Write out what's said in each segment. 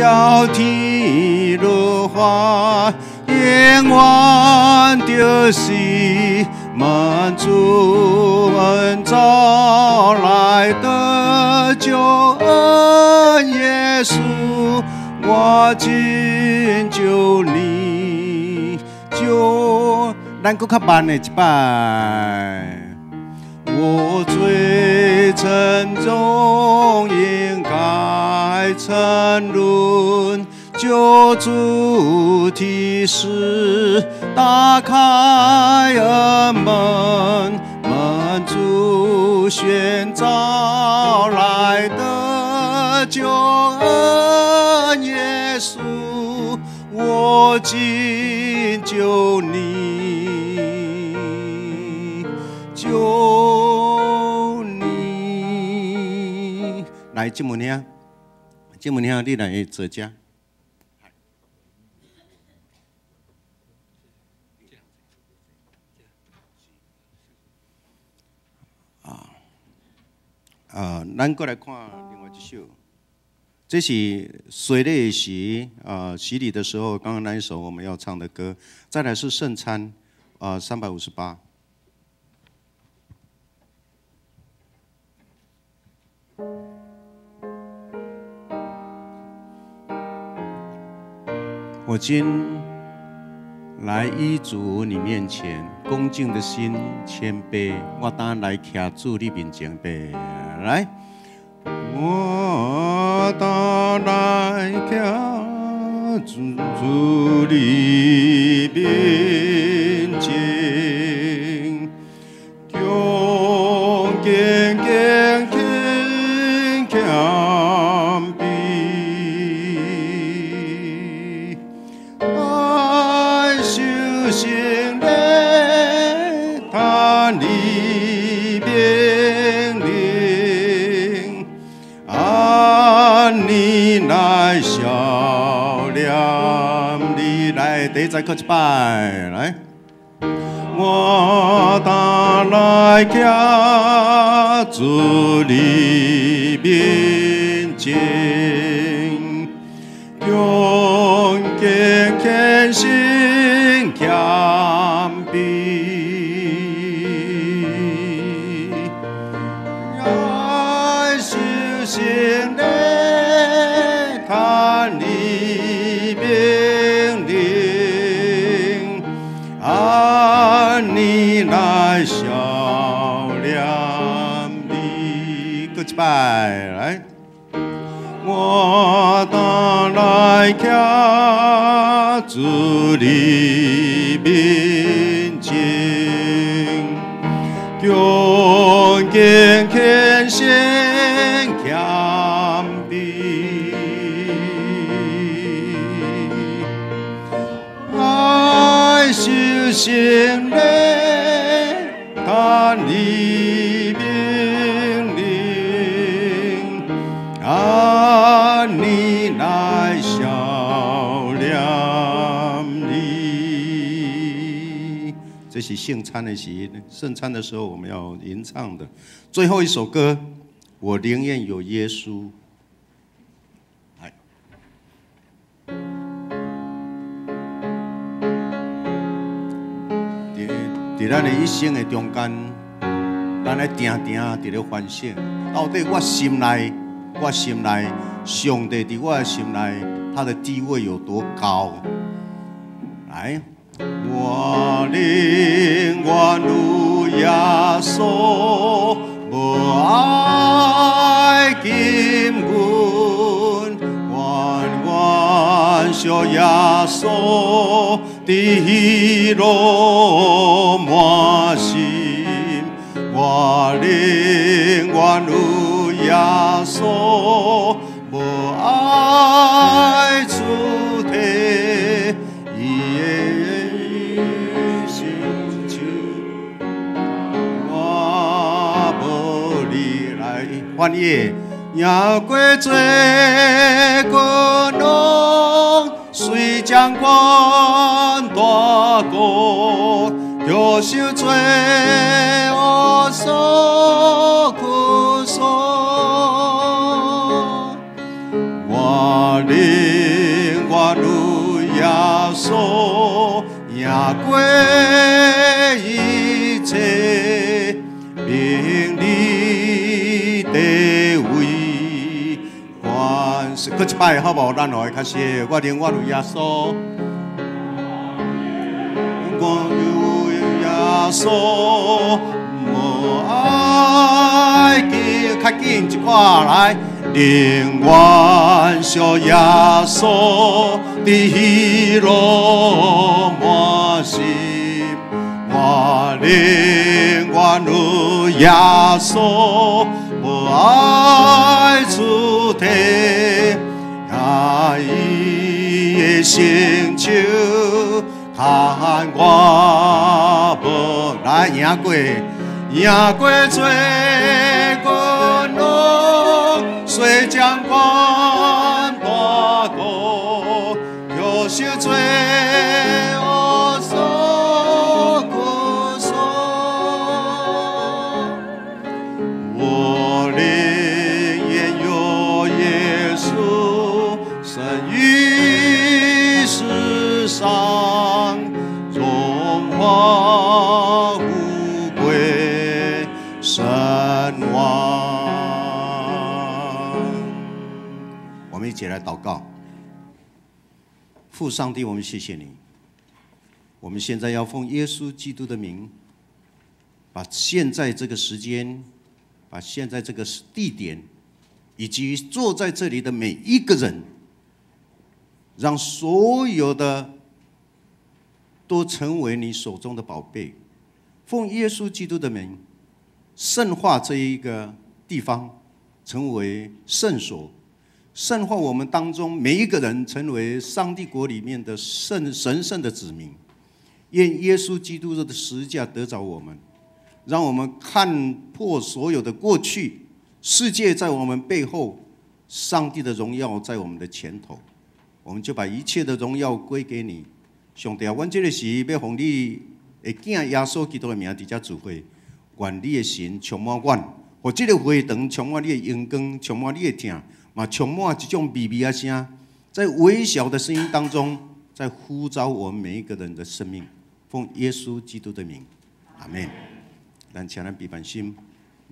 照天落花，永遠就是蒙主恩召來的救恩耶穌，我真救你救，咱閣較慢的一擺。我罪沉重，應該沉淪，救主提示打開恩門，蒙主宣召來的救恩耶穌，我今救你，救你。來，這門兄，這門兄，你來坐遮。啊，咱閣來看另外一首，這是洗禮時啊，洗禮的時候，剛剛那一首我們要唱的歌。再來是聖餐，啊，358。我今來依主你面前，恭敬的心，謙卑，我當來徛主你面前呗。來，我當來徛主你面前，恭敬敬虔謙卑，愛受聖禮，他你命令，按你來笑臉，你來第再閣一擺來。我當來徛主你面前，恭敬虔心謙卑，愛受聖禮，他你命令，按你來笑臉你，閣一擺來。我當來徛主你面前，恭敬虔心謙卑，愛受聖禮，他你命令，按你來笑臉你。這是聖餐的時，聖餐的時候我們要吟唱的最後一首歌，我寧願有耶穌。來，佇咱的一生的中間，咱愛定定佇咧反省，到底我心內，我心內，上帝佇我的心內，他的地位有多高？來，我寧願有耶穌，無愛金銀，願願惜耶穌，佇喜樂滿心。我寧願有耶穌，無愛出體，伊的成就，我無離來翻譯，贏過罪君王，隨將軍大國，卻受罪惡所苦所。我寧穌，贏過一切名利地位權勢。閣一擺好無？咱來開始，我寧願有耶穌，我有耶穌，無愛緊，較緊一寡來。寧願惜耶穌的喜樂滿心，我寧願有耶穌，無愛出體，也伊的成就，看我無來贏過，贏過做君王。做將軍大國，又是做惡所孤所。我寧願有耶穌，勝於世上榮華富貴聲望。我們一起來禱告。父上帝，我們謝謝你。我們現在要奉耶穌基督的名，把現在這個時間，把現在這個地點，以及坐在這裡的每一個人，讓所有的都成為你手中的寶貝。奉耶穌基督的名，聖化這一個地方，成為聖所。聖化我們當中每一個人，成為上帝國裡面的聖神聖的子民。願耶穌基督的十字架得著我們，讓我們看破所有的過去，世界在我們背後，上帝的榮耀在我們的前頭。我們就把一切的榮耀歸給你，上帝啊！阮這個時欲奉你的囝耶穌基督的名佇遮聚會，願你的神充滿阮，予這個會堂充滿你的榮光，充滿你的疼。嘛，充滿這種微微的聲，在微小的聲音當中，在呼召我們每一個人的生命。奉耶穌基督的名，阿門。咱請咱閉目心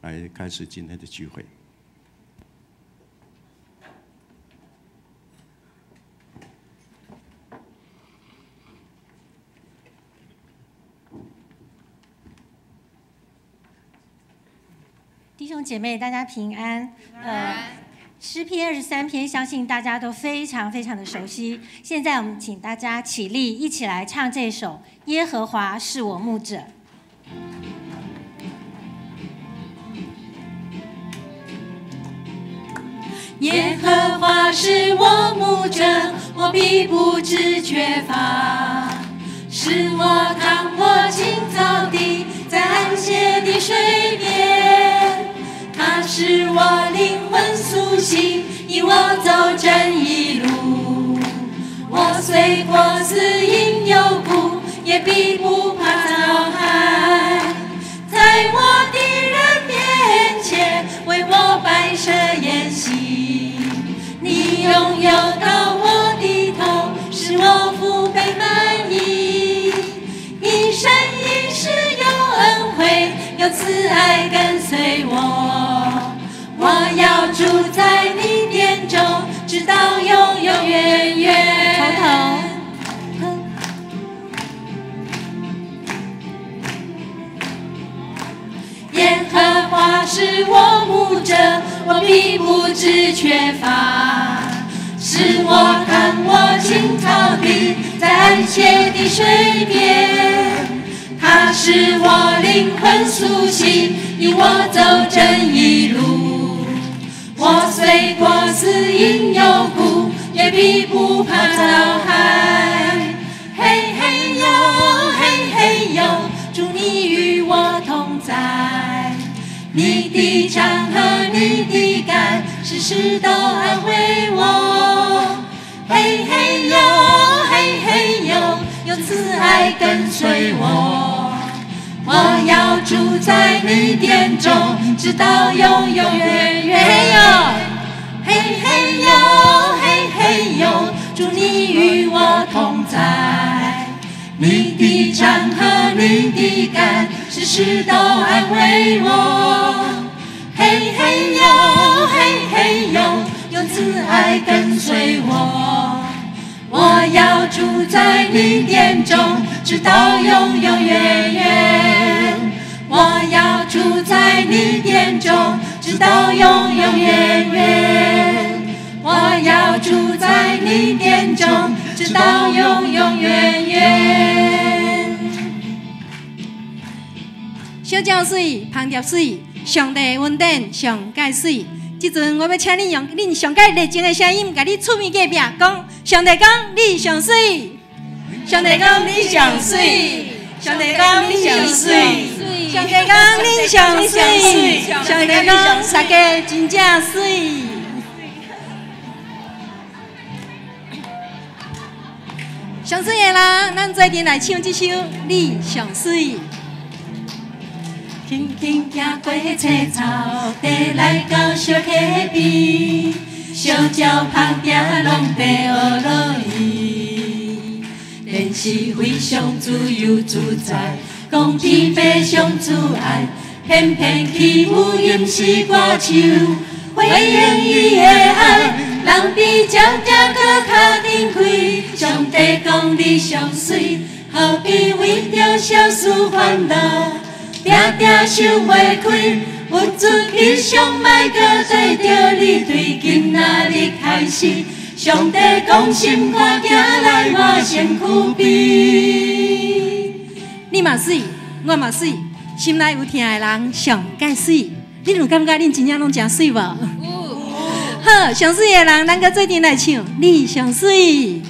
來開始今天的聚會。弟兄姐妹，大家平安。詩篇23篇，相信大家都非常非常的熟悉。現在我們請大家起立，一起來唱這首《耶和華是我牧者》。耶和華是我牧者，我必不致缺乏。使我躺臥青草地，在安歇的水邊。他使我靈魂甦醒，引我走正義路。我雖過死蔭幽谷，也必不怕遭害。在我敵人面前，為我擺設筵席。你用油膏我的頭，使我福杯滿溢。一生一世有恩惠，有慈愛跟隨我。我要住在你殿中，直到永永遠遠。頭頭。耶和華是我牧者，我必不致缺乏。使我躺臥青草地，在安歇的水邊。他使我靈魂甦醒，引我走正義路。我雖過死蔭幽谷，也必不怕遭害。嘿嘿喲，嘿嘿喲，主你與我同在。你的杖和你的竿，時時都安慰我。嘿嘿喲，嘿嘿喲，有慈愛跟隨我。我要住在你殿中，直到永永遠遠。嘿嘿喲，嘿嘿喲，主你與我同在。你的杖和你的竿，时时都安慰我。嘿嘿哟，嘿嘿哟，用慈爱跟随我。我要住在你殿中，直到永永远远。我要住在你殿中，直到永永远远。我要住在你殿中，直到永永远远。小鸟媠，芳蝶媠，上帝恩典上盖媠。这阵我欲请恁用恁上盖热情的声音，共你厝边隔壁讲：上帝讲你上媠，上帝讲你上媠，上帝讲你上媠，上帝讲你上媠，上帝讲大家真正媠。上媠的人，咱做阵来唱这首《你上媠》。轻轻行过青草地，来到小溪边，小鸟芳蝶拢在学落伊。电视非常自由自在，讲天父上慈爱，偏偏起舞吟诗歌唱，回应伊的爱。人比鸟蝶阁较珍贵，上帝讲你上媠，何必为著小事烦恼？定定想袂开，物质理想莫阁对著你，对今仔日开始，上帝讲心肝行来我身躯边。你嘛媠，我嘛媠，心内有疼的人上盖媠。恁有感觉恁真正拢诚媠无？有。好，上媠的人，咱阁做阵来唱，你上媠。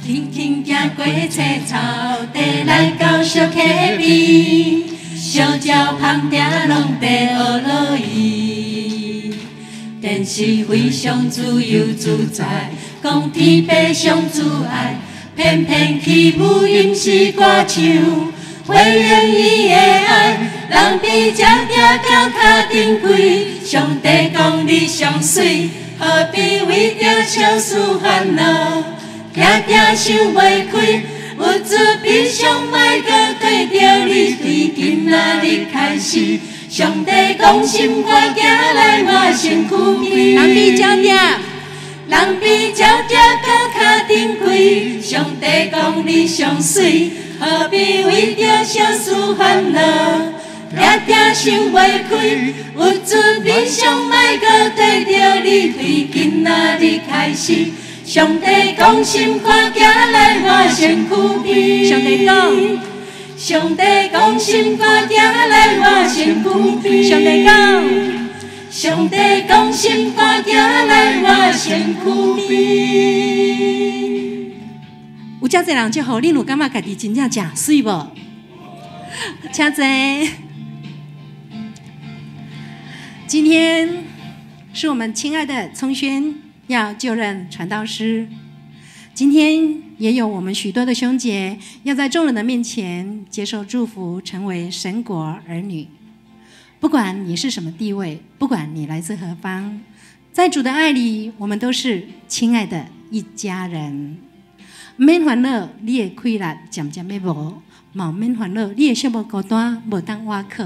轻轻行过青草地，来到小溪边，小鸟芳蝶拢在学落伊。电视非常自由自在，讲天父上慈爱，偏偏起舞吟诗歌唱，回应伊的爱。人比鸟蝶阁较珍贵，上帝讲你上媠，何必为著小事烦恼？定定想袂开，物质悲伤莫阁对著你，对今仔日开始，上帝讲心肝行来我身躯边。人比鸟蝶，人比鸟蝶阁较珍贵，上帝讲你上媠，何必为著小事烦恼？定定想袂开，物质悲伤莫阁对著你，对今仔日开始。上帝讲心肝行来我身躯边。上帝讲，上帝讲心肝行来我身躯边。上帝讲，上帝讲心肝行来我身躯边。有遮济人祝福，恁有感觉家己真正诚媠无？请坐。今天是我们亲爱的聪轩要就任传道师，今天也有我们许多的兄姐要在众人的面前接受祝福，成为神国儿女。不管你是什么地位，不管你来自何方，在主的爱里，我们都是亲爱的一家人。毋免烦恼，你的气力渐渐欲无，嘛毋免烦恼，你的寂寞孤单无当倚靠。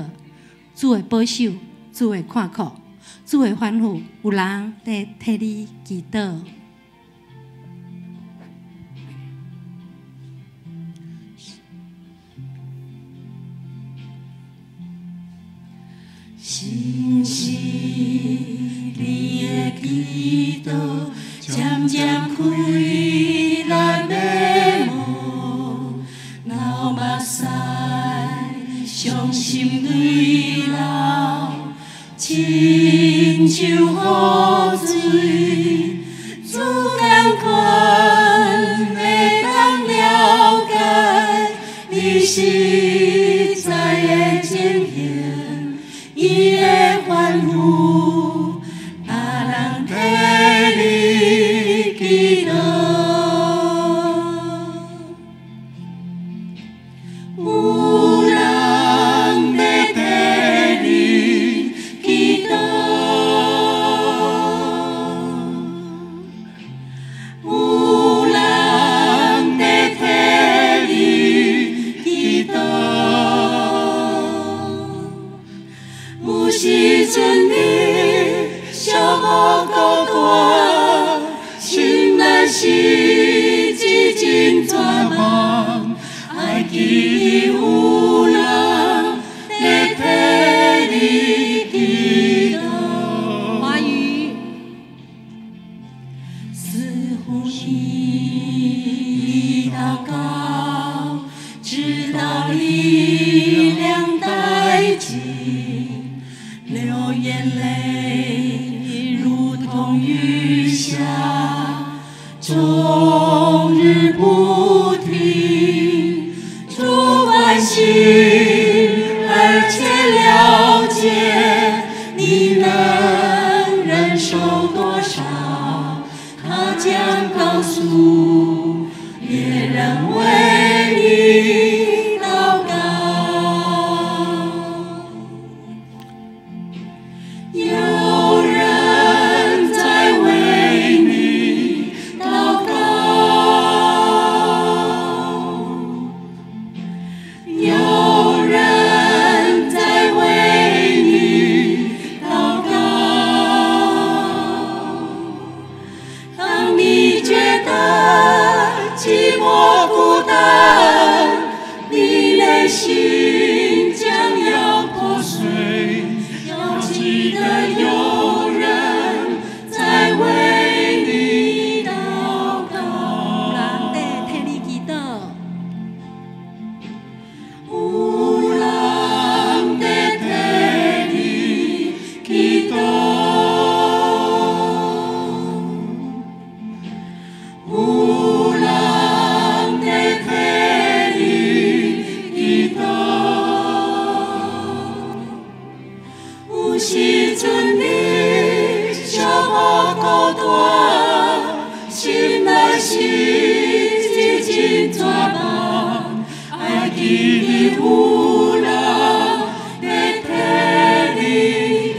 主会保守，主会看顾。主会吩咐，有人在替你祈祷。心是你的祈祷，渐渐开咱的门，流目屎，伤心泪流。亲像雨水，主同款会当了解你实在的情形，伊会吩咐别人替你祈祷。有人在替你祈祷，有人在替心一陣絕望，愛記得有人在替你祈禱。華語。似乎你已禱告，直到力量殆盡，流眼淚如同雨下，終日不停。主關心而且了解你能忍受多少，他將告訴別人為你禱告。有人在為你禱告，有人在為你禱告。當你覺得寂寞孤單，你內心將要破碎，要記得有人在為你禱告。有人在替你祈禱。有人在替你祈禱，有人在替你祈禱。有時陣你小可孤單，心內是一陣絕望，愛記得有人在替你祈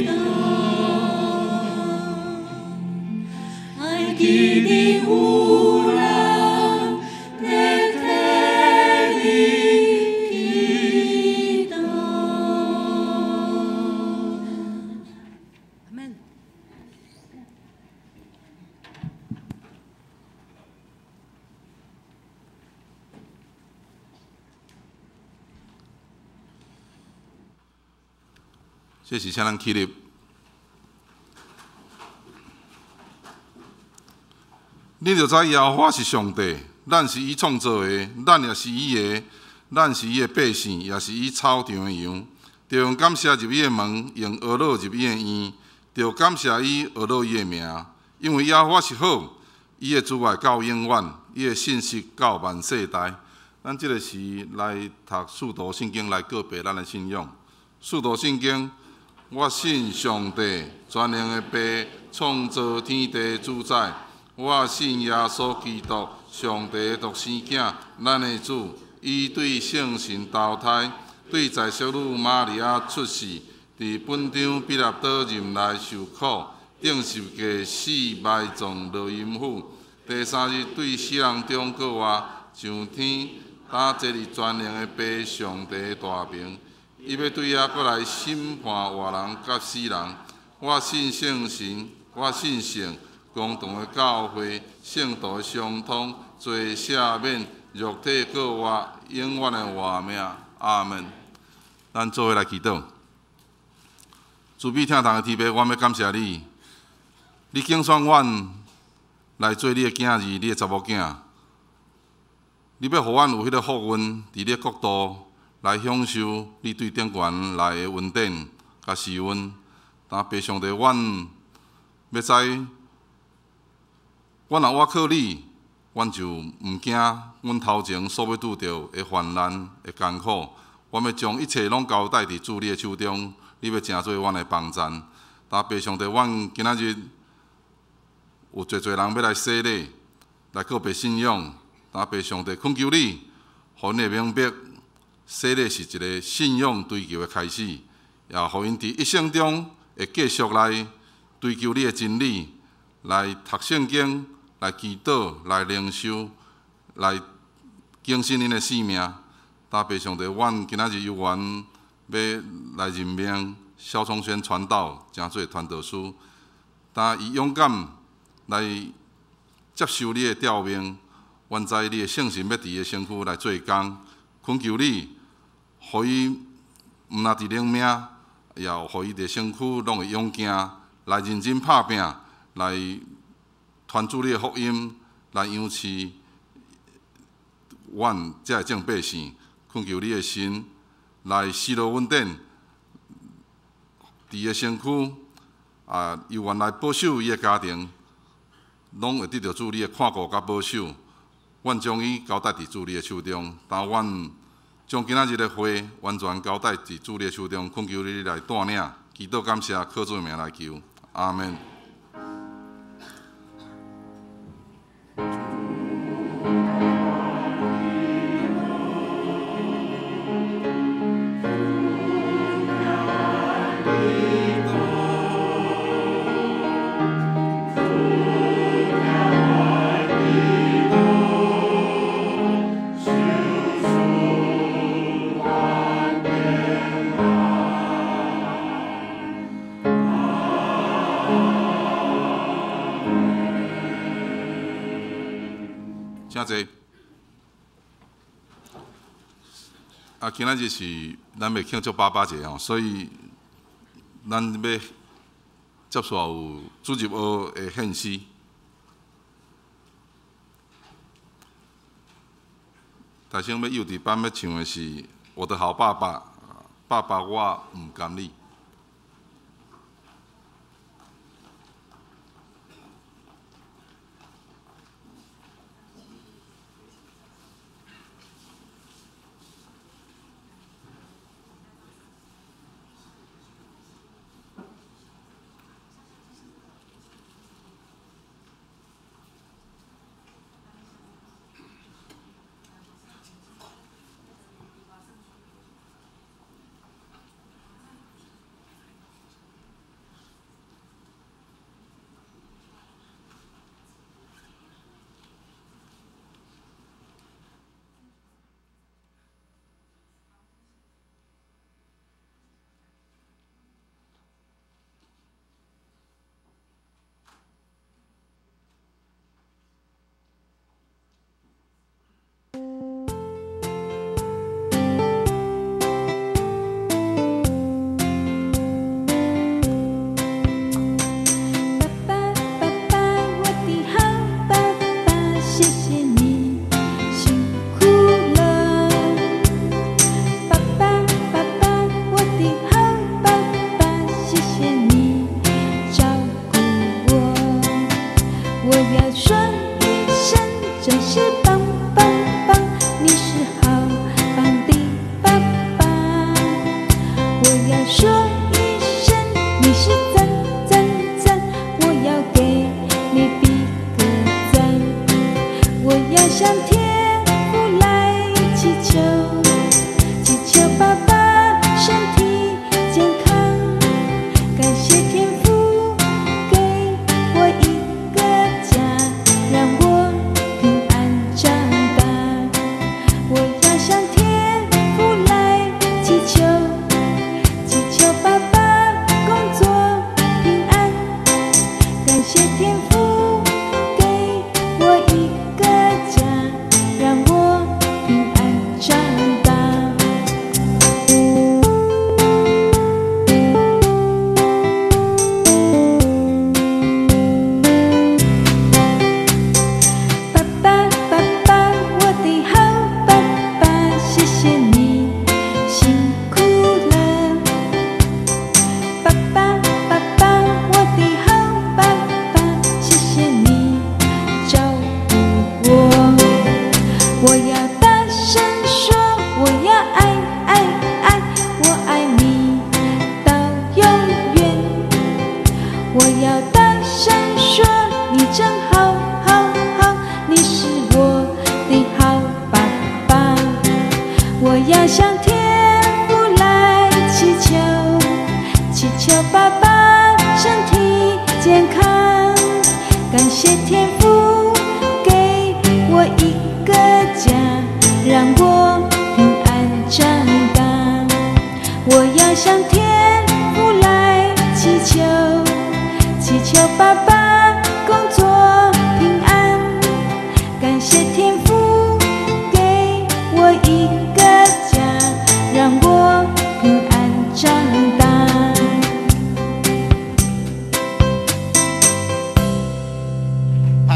禱，愛記得有人在替你祈禱。阿們。這是啥人起立？你就知耶和華是上帝，咱是伊創造的，咱也是伊的，咱是伊的百姓，也是伊草場的羊。著用感謝入伊的門，用呵咾入伊的院，著感謝伊呵咾伊的名，因為耶和華是好，伊的慈愛到永遠，伊的信實到萬世代。咱這個時來讀使徒信經來告白咱的信仰。使徒信經，我信上帝，全能的父，創造天地主宰。我信耶穌基督，上帝的獨生囝，咱的主。伊對聖神投胎，對在淑女瑪利亞出世，佇本張彼拉多任內受苦，釘十架死埋葬落陰府。第三日對死人中復活，上天，搭坐佇全能的父上帝的大爿。伊欲對遐閣來審判活人佮死人。我信聖神，我信聖公同的教會，聖徒的相通，罪赦免，肉體復活，永遠的活命。阿門。咱做伙來祈禱。慈悲疼痛的天父，我欲感謝你，你揀選阮來做你的囝兒，你的查某囝。你欲予阮有彼个福分，佇你的國度來享受你對頂懸來的恩典佮施恩。但父上帝，阮欲知，阮若倚靠你，阮就毋驚阮頭前所欲拄著的患難的艱苦。阮欲將一切攏交代佇主你的手中，你欲成做阮的幫贊。但父上帝，阮今仔日有濟濟人欲來洗禮，來告白信仰。但父上帝，懇求你，予𪜶會明白，洗禮是一個信仰追求的開始，也予𪜶佇一生中會繼續來追求你的真理，來讀聖經，來祈禱，來靈修，來更新𪜶的生命。但父上帝，阮今仔日有緣欲來任命蕭聰軒傳道，成做傳道師，但伊勇敢來接受你的召命，原知你的圣神欲伫伊的身躯來做工，懇求你，予伊毋但佇靈命，也予伊佇身軀攏會勇健，來認真拍拚，來傳主你的福音，來養飼阮遮的眾百姓。懇求你的神來施落恩典，佇伊的身軀啊，猶原來保守伊的家庭，攏會得著主你的看顧佮保守。阮將伊交代佇主你的手中，但阮將今仔日的會完全交代佇主你的手中，懇求你來帶領，祈禱感謝，靠主的名來求，阿們。請坐。啊，今仔日是咱欲慶祝爸爸節吼，所以咱欲接續有主日學的獻詩。大聲欲幼稚班欲唱的是《我的好爸爸》，爸爸我毋甘你。爸爸，爸爸，我的好爸爸，謝謝你辛苦了。爸爸，爸爸，我的好爸爸，謝謝你照顧我。我要說一聲，真是棒棒棒，你是好棒的爸爸。我要說一聲，你是讚讚讚，我要給你比個讚。我要向天父來祈求，祈求爸爸身體健康，感謝天父給我一個家，讓我平安長大。我要向天父來祈求，祈求爸爸工作平安，感謝天父給我一個家，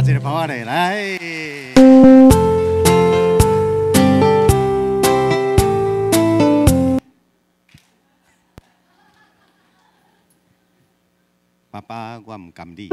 一个拍仔咧，來。爸爸，我毋甘你。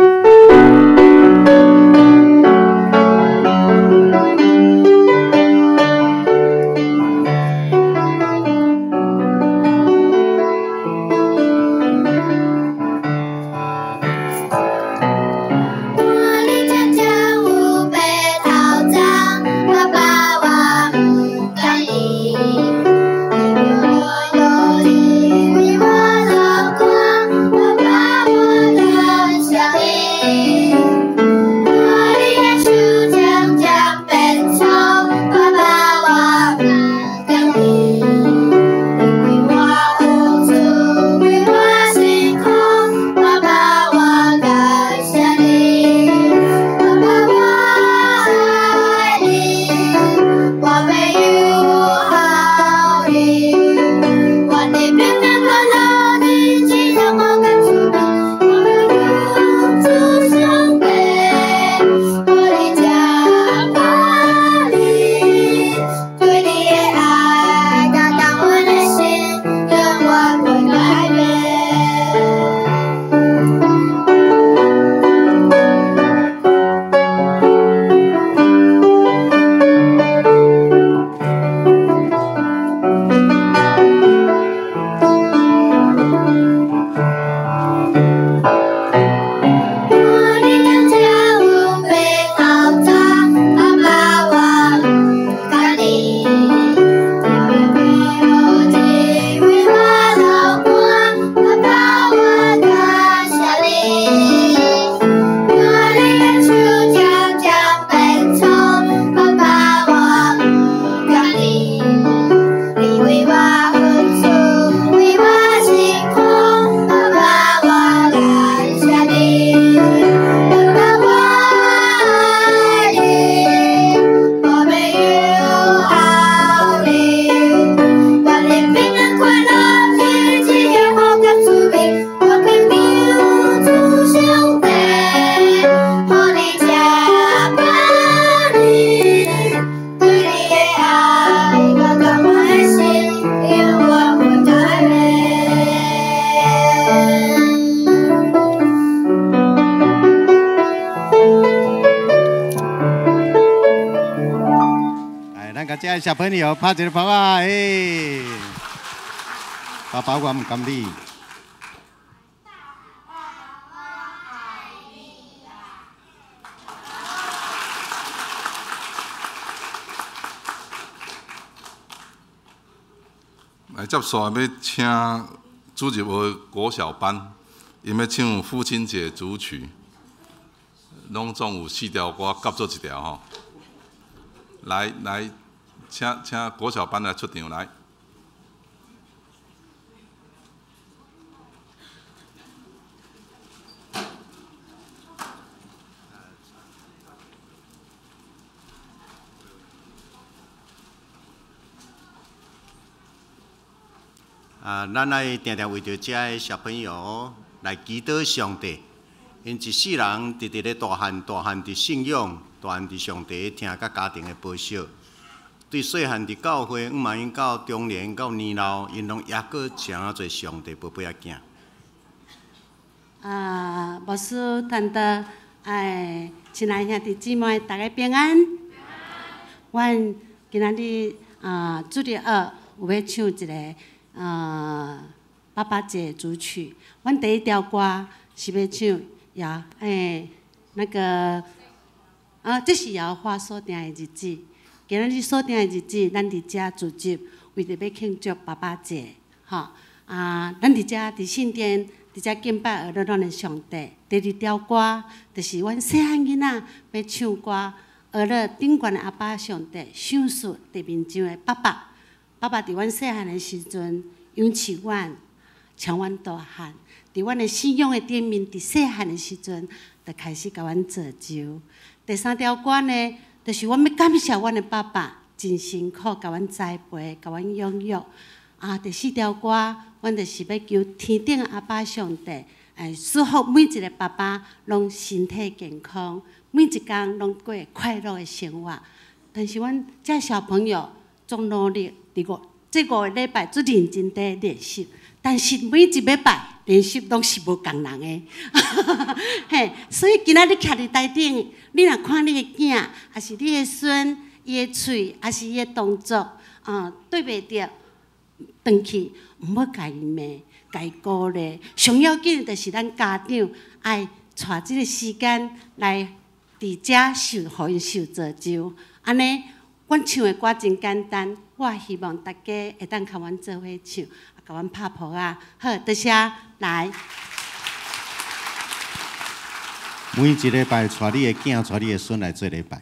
小朋友拍一個拍啊！哎，爸爸我毋甘你。來，接續欲請主日學國小班，𪜶欲唱父親節組曲，攏總有四條歌，夾做一條吼。來來。請國小班來出場來。啊，咱愛定定為著遮个小朋友來祈禱上帝，𪜶一世人直直咧大漢，大漢佇信仰，大漢佇上帝疼佮家庭的保守。對細漢佇教會，毋管𪜶到中年到年老，𪜶攏猶閣誠濟上帝寶貝仔囝。啊，牧師傳道，哎，親愛兄弟姊妹，大家平安。阮今仔日啊，主日學有欲唱一个爸爸節組曲。阮第一條歌是欲唱耶，哎，那個啊，這是耶和華所定的日子。今仔日所定的日子，咱佇遮聚集，為著欲慶祝爸爸節，吼啊！咱佇遮佇聖殿，佇遮敬拜阿樂咱的上帝。第二條歌，就是阮細漢囡仔欲唱歌，阿樂頂懸的阿爸上帝，賞賜地面上的爸爸。爸爸佇阮細漢的時陣養飼阮，攕阮大漢。佇阮的信仰的頂面，佇細漢的時陣，就開始共阮造就。第三條歌呢？就是阮欲感謝阮的爸爸，真辛苦，共阮栽培，共阮養育。啊，第四條歌，阮就是欲求天頂阿爸上帝，祝福每一个爸爸攏身體健康，每一工攏過快樂的生活。但是阮遮小朋友足努力，佇五這5個禮拜足認真佇練習，但是每一禮拜練習攏是無仝人的，嘿，所以今仔日徛佇台頂，你若看你的囝，抑是你的孫，伊的喙，抑是伊的動作，對袂著，轉去毋好共伊罵，共伊鼓勵。上要緊就是咱家長愛𤆬這個時間來佇遮受，予𪜶受造就。按呢，阮唱的歌真簡單，我希望大家會當共阮做伙唱，共阮拍噗仔。好，多謝，來。每一禮拜𤆬你的囝，𤆬你的孫來做禮拜。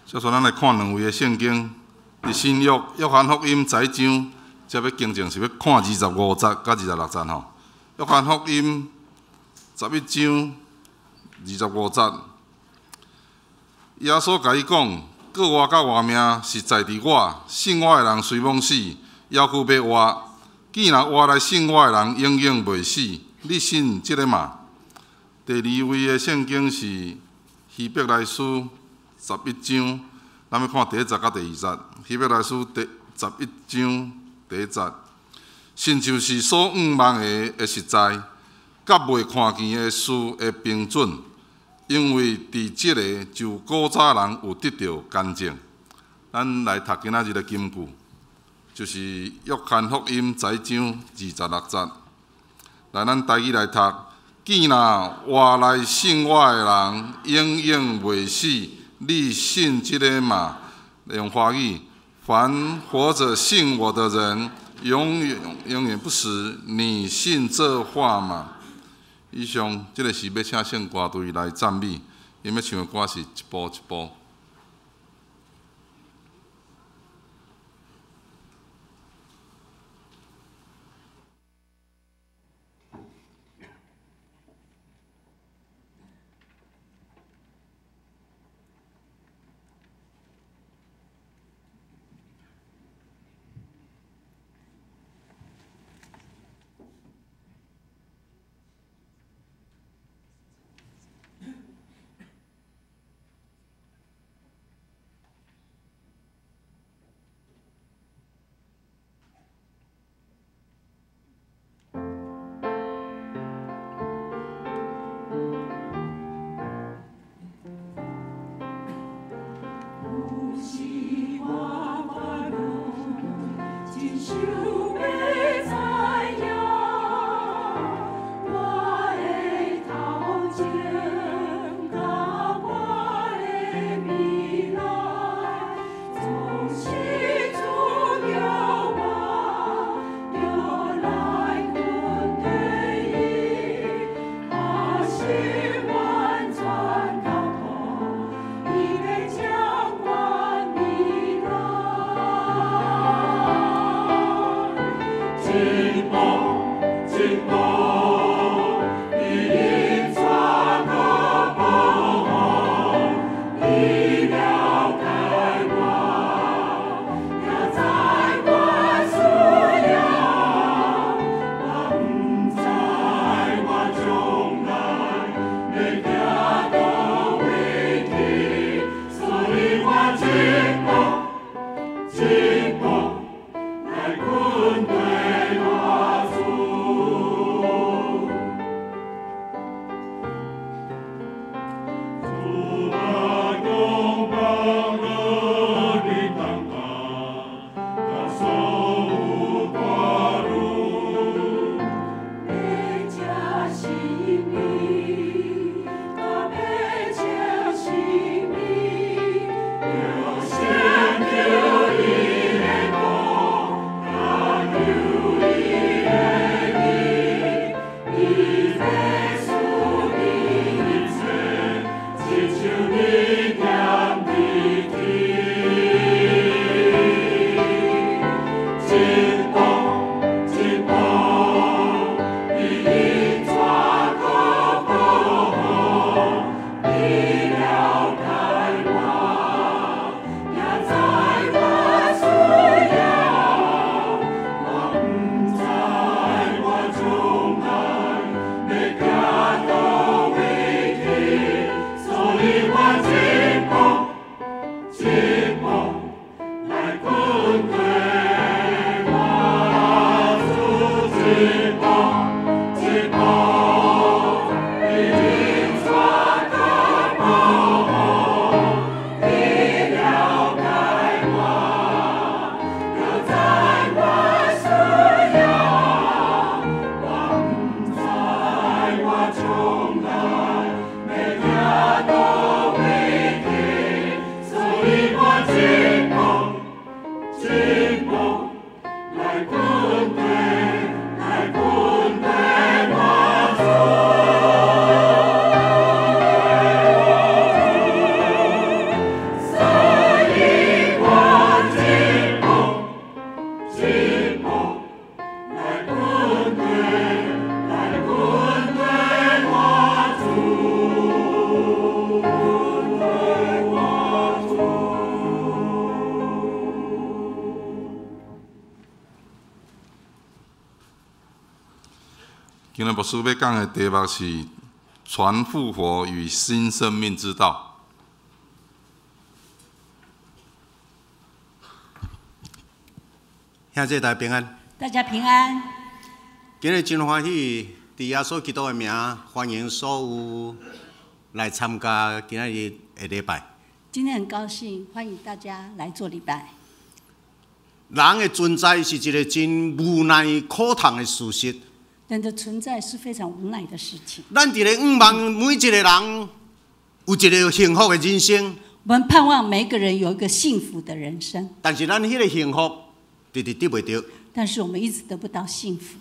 接续咱來看兩位的聖經，佇新約約翰福音十一章這欲更正是欲看25節佮26節吼。約翰福音十一章二十五節，耶穌共伊講：閣活佮活命是在佇我，信我的人雖罔死，猶閣欲活；既若活來信我的人，永遠袂死。你信這个嗎？第二位的聖經是希伯來書十一章，咱欲看第一節佮第二節。希伯來書第十一章第一節，信就是所向望的實在，佮未看見的事的憑準。因為佇這个就古早人有得著見證。咱來讀今仔日的金句，就是約翰福音十一章26節。來，咱台語來讀：既若活來信我的人，永遠袂死。你信這个嗎？用華語：凡活著信我的人，永遠永遠不死。你信這話嗎？以上，這个是欲請聖歌隊來讚美，𪜶欲唱的歌是一步一步。師欲講的題目是傳復活與新生命之道。兄弟大家平安，大家平安。今日真歡喜，佇耶穌基督的名，歡迎所有來參加今仔日的禮拜。今天很高興，歡迎大家來做禮拜。人的存在是一個真無奈苦痛的事實。人的存在是非常無奈的事情。咱佇咧向望每一個人有一個幸福的人生。我們盼望每個人有一個幸福的人生。但是咱彼個幸福，直直得袂著。但是我們一直得不到幸福。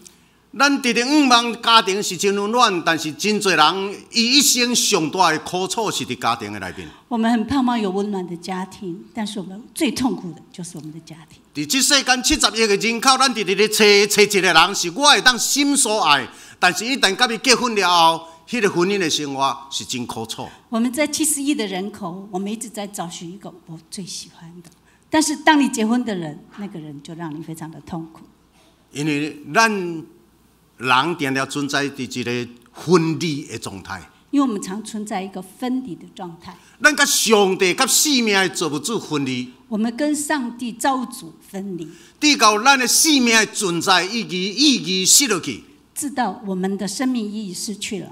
咱直直向望家庭是真溫暖，但是真濟人伊一生上大的苦楚是佇家庭的內面。我們很盼望有溫暖的家庭，但是我們最痛苦的就是我們的家庭。佇這世間70億个人口，咱直直咧揣揣一個人是我會當心所愛，但是一旦佮伊結婚了後，彼個婚姻的生活是真苦楚。我們在70億的人口，我們一直在找尋一個我最喜歡的，但是當你結婚的人，那個人就讓你非常的痛苦。因為咱人定定存在佇一個分離的狀態。因為我們常存在一個分離的狀態。咱佮上帝佮生命的造物主分離。我們跟上帝造物主分離。直到咱的生命的存在意義意義失落去。直到我們的生命意義失去了。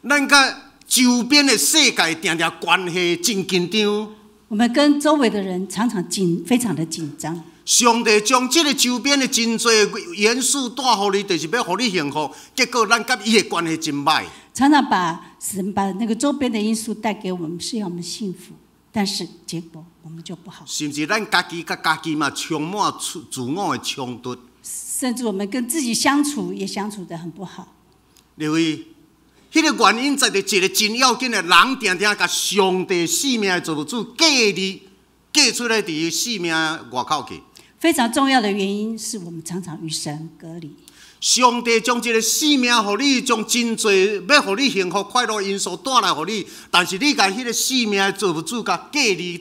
咱佮周邊的世界定定關係真緊張。我們跟周圍的人常常緊，非常的緊張。上帝將這個周邊的真濟元素帶予你，就是欲予你幸福。結果咱佮伊的關係真歹。常常把神把那個周邊的因素帶給我們，是要我們幸福，但是結果我們就不好。甚至咱家己佮家己嘛，充滿自我的衝突。甚至我們跟自己相處也相處得很不好。因為彼個原因在佇一個真要緊的人，定定共上帝生命的造物主隔離，隔出來佇伊生命外口去。非常重要的原因是我們常常與神隔離。上帝將這個生命予你，將真濟欲予你幸福快樂因素帶來予你，但是你共彼個生命的造物主共隔離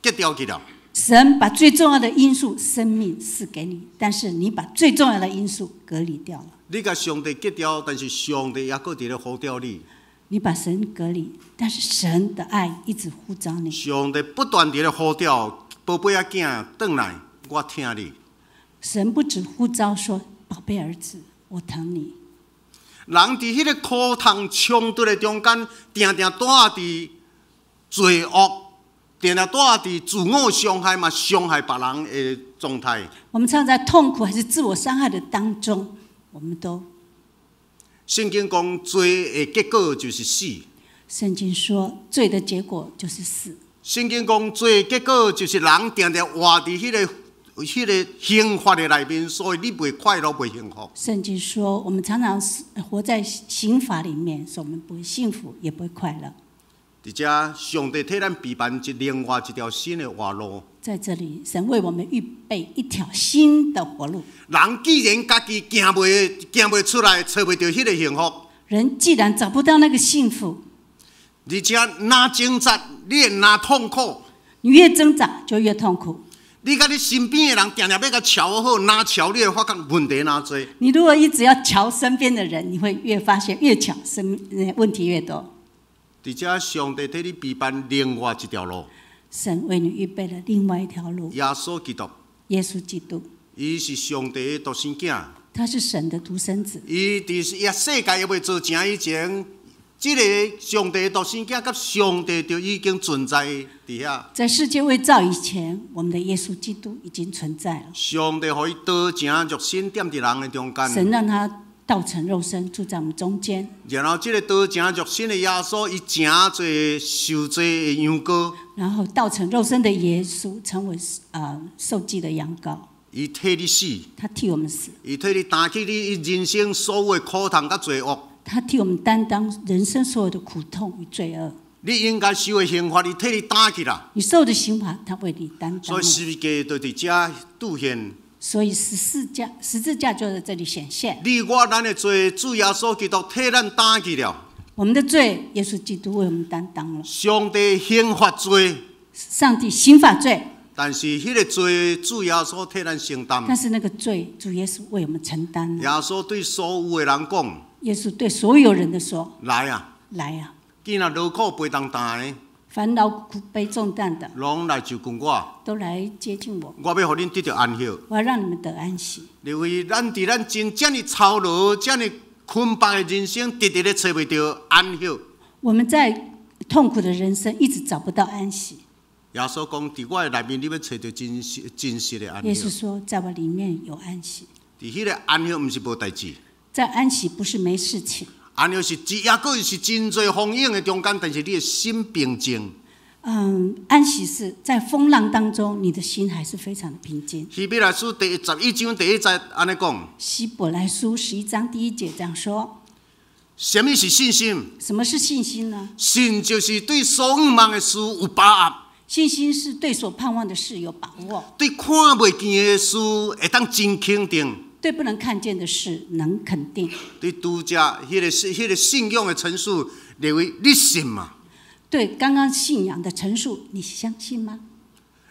隔掉去了。神把最重要的因素生命賜給你，但是你把最重要的因素隔離掉了。你共上帝隔掉，但是上帝猶閣佇咧呼召你。你把神隔離，但是神的愛一直呼召你。上帝不斷佇咧呼召，寶貝仔囝，轉來，我疼你。神不止呼召說：“寶貝兒子，我疼你。”人佇彼個苦痛衝突的中間，定定蹛佇罪惡，定定蹛佇自我傷害嘛，傷害別人的狀態。我們常在痛苦還是自我傷害的當中，我們都。聖經講罪的結果就是死。聖經說罪的結果就是死。聖經講罪的結果就是人定定活佇彼個刑罰的內面，所以你袂快樂，袂幸福。聖經說，我們常常活在刑罰裡面，所以我們不會幸福，也不會快樂。佇遮，上帝替咱預辦另外一條新的活路。在這裡，神為我們預備一條新的活路。人既然家己行袂出來，揣袂著彼個幸福。人既然找不到那個幸福，而且若掙扎，你會若痛苦。你越掙扎就越痛苦。你佮你身邊的人定定欲共喬好，若喬你會發覺問題若濟。你如果一直要喬身邊的人，你會越發現越喬，身問題越多。佇遮，上帝替你預辦另外一條路。神為你預備了另外一條路。耶穌基督。耶穌基督。伊是上帝的獨生囝。他是神的獨生子。伊佇世界猶未造成以前，這個上帝的獨生囝佮上帝就已經存在佇遐。在世界未造以前，我們的耶穌基督已經存在了。上帝予伊道成肉身，踮佇人的中間。神讓他道成肉身，住在我們中間。然後，這個道成肉身的耶穌，伊成做受祭的羊羔。然後，道成肉身的耶穌成為受祭的羊羔。伊替你死。他替我們死。伊替你擔起你人生所有的苦痛佮罪惡。他替我們擔當人生所有的苦痛與罪惡。你應該受的刑罰，伊替你擔去啦。你受的刑罰，他為你擔當。所以十字架就佇遮拄現。所以十字架就在這裡顯現。你我咱的罪，主耶穌基督替咱擔去了。我們的罪，耶穌基督為我們擔當了。上帝刑罰罪。上帝刑罰罪。但是彼個罪，主耶穌替咱承擔。但是那個罪，主耶穌為我們承擔。耶穌對所有的人講。耶穌對所有人都說：來啊！來啊！見若勞苦背重擔的，凡勞苦背重擔的，攏來就近我。都來接近我。我欲予恁得著安息。我要讓你們得安息。因為咱佇咱真遮爾操勞、遮爾捆綁的人生，直直咧揣袂著安息。我們在痛苦的人生一直找不到安息。耶穌講：佇我的內面，你欲揣著真實、真實的安耶穌息。說：在我裡面有安息。佇彼個安息，毋是無代誌。在安息不是沒事情。安息是真，抑閣是真濟風湧的中間，但是你的心平靜。安息是在風浪當中，你的心還是非常的平靜。希伯來書第11章第1節按呢講。希伯來書11章第1節這樣說。什麼是信心？什麼是信心呢？信就是對所向望的事有把握。信心是對所盼望的事有把握。對看袂見的事會當真肯定。對不能看見的事能肯定。對拄才彼個信仰的陳述，認為你信嗎？對剛剛信仰的陳述，你相信嗎？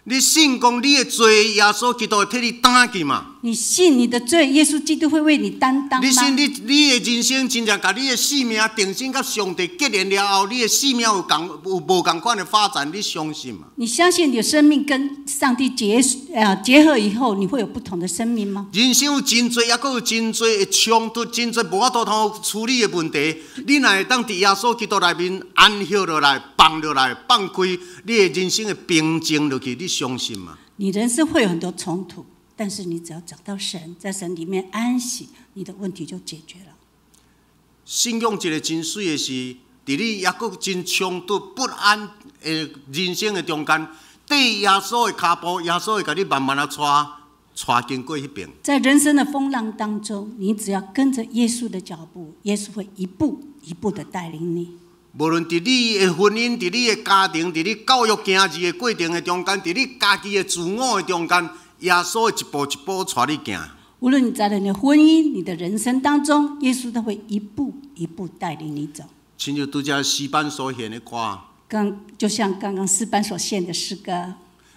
你信講你的罪，耶穌基督會替你擔去嗎？你信你的罪，耶穌基督會為你擔當嗎？你信你的人生真正共你的性命定心佮上帝結連了後，你的性命有無仝款的發展？你相信嗎？你相信你的生命跟上帝結合以後，你會有不同的生命嗎？人生有真濟，抑閣有真濟的衝突，真濟無法度通處理的問題。你若會當佇耶穌基督內面安息落來，放落來，放開你的人生的平靜落去，你相信嗎？你人生會有很多衝突，但是你只要找到神，在神裡面安息，你的問題就解決了。信仰一個真媠的是，佇你抑閣真衝突、不安的人生的中間，綴耶穌的跤步，耶穌會共你慢慢仔帶，帶經過彼邊。在人生的風浪當中，你只要跟着耶穌的腳步，耶穌會一步一步的帶領你。無論佇你的婚姻、佇你的家庭、佇你教育囝兒的過程的中間，佇你家己的自我的中間，耶穌會一步一步帶你行。無論你在你的婚姻、你的人生當中，耶穌都會一步一步帶領你走。親像拄才詩班所獻的歌，就像剛剛詩班所獻的詩歌。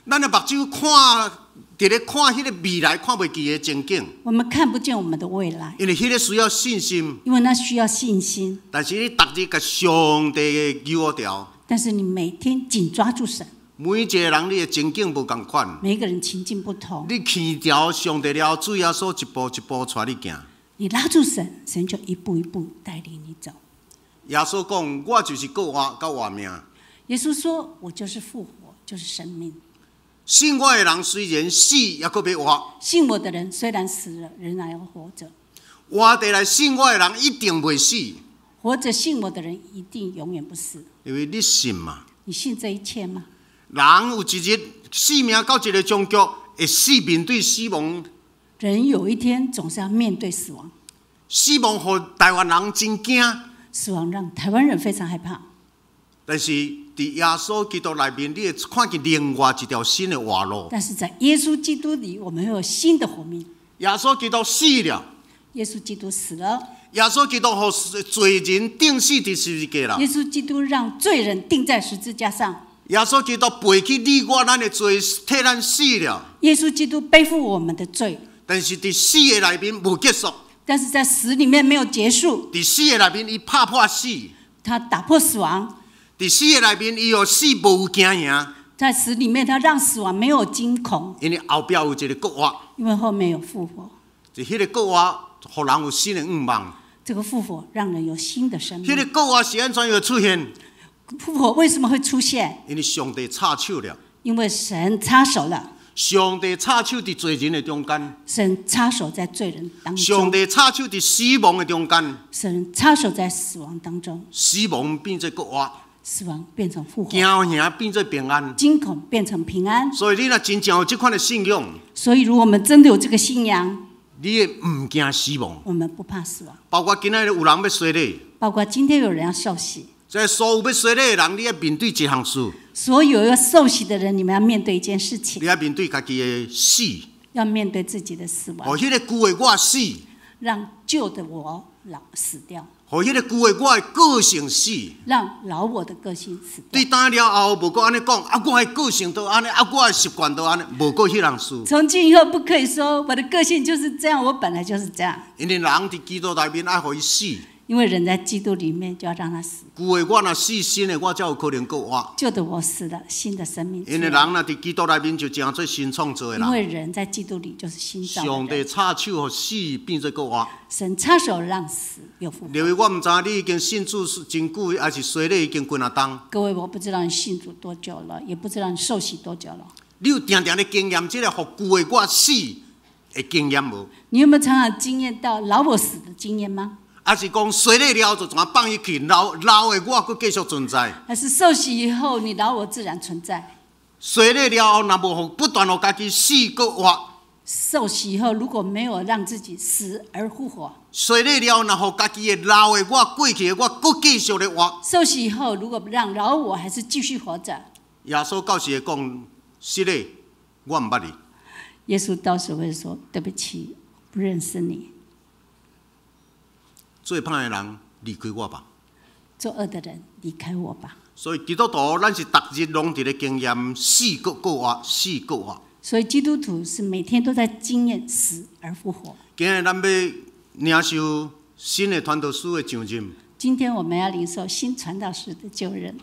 咱的目睭看，佇咧看彼個未來看袂見的前景。我們看不見我們的未來。因為彼個需要信心。因為那需要信心。但是你逐日共上帝揪牢。但是你每天緊抓住神。每一個人你的情景無仝款。每一個人情境不同。你牽牢上帝了，主耶穌一步一步帶你行。你拉住神，神就一步一步帶領你走。耶穌講：我就是復活佮活命。耶穌說：我就是復活，就是生命。信我的人雖然死，抑閣欲活。信我的人雖然死了，仍然要活着。活著來信我的人一定袂死。活着信我的人一定永遠不死。因為你信嘛？你信這一切嗎？人有一日生命到一個終局，會死面對死亡。人有一天總是要面對死亡。死亡予台灣人真驚。死亡讓台灣人非常害怕。但是佇耶穌基督內面，你會看見另外一條新的活路。但是在耶穌基督裡，我們會有新的活命。耶穌基督死了。耶穌基督死了。耶穌基督予罪人釘死佇十字架啦。耶穌基督讓罪人釘在十字架上。耶穌基督背起你我咱的罪，替咱死了。耶穌基督背負我們的罪。但是佇死的內面無結束。但是在死裡面沒有結束。佇死的內面，伊拍破死。他打破死亡。佇死的內面，伊予死無驚惶。在死裡面，他讓死亡沒有驚恐。因為後壁有一個復活。因為後面有復活。佇彼個復活，予人有新的願望。這個復活讓人有新的生命。彼個復活是按怎樣出現？復活為什麼會出現？因為上帝插手了。因為神插手了。上帝插手佇罪人的中間。神插手在罪人當中。上帝插手佇死亡的中間。神插手在死亡當中。死亡變做復活。死亡變成復活。驚惶變做平安。驚恐變成平安。所以你若真正有這款的信仰，所以如果我們真的有這個信仰，你會毋驚死亡。我們不怕死亡。包括今仔日有人欲洗禮。包括今天有人要受洗。這所有欲洗禮的人，你愛面對一項事。所有要受洗的人，你們要面對一件事情。你愛面對家己的死。要面對自己的死亡。予彼個舊的我死。讓舊的我老死掉。予彼個舊的我的個性死。讓老我的個性死掉。對今了後，無閣按呢講，啊，我的個性都按呢，啊，我的習慣都按呢，無閣彼樣事。從今以後不可以說我的個性就是這樣，我本來就是這樣。因為人佇基督內面愛予伊死。因為人在基督裡面就要讓他死。舊的我若死，新的我才有可能閣活。舊的我死了，新的生命。因為人若佇基督內面就成做新創造的因為人。人在基督裡就是新造上的人。帝插手予死變做閣活。神插手讓死又復活。因為我毋知你已經信主真久，還是洗禮已經幾若冬。各位，我不知道你信主多久了，也不知道你受洗多久了。你有定定咧經驗這个予舊的我死的經驗無？你有沒有常常經驗到老我死的經驗嗎？還是講洗禮了後就怎放伊去，老老的我閣繼續存在？還是受洗以後，你老我自然存在？洗禮了後，若無予不斷予家己死閣活，受洗以後，如果沒有讓自己死而復活，洗禮了後，若予家己的老的我過去的我閣繼續咧活，受洗以後，如果讓老我還是繼續活着，耶穌到時會講：失禮，我毋捌你。耶穌到時會說：對不起，不認識你。做歹的人離開我吧。作惡的人離開我吧。所以基督徒，咱是逐日攏佇咧經驗死閣復活，死閣活。所以基督徒是每天都在經驗死而復活。今日咱欲領受新的傳道師的上任。今天我們要領受新傳道師的就任。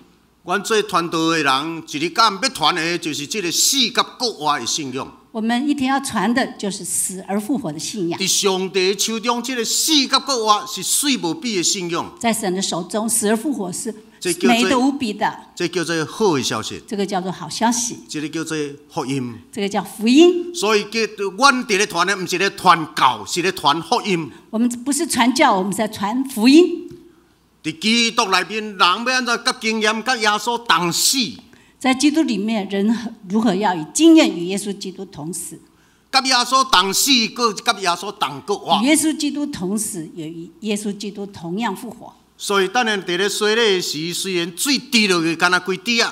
阮做傳道的人，一日到晚欲傳的，就是這个死佮復活的信仰。我們一天要傳的就是死而復活的信仰。佇上帝手中，這个死佮復活是媠無比的信仰。在神的手中，死而復活是這叫做美得無比的。這叫做好的消息。這個叫做好消息。這个叫做福音。這個叫福音。所以，叫阮佇咧傳的，毋是咧傳教，是咧傳福音。我們不是傳教，我們是在傳福音。佇基督內面，人欲按怎佮經驗佮耶穌同死？在基督裡面，人如何要與經驗與耶穌基督同死？佮耶穌同死，閣佮耶穌同復活。與耶穌基督同死，也與耶穌基督同樣復活。所以，等下佇咧洗禮時，雖然水滴落去，干焦幾滴仔。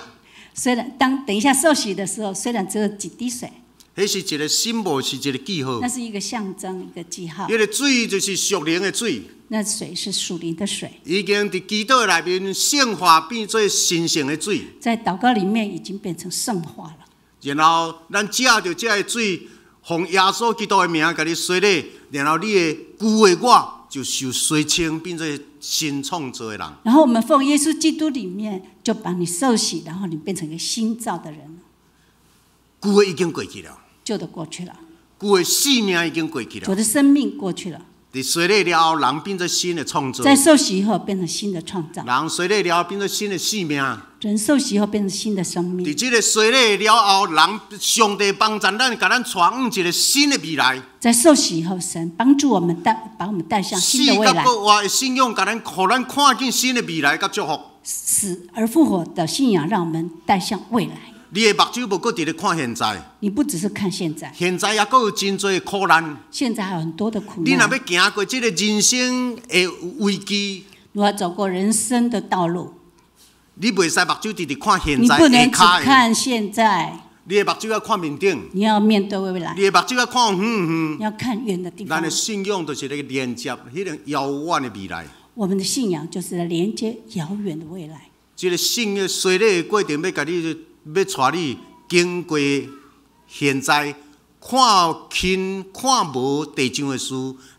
雖然當等一下受洗的時候，雖然只有幾滴水。彼是一个 symbol，是一个記號。那是一個象徵，一個記號。彼个水就是屬靈的水。那水是屬靈的水。已經佇祈禱內面聖化變做神聖的水。在禱告裡面已經變成聖化了。然後咱藉著這个水，奉耶穌基督的名共你洗禮，然後你的舊的我就受洗清，變做新創造的人。然後我們奉耶穌基督裡面，就把你受洗，然後你變成一個新造的人。舊的已經過去了。舊的過去了。舊的生命已經過去了。舊的生命過去了。佇洗禮了後，人變做新的創造。在受洗以後變成新的創造。人洗禮了後變做新的生命。人受洗以後變成新的生命。佇這个洗禮了後，人上帝幫助咱，共咱帶往一个新的未來。在受洗以後，神幫助我們帶，把我們帶向新的未來。死佮復活的信仰，共咱，予咱看見新的未來佮祝福。死而復活的信仰，讓我們帶向未來。你的目睭無閣佇咧看現在，你不只是看現在，現在猶閣有真濟苦難。現在還有很多的苦難。你若欲行過這个人生的危機，如果走過人生的道路，你袂使目睭直直看現在你不能只下跤的。看現在，你的目睭愛看面頂，你要面對未來。你的目睭愛看遠遠。你要看遠的地方。咱的信仰就是咧連接彼个遙遠的未來。我們的信仰就是來連接遙遠的未來。這个信的洗禮的過程，欲共你。欲帶你經過現在看輕看無地上的事，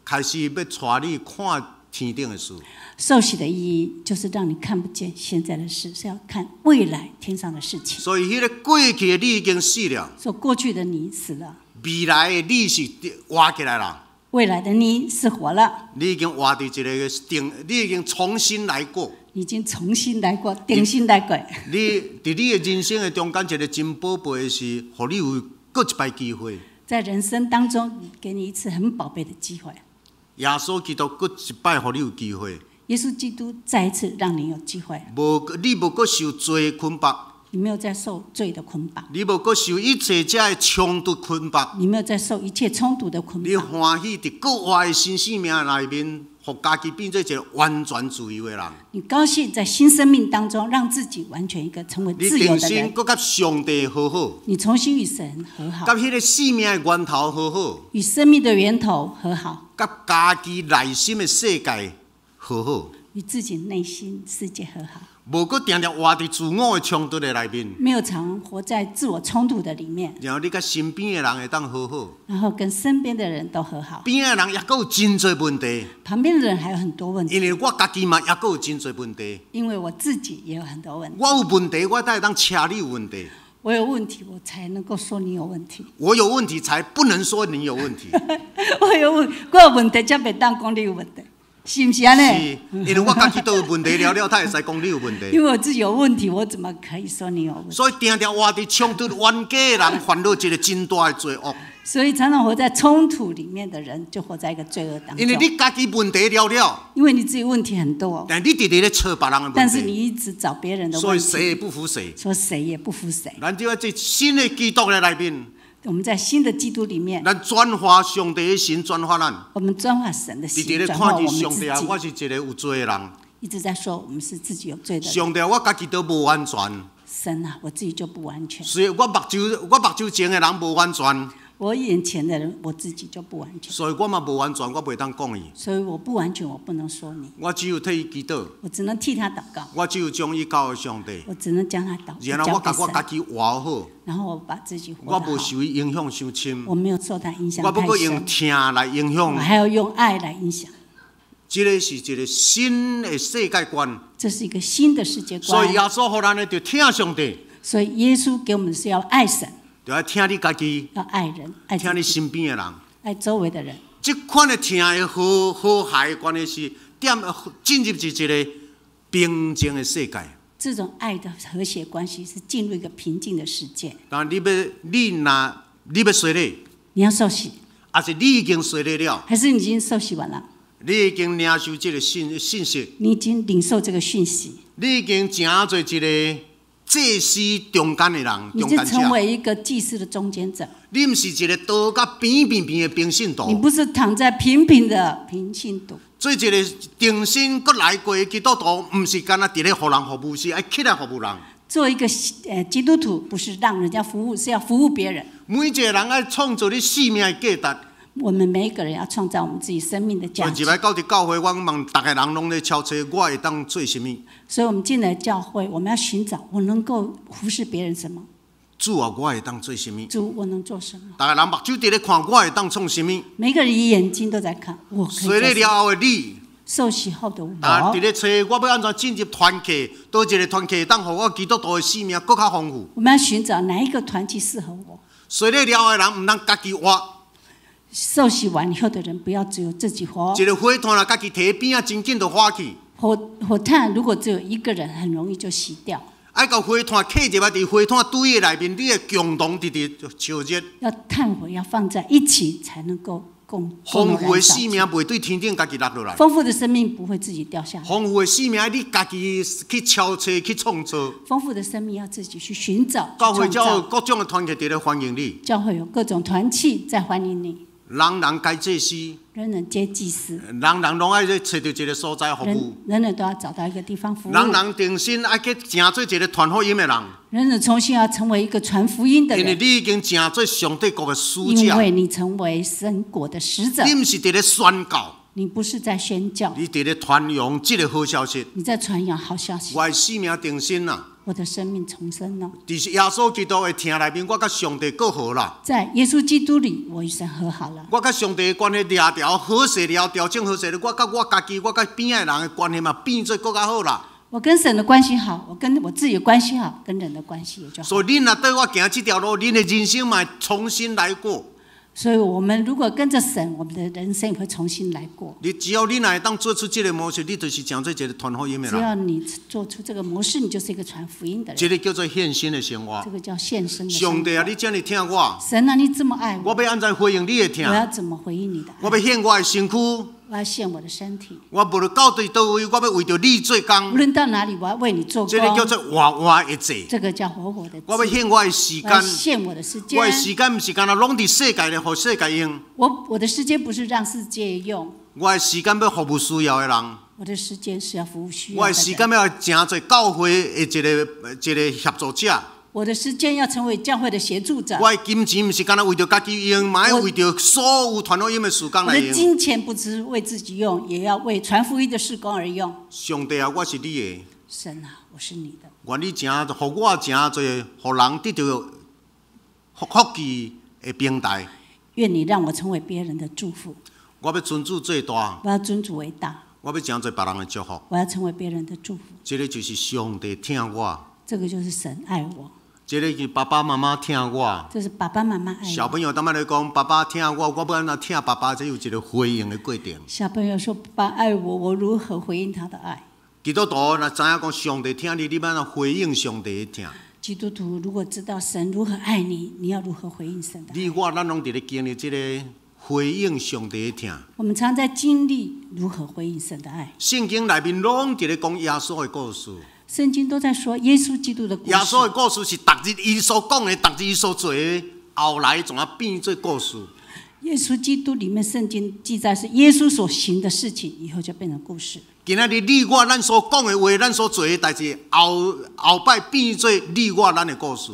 開始欲帶你看天頂的事。受洗的意義就是讓你看不見現在的事，是要看未來天上的事情。所以，彼个過去的你已經死了。所以過去的你死了。未來的你是活起來啦。未來的你是活了。你已經活佇一个定，你已經重新來過。已經重新來過，重新來過。你佇你的人生的中間，一个真寶貝的是，予你有閣一擺機會。在人生當中，給你一次很寶貝的機會。耶穌基督閣一擺予你有機會。耶穌基督再一次讓你有機會。無，你無閣受罪捆綁。你沒有再受罪的捆綁。你無閣受一切這的衝突捆綁。你沒有再受一切衝突的捆綁。你歡喜佇復活的新生命內面，予家己變做一个完全自由的人。你高興在新生命當中，讓自己完全一個成為自由的人。你重新閣佮上帝和好。你重新與神和好。佮彼个生命的源頭和好。與生命的源頭和好。佮家己內心的世界和好。與自己內心世界和好，無閣定定活佇自我的衝突的內面。沒有常活在自我衝突的裡面，然後你佮身邊的人會當和好，然後跟身邊的人都和好。邊的人抑閣有真濟問題，旁邊的人還有很多問題，因為我家己嘛抑閣有真濟問題。因為我自己也有很多問題。我有問題，我才會當車你有問題。我有問題，我才能夠說你有問題。我有問題，才不能說你有問題。我有問題，才袂當講你有問題，是毋是按呢？是，因為我家己都有問題了了，才會使講你有問題。因為我自己有問題，我怎麼可以說你有問題？所以定定活佇衝突冤家的人，犯了一個真大的罪惡。所以常常活在衝突裡面的人，就活在一個罪惡當中。因為你家己問題了了，因為你自己問題很多，但你直直咧揣別人的問題。但是你一直找別人的問題，所以誰也不服誰。說誰也不服誰。咱就佇新的基督的內面，我們在新的基督裡面，咱轉化上帝的心，轉化咱。我們轉化神的心，直直咧轉化看我們自見上帝啊，己。我是一個有罪的人。一直在說我們是自己有罪的人。上帝，我家己都無完全。神啊，我自己就不完全。所以我目睭前的人無完全。我眼前的人，我自己就不完全。所以我嘛無完全，我袂當講伊。所以我不完全，我不能說你。我只有替伊祈禱。我只能替他禱告。我只有將伊交予上帝。我只能將他禱然後我共我家己活好。然後我把自己活我無受伊影響傷深。我沒有受他影響我不過用疼來影響。我還要用愛來影響。這個是一個新的世界觀。這是一個新的世界觀。所以耶穌予咱的就疼上帝。所以耶穌給我們是要愛神。就愛疼你家己，要愛人，愛疼你身邊的人，愛周圍的人。這款的疼的和和諧的關係是點進入一個平靜的世界。這種愛的和諧關係是進入一個平靜的世界。但你欲你若你欲洗禮，你要受洗，還是你已經洗禮了？還是你已經受洗完了？你已經領受這個信息，你已經領受這個訊息。你已經成做一個祭司中間的人，你就成為一個祭司的中間者。你毋是一個倒甲平平平的平信徒。你不是躺在平平的平信徒。做一個重新閣來過的基督徒，毋是干焦佇咧予人服務，是愛起來服務人。做一個基督徒，不是讓人家服務，是要服務別人。每一個人愛創造你生命的價值。我們每一個人要創造我們自己生命的價值。入來到佇教會，我問逐个人攏咧敲揣，我會當做啥物？所以，我們進來教會，我們要尋找我能夠服侍別人什麼？主啊，我會當做啥物？主，我能做什麼？逐个人目睭佇咧看，我會當創啥物？每個人眼睛都在看我。洗禮了後的你，受洗後的我，佇咧揣，我欲按怎進入團契？佗一個團契會當予我基督徒的生命閣較豐富？我們要尋找哪一個團契適合我？洗禮了後的人毋通家己活。受洗完以後的人，不要只有自己活。一個火炭若家己提邊仔，真緊就火去。火炭如果只有一個人，很容易就熄掉。愛共火炭刻入來，佇火炭堆的內面，你會共同直直燒熱。要炭火要放在一起，才能夠共豐富的生命袂對天頂家己落落來。豐富的生命不會自己掉下來。豐富的生命你家己去敲揣去創造。豐富的生命要自己去尋找。教會才有各種的團契佇咧歡迎你。教會有各種團契在歡迎你。人人皆祭司，人人皆祭司，人人攏愛去揣著一個所在服務，人人都要找到一個地方服務。人人重新愛去成做一個傳福音的人，人人重新要成為一個傳福音的人。因為你已經成做上帝國的使者，因為你成為神國的使者。你毋是佇咧宣教，你不是在宣教，你佇咧傳揚這個好消息。你在傳揚好消息。我的生命重生啦，我的生命重生了。佇耶穌基督的疼內面，我佮上帝閣和啦。在耶穌基督裡，我與神和好了。我佮上帝的關係掠調好勢了，調整好勢了，我佮我家己，我佮邊仔的人的關係嘛變做閣較好啦。我跟神的關係好，我跟我自己的關係好，跟人的關係也就好。所以，恁若綴我行這條路，恁的人生嘛會重新來過。所以，我們如果跟着神，我們的人生也會重新來過。你只要你若會當做出這個模式，你就是成做一個傳福音的人。只要你做出這個模式，你就是一個傳福音的人。這個叫做獻身的生活。這個叫獻身的生活。上帝啊，你這麼疼我。神啊，你這麼愛我。我欲按怎回應你的疼？我要怎麼回應你的愛？我欲獻我的身軀。我要獻我的身體。我無論到佗佗位，我欲為著你做工。無論到哪裡，我要為你做工。這個叫做活活的祭。這個叫活活的祭。我欲獻我的時間。我獻我的時間。我的時間毋是干焦攏佇世界咧，予世界用。我的時間不是讓世界用。我的時間欲服務需要的人。我的時間是要服務需要的人。我的時間欲成做教會的一個一個協助者。我的時間要成為教會的協助者。我的金錢毋是干焦為著家己用，嘛愛為著所有傳福音的事工我的來用。金錢不只是為自己用，也要為傳福音的事工而用。上帝啊，我是你的，神啊，我是你的，願你成，予我成做予人得著福氣的平台。願你讓我成為別人的祝福。我欲尊主做大，我要尊主為大，我欲成做別人的祝福。我要成為別人的祝福。這个就是上帝疼我，這個就是神愛我，這个是爸爸媽媽疼我。這是爸爸媽媽愛我。小朋友當擺咧講，爸爸疼我，我欲按怎疼爸爸，這有一个回應的過程。小朋友說：“爸爸愛我，我如何回應他的愛？” 基督徒若知影講上帝疼你，你欲按怎回應上帝的疼？基督徒如果知道神如何愛你，你要如何回應神的愛？你我咱攏佇咧經歷這个回應上帝的疼。我們常在經歷如何回應神的愛。聖經內面攏佇咧講耶穌的故事。聖經都在說耶穌基督的故事。耶穌的故事是逐日伊所講的，逐日伊所做的，後來怎啊變做故事？耶穌基督裡面聖經記載是耶穌所行的事情，以後就變成故事。今仔日你我咱所講的話，咱所做的代誌，後後擺變做你我咱的故事。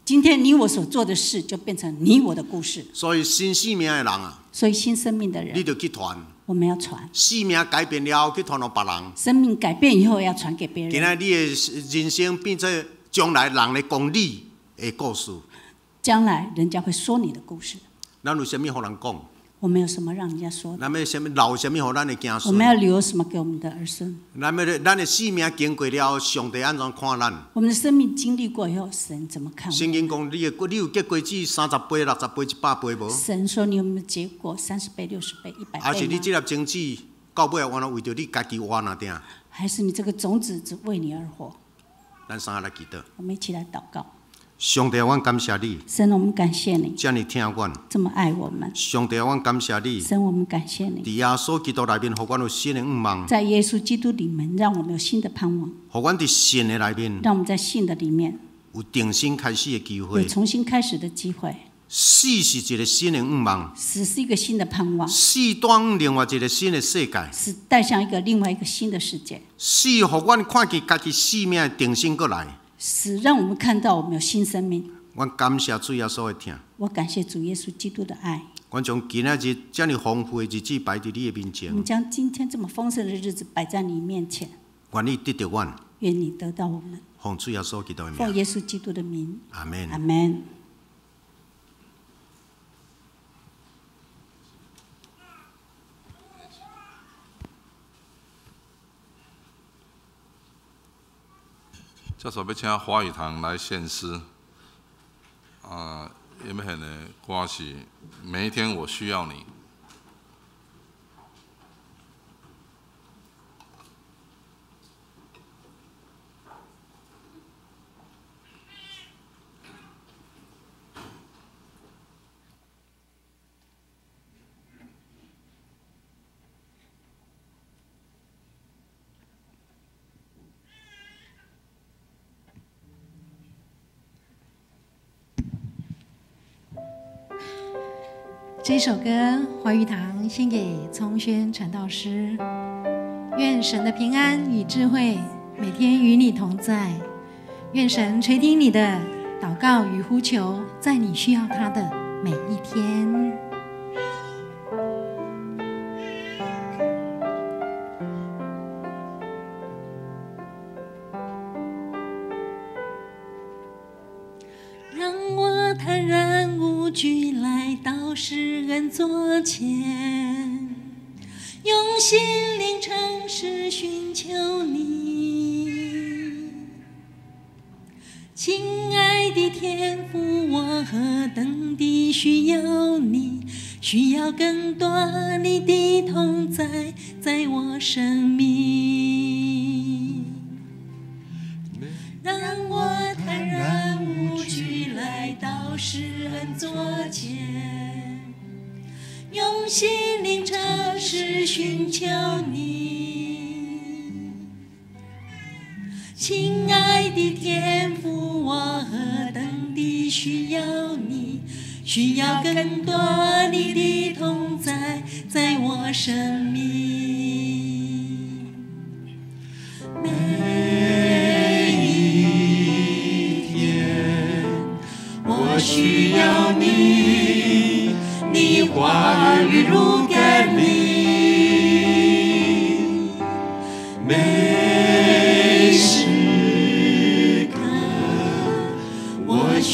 今天你我所做的事，就變成你我的故事。所以新生命的人啊，所以新生命的你人，著去傳。我們要傳。生命改變了後，去傳予別人。生命改變以後，要傳給別今人。仔日你的人生變做將來人咧講你的故事。將來人家會說你的故事。咱有啥物予人講？我們有什麼讓人家說的？咱欲啥物留啥物予咱的子我們要孫？留什麼給我們的兒孫？咱欲咱的生命經過了，上帝按怎看咱？我們的生命經歷過以後，神怎麼看我們？聖經講，你有結果子30倍、60倍、100倍無？神說：“你有沒有結果30倍、60倍、100 倍嗎？還是你這粒種子到尾原來為著你家己活爾定？還是你這個種子只為你而活？”咱三个來祈禱。我們一起來禱告。上帝，阮感謝你，神，我們感謝你遮爾疼阮。這麼愛我們。上帝，阮感謝你，神，我們感謝你，佇耶穌基督內面，予阮有新的願望，在耶穌基督裡面，讓我們有新的盼望，予阮佇信的內面讓我們在信的裡面有重新開始的機有會。重新開始的機會。死是一个新的願望，死是一個新的盼望，死帶另外一个新的世界，死帶向一個另外一個新的世界。死予阮看見家己生命的重新過來。死讓我們看到我們有新生命。阮感謝主耶穌的疼，我感謝主耶穌基督的愛。阮將今仔日遮爾豐富的日子擺佇你的面我前們，將今天這麼豐盛的日子擺在你面前，願你得著阮，願你得到我們。奉主耶穌基督的奉名，耶穌基督的名，阿們。阿門。這首欲請華語堂來獻詩，啊，𪜶欲獻的歌是《每一天我需要你》。這首歌，華語堂獻給聰軒傳道師。願神的平安與智慧每天與你同在。願神垂聽你的禱告與呼求，在你需要他的每一天。讓我坦然無懼來到施恩座前，用心靈誠實尋求你。親愛的天父，我何等的需要你，需要更多你的同在，在我生命。讓我坦然無懼來到施恩座前，用心靈誠實尋求你。親愛的天父，我何等的需要你，需要更多你的同在，在我生命。每一天，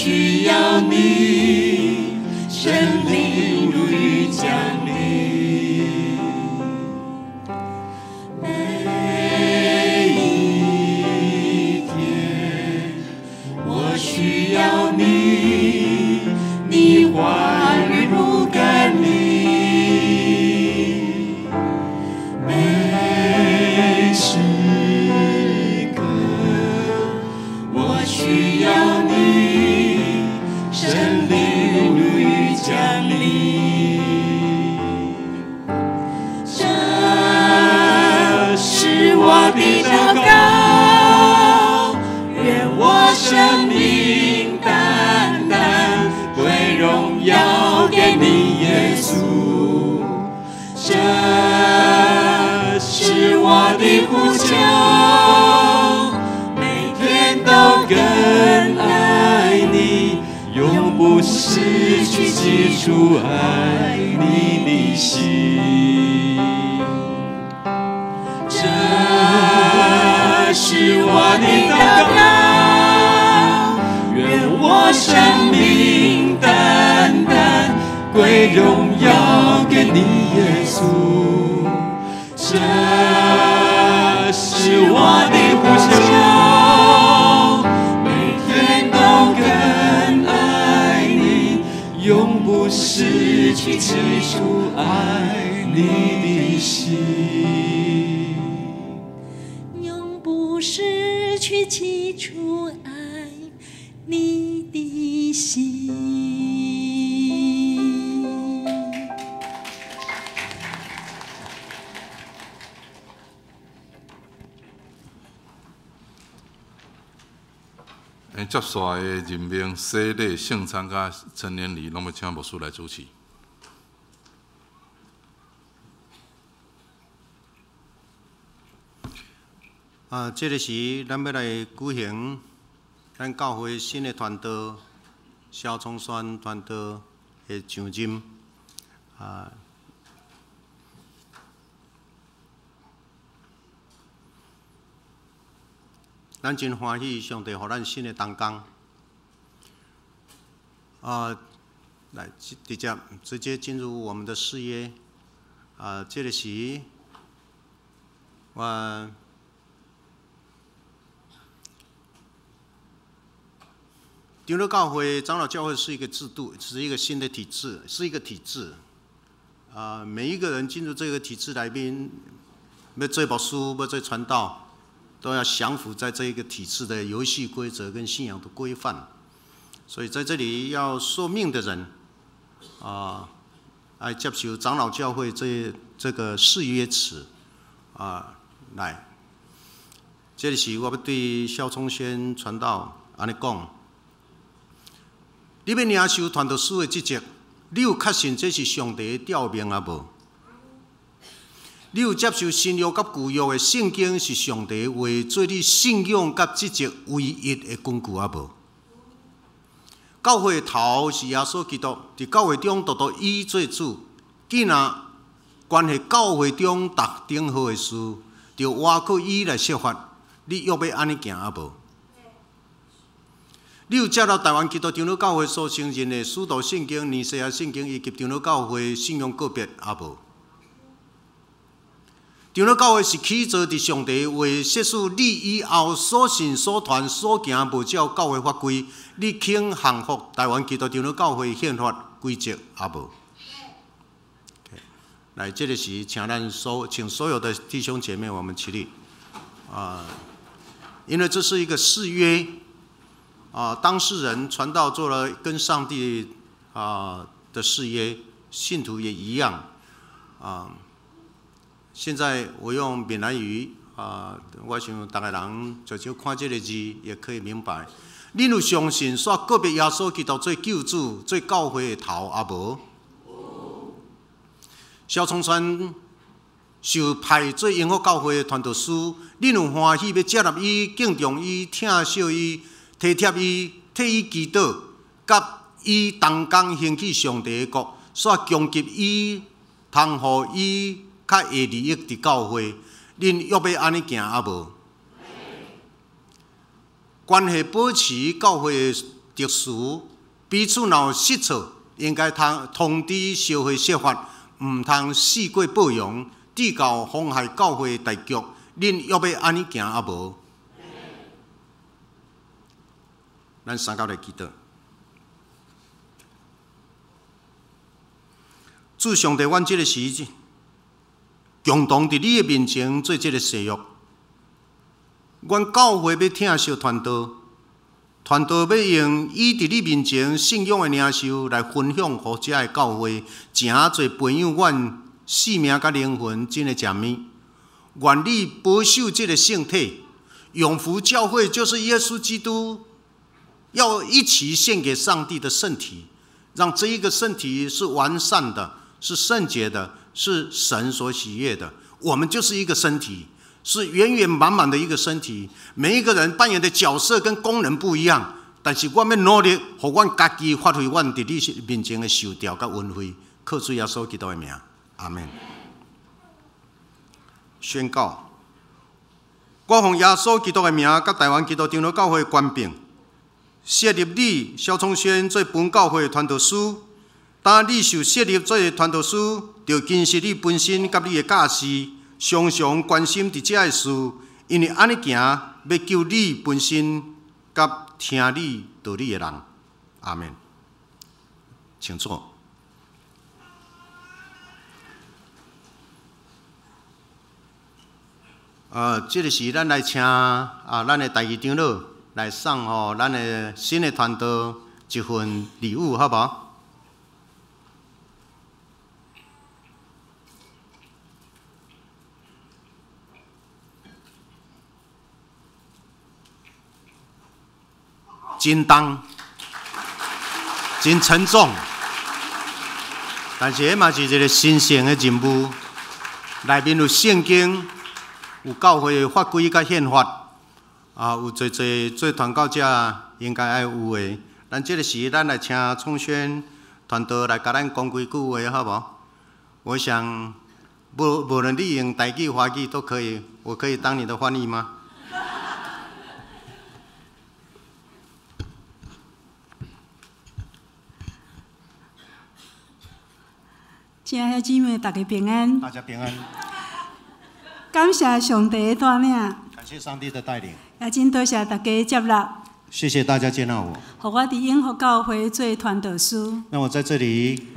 需要你，聖靈如雨降臨。每一天，我需要你，你話語如甘霖。每時刻，我需要你，聖靈如雨降臨。這是我的禱告，願我生命單單歸榮耀給你，耶穌。這是我的呼求，每天都更愛你，永不失去起初愛你的心。這是我的禱告，願我生命單單歸榮耀給你，耶穌。這是我的呼求，每天都更愛你，永不失去起初愛你的心。永不失去起初愛你的心。接下來的任命、洗禮、聖餐佮成年禮，攏欲請牧師來主持。啊，這个時，咱欲來舉行咱教會新的傳道蕭聰宣傳道的上任。啊，咱真歡喜，上帝予咱新的同工。啊，來直接進入我們的誓約。啊，這个時，我長老教會、長老教會是一個制度，是一個新的體制，是一個體制。啊，每一個人進入這個體制內面，欲做牧師，欲做傳道，都要降服在這一個體制的遊戲規則跟信仰的規範。所以在這裡要受命的人，啊，來接受長老教會這個誓約詞，啊，來，這個時我欲對蕭聰宣傳道按呢講。你欲領受傳道師的職責，你有確信這是上帝的召命抑無？你有接受新約佮舊約的聖經是上帝的話，做你信仰佮職責唯一的根據抑無？教會的頭是耶穌基督，佇教會中獨獨伊做主。既若關係教會中逐等號的事，著倚靠伊來設法，你欲欲按呢行抑無？你有接納台灣基督長老教會所承認的使徒信經、尼西亞信經以及長老教會信仰告白抑無？長老教會是起造佇上帝話設使你以後所信所傳所行無照教會法規，你肯降服台灣基督長老教會憲法規則抑無？來，這个時，請所有的弟兄姐妹，我們起立。啊，因為這是一個誓約。啊，當事人傳道做了跟上帝啊的誓約，信徒也一樣。啊，現在我用閩南語啊，我想逐个人就就看這个字也可以明白。恁有相信煞告別耶穌基督做救主、做教會的頭抑無？蕭聰宣受派做榮福教會的傳道師，恁有歡喜欲接納伊、敬重伊、疼惜伊、體貼伊、替伊祈禱，佮伊同工興起上帝的國，煞供給伊，通予伊較會利益佇教會，恁欲欲按呢行抑無？關係保持教會的特殊，彼此若有失错，应该通通知小会说法，毋通四过报扬，至到妨害教会大局。恁约欲按呢行抑无？咱三甲来祈祷。主上帝，阮这个时共同伫你的面前做这个誓约。阮教会欲疼惜传道，传道欲用伊伫你面前信仰的领袖来分享予遮的教会，诚济培养阮性命佮灵魂真的食物。愿你保守这个圣体，永福教会就是耶稣基督要一起献给上帝的圣体，让这一个圣体是完善的，是圣洁的，是神所喜悦的。我们就是一个身体，是圆圆满满的一个身体。每一个人扮演的角色跟功能不一样，但是我们努力，予阮家己发挥阮伫你面前的受调佮恩惠，靠主耶稣基督的名，阿们。宣告，我奉耶稣基督的名，佮台湾基督长老教会权柄，设立你萧聪轩做本教会传道师。当你受设立做传道师，就坚持你本身佮你的教示，常常关心伫遮的事，因为按呢行，欲救你本身佮听你道理的人。阿们。请坐。这个时咱来请啊，咱的台语长老来送予咱的新的传道一份礼物，好无？真重，真沉重，但是彼嘛是一个神圣的任务，内面有圣经，有教会的法规佮宪法，啊，有济济做传教者应该爱有的。咱这个时，咱来请聪轩传道来共咱讲几句话，好无？我想，无论你用台语、华语都可以，我可以当你的翻译吗？亲爱的姊妹，大家平安。大家平安。感谢上帝的带领。感谢上帝的带领。也真多谢大家接纳。谢谢大家接纳我。予我伫永福教会做传道师。让我在这里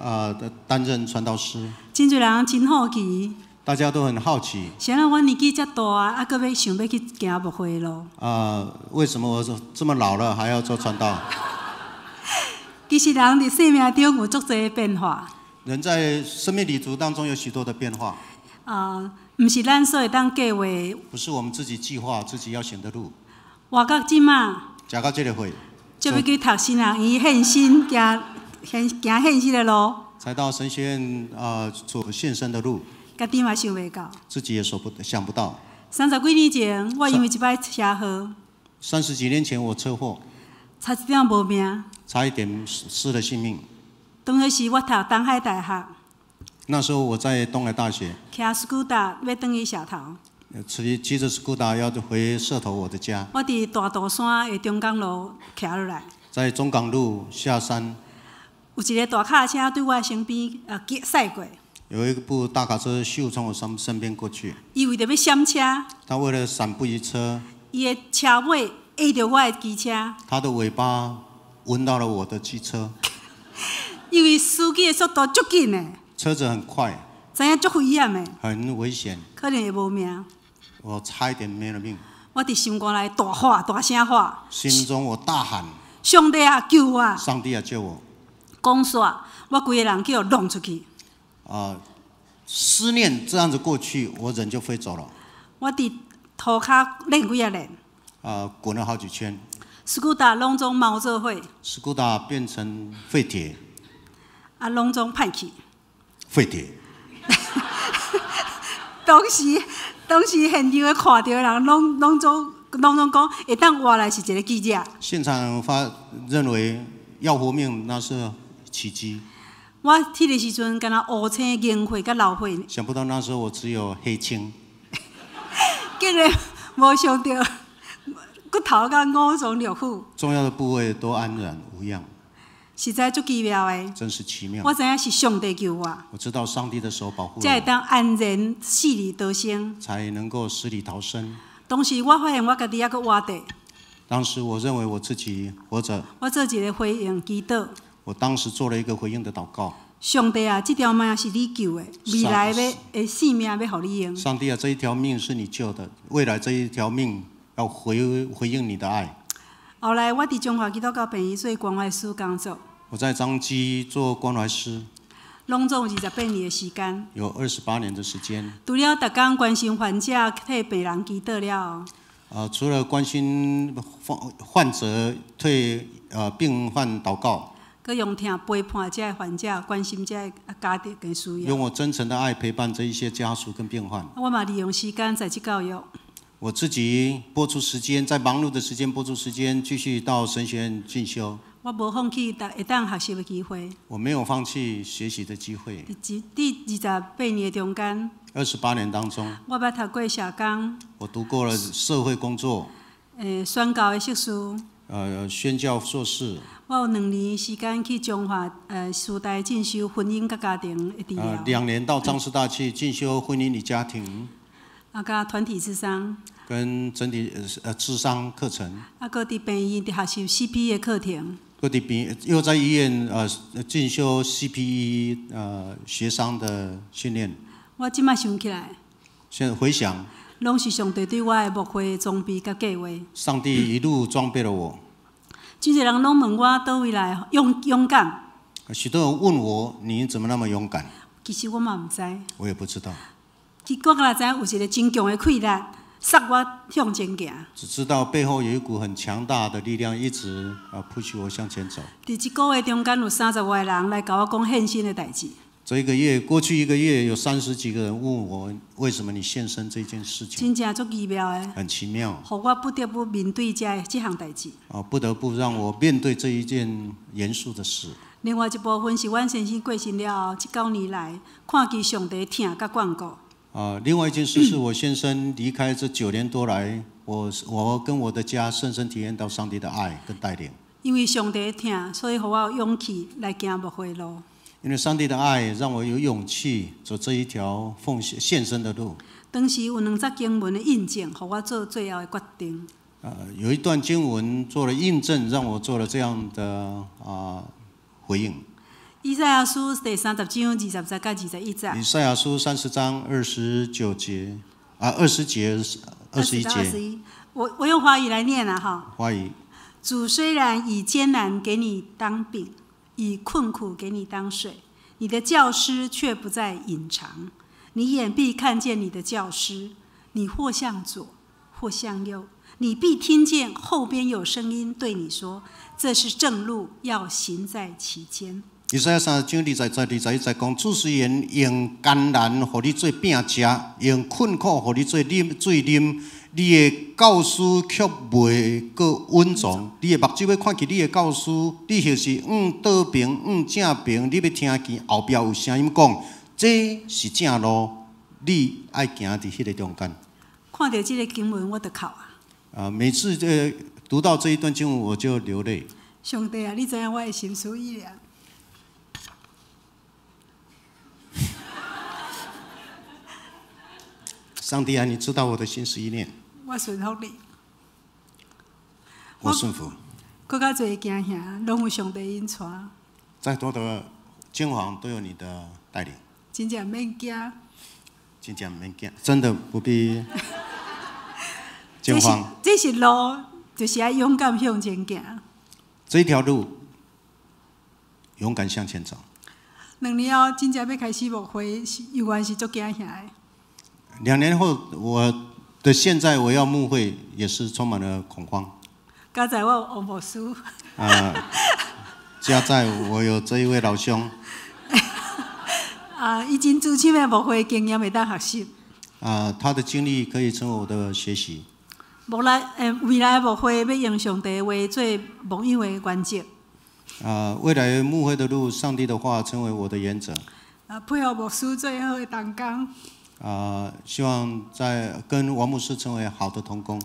担任传道师。真济人真好奇。大家都很好奇。啥人我年纪遮大啊，阁欲想欲去行牧会路？为什么我这么老了还要做传道？其实人伫生命中有足济变化。人在生命旅途当中有许多的变化。毋是咱所会当计划。不是我们自己计划自己要行的路。活到这马。食到这个岁。就欲去读神学院献身，行献行献身的路。才到神学院走献身的路。家己嘛想袂到。自己也想不到。30几年前，我因为一摆车祸。30几年前，我车祸。差一点无命。差一点失了性命。当时我读东海大学。那时候我在东海大学。骑斯古达欲转去社头。骑着斯古达要回社头我的家。我伫大肚山的中港路骑落来。在中港路下山。有一个大卡车对我身边驶过。有一部大卡车咻从我身边过去。伊为著欲闪车。他为了闪不一车。伊的车尾挨著我的机车。他的尾巴闻到了我的机车。因为司机的速度足紧的。车子很快。知影足危险的。很危险。可能会无命。我差一点没了命。我伫心肝内大喊，大声喊。心中我大喊。上帝啊，救我！上帝啊，救我！讲煞，我规个人去予弄出去。思念这样子过去，我人就飞走了。我伫涂跤练几仔练。滚了好几圈。斯古达拢总毛做伙。斯古达变成废铁。啊，拢总歹去。废铁。当时现场的看著的人，拢总讲，会当活来是一个奇迹。现场认为要活命那是奇迹。我彼个时阵，敢若乌青凝血佮流血。想不到那时候我只有黑青。竟然无想著，骨頭佮五臟六腑，重要的部位都安然無恙，實在足奇妙的。真是奇妙。我知影是上帝救我，我知道上帝的手保護才會了當安然死裡逃生。我，才能夠死裡逃生。當時我發現我家己猶閣活著，當時我認為我自己活着，我做一個回應祈禱。我當時做了一個回應的禱告。上帝啊，這條命是你救的，未來欲的性命欲予你用。上帝啊，這一條命是你救的，未來這一條命要回應你的愛。後來我佇彰化基督教病院做關懷師工作，我在彰基做關懷師，攏總有28年的時間。有28年的時間。除了逐工關心患者、替病人祈禱了後，除了關心患者替病患禱告，閣用疼陪伴這个患者，關心這个家庭的需要。用我真誠的愛陪伴這一些家屬跟病患。我嘛利用時間在職教育，我自己撥出時間，在忙碌的時間撥出時間，繼續到神學院進修。我無放棄會當學習的機會。我沒有放棄學習的機會。佇28年的中間， 28年當中，我捌讀過社工，我讀過了社會工作，宣教的碩士。宣教碩士。我有2年時間去彰化師大進修婚姻佮家庭的治療。2年到彰師大去進修婚姻與家庭。啊，佮團體諮商。跟整體諮商課程。啊，閣佇病院佇學習 CPE 的課程。閣佇病又在醫院進修 CPE 學商的訓練。我這擺想起來。現在回想。攏是上帝對我的牧會裝備佮計劃。上帝一路裝備了我。真濟人攏問我佗位來勇敢。許多人問我，你怎麼那麼勇敢？其實我嘛毋知。我也不知道。其實我敢若知影有一個真強的氣力，捒我向前行。只知道背後有一股很強大的力量，一直啊 push 我向前走。佇這個月中間有30外人來共我講獻身的代誌。這一個月過去一個月，有30幾個人問我為什麼你獻身這件事情。真正足奇妙的。很奇妙。予我不得不面對這項代誌。啊，不得不讓我面對這一件嚴肅的事。另外一部分是阮先生過身了後，這9年來看見上帝疼佮眷顧。啊，另外一件事是我先生離開這9年多來，我跟我的家深深體驗到上帝的愛跟帶領。因為上帝疼，所以予我有勇氣來行牧會路。因為上帝的愛讓我有勇氣走這一條奉獻獻身的路。當時有兩節經文的印證，予我做最後的決定。有一段經文做了印證，讓我做了這樣的回應。以賽亞書第30章20節佮21節。以賽亞書30章29節啊，20節21節。 21，我用華語來念啦哈。華語。主雖然以艱難給你當餅，以困苦給你當水，你的教師卻不再隱藏。你眼必看見你的教師，你或向左，或向右，你必聽見後邊有聲音對你說：“這是正路，要行在其間。” 以賽亞30章20節21節講，主雖然用艱難予你做餅食，用困苦予你做啉水啉，你的教師卻袂閣隱藏。你的目睭欲看見你的教師，你或是向倒爿，向正爿，你欲聽見後壁有聲音講，這是正路，你愛行佇彼个中間。看著這个經文，我就哭啊！啊，每次讀到這一段經文，我就流淚。上帝啊，你知影我的心思意念。上帝啊，你知道我的心思意念。我順服你。我順服。閣較濟驚嚇，攏有上帝引帶。再多的驚惶都有你的帶領。真正免驚。真正免驚，真的不必驚慌。這是路，就是愛勇敢向前行。這一條路，勇敢向前走。2年後，真正欲開始牧會，猶原是足驚嚇的。2年後，我的現在我要牧會，也是充滿了恐慌。佳哉我有王牧師。啊，佳哉我有這一位老兄。啊，伊真資深的牧會經驗會當學習。啊，他的經歷可以成為我的學習。未來牧會欲用上帝話做牧養的原則。啊，未來牧會的路，上帝的話成為我的原則。啊，配合牧師做好的同工。啊，希望在跟王牧師成為好的同工。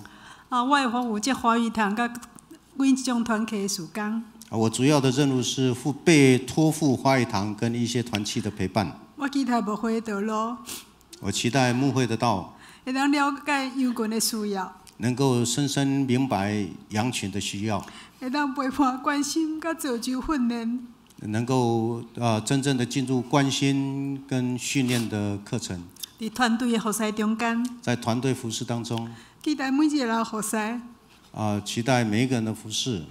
啊，我會負責華語堂佮阮這種團契的事工。啊，我主要的任務是負被託付華語堂跟一些團契的陪伴。我期待牧會的道路，我期待牧會的道，會當了解羊群的需要，能夠深深明白羊群的需要，會當陪伴、關心佮造就訓練，能夠真正的進入關心跟訓練的課程。佇團隊的服侍中間，在團隊服侍當中，期待每一個人服侍，期待每一個人的服侍，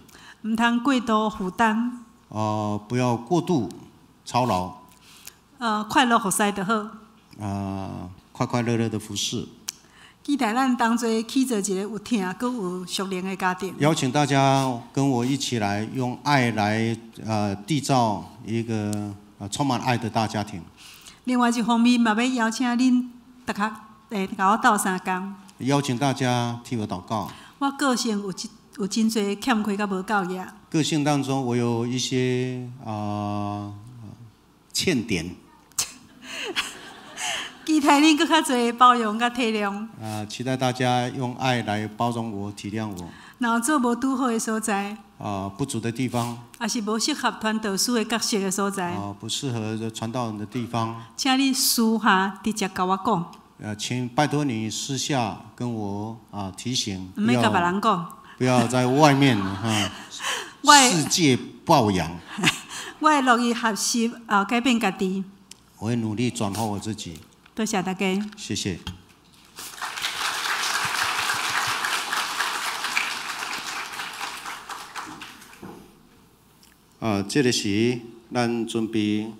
毋通過度負擔，不要過度操勞，快樂服侍就好。快快樂樂的服侍。期待咱同齊起做一個有疼閣有屬靈的家庭。邀請大家跟我一起來用愛來締造一個充滿愛的大家庭。另外一方面嘛，欲邀請恁逐家共我鬥相共。邀請大家替我禱告。我個性有真濟欠缺佮無夠額。個性當中，我有一些欠點。期待恁閣較濟包容佮體諒。期待大家用愛來包容我、體諒我。若有做無拄好的所在。不足的地方。抑是無適合傳道師的角色的所在。不適合傳道人的地方。請你私下直接共我講。請拜託你私下跟我提醒。毋免共別人講。不要在外面哈，世界爆揚。我會樂意學習改變家己。我會努力轉化我自己。多謝大家。謝謝。這個時咱準備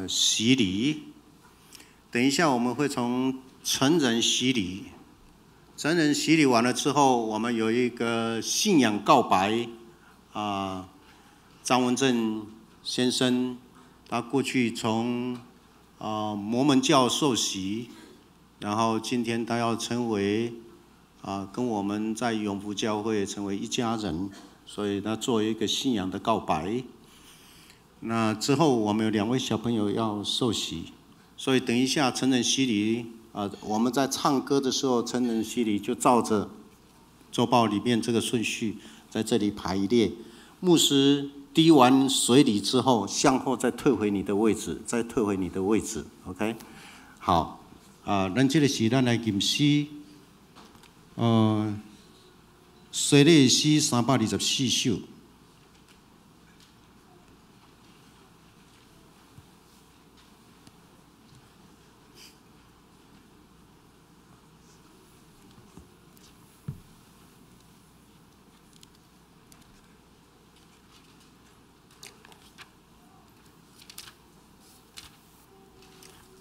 洗禮。等一下我們會從成人洗禮，成人洗禮完了之後，我們有一個信仰告白。張文正先生，他過去從摩門教受洗，然後今天他要成為跟我們在永福教會成為一家人，所以他做一個信仰的告白。那之後我們有兩位小朋友要受洗，所以等一下成人洗禮我們在唱歌的時候，成人洗禮就照着週報裡面這個順序在這裡排列。牧師滴完水禮之後，向後再退回你的位置，再退回你的位置。OK，好，咱這個時咱來吟詩，洗禮詩324首。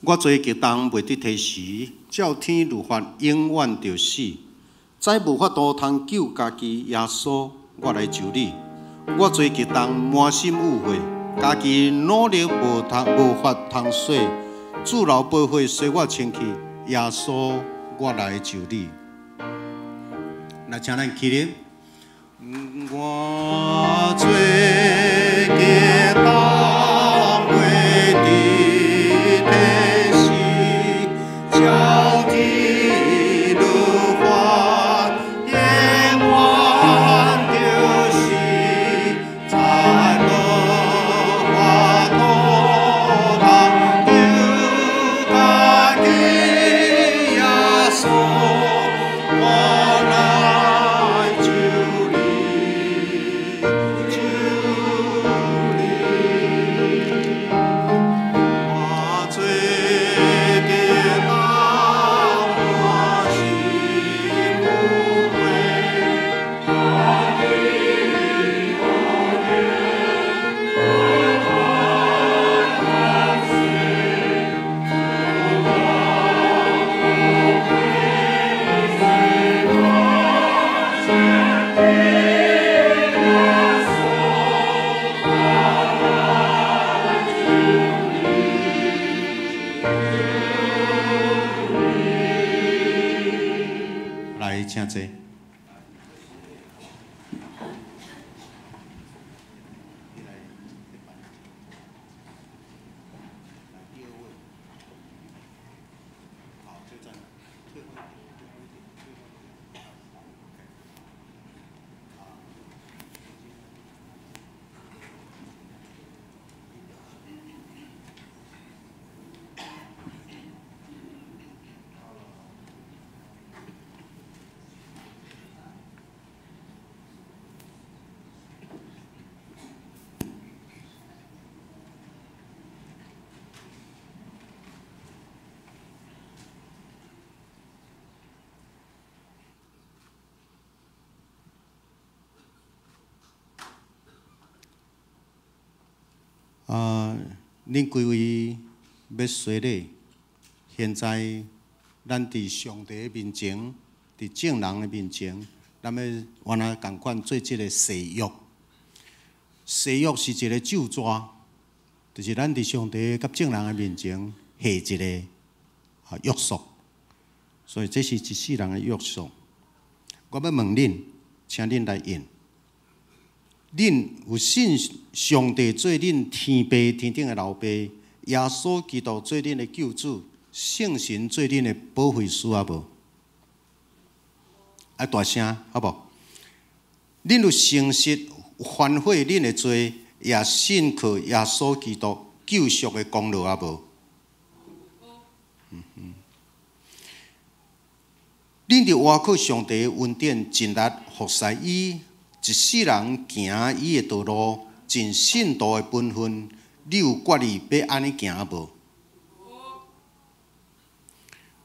我做激動袂得提時，照天律法永遠著死，知無法度通救家己，耶穌，我來求你。我做激動滿心誤會，家己努力無法通洗，主流寶血洗我清氣，耶穌，我來求你。來，請咱起立。我做激動袂得提時，照天律法永遠著死，才無法度通救家己，耶穌，我來求你，求你。我做激動滿心誤會，來，請坐。啊，恁幾位欲洗禮，現在咱佇上帝的面前，佇眾人的面前，咱欲原來仝款做這个誓約。誓約是一个咒詛，就是咱佇上帝佮眾人的面前下一个約束，所以這是一世人的約束。我欲問恁，請恁來應。恁有信上帝做恁天父天頂的老爸，耶穌基督做恁的救主，聖神做恁的保惠師啊無？愛大聲，好無？恁有誠實反悔恁的罪，也信靠耶穌基督救贖的功勞啊無？恁佇倚靠上帝的恩典，盡力服侍伊，一世人行伊的道路，盡信徒的本分，你有決意欲按呢行無？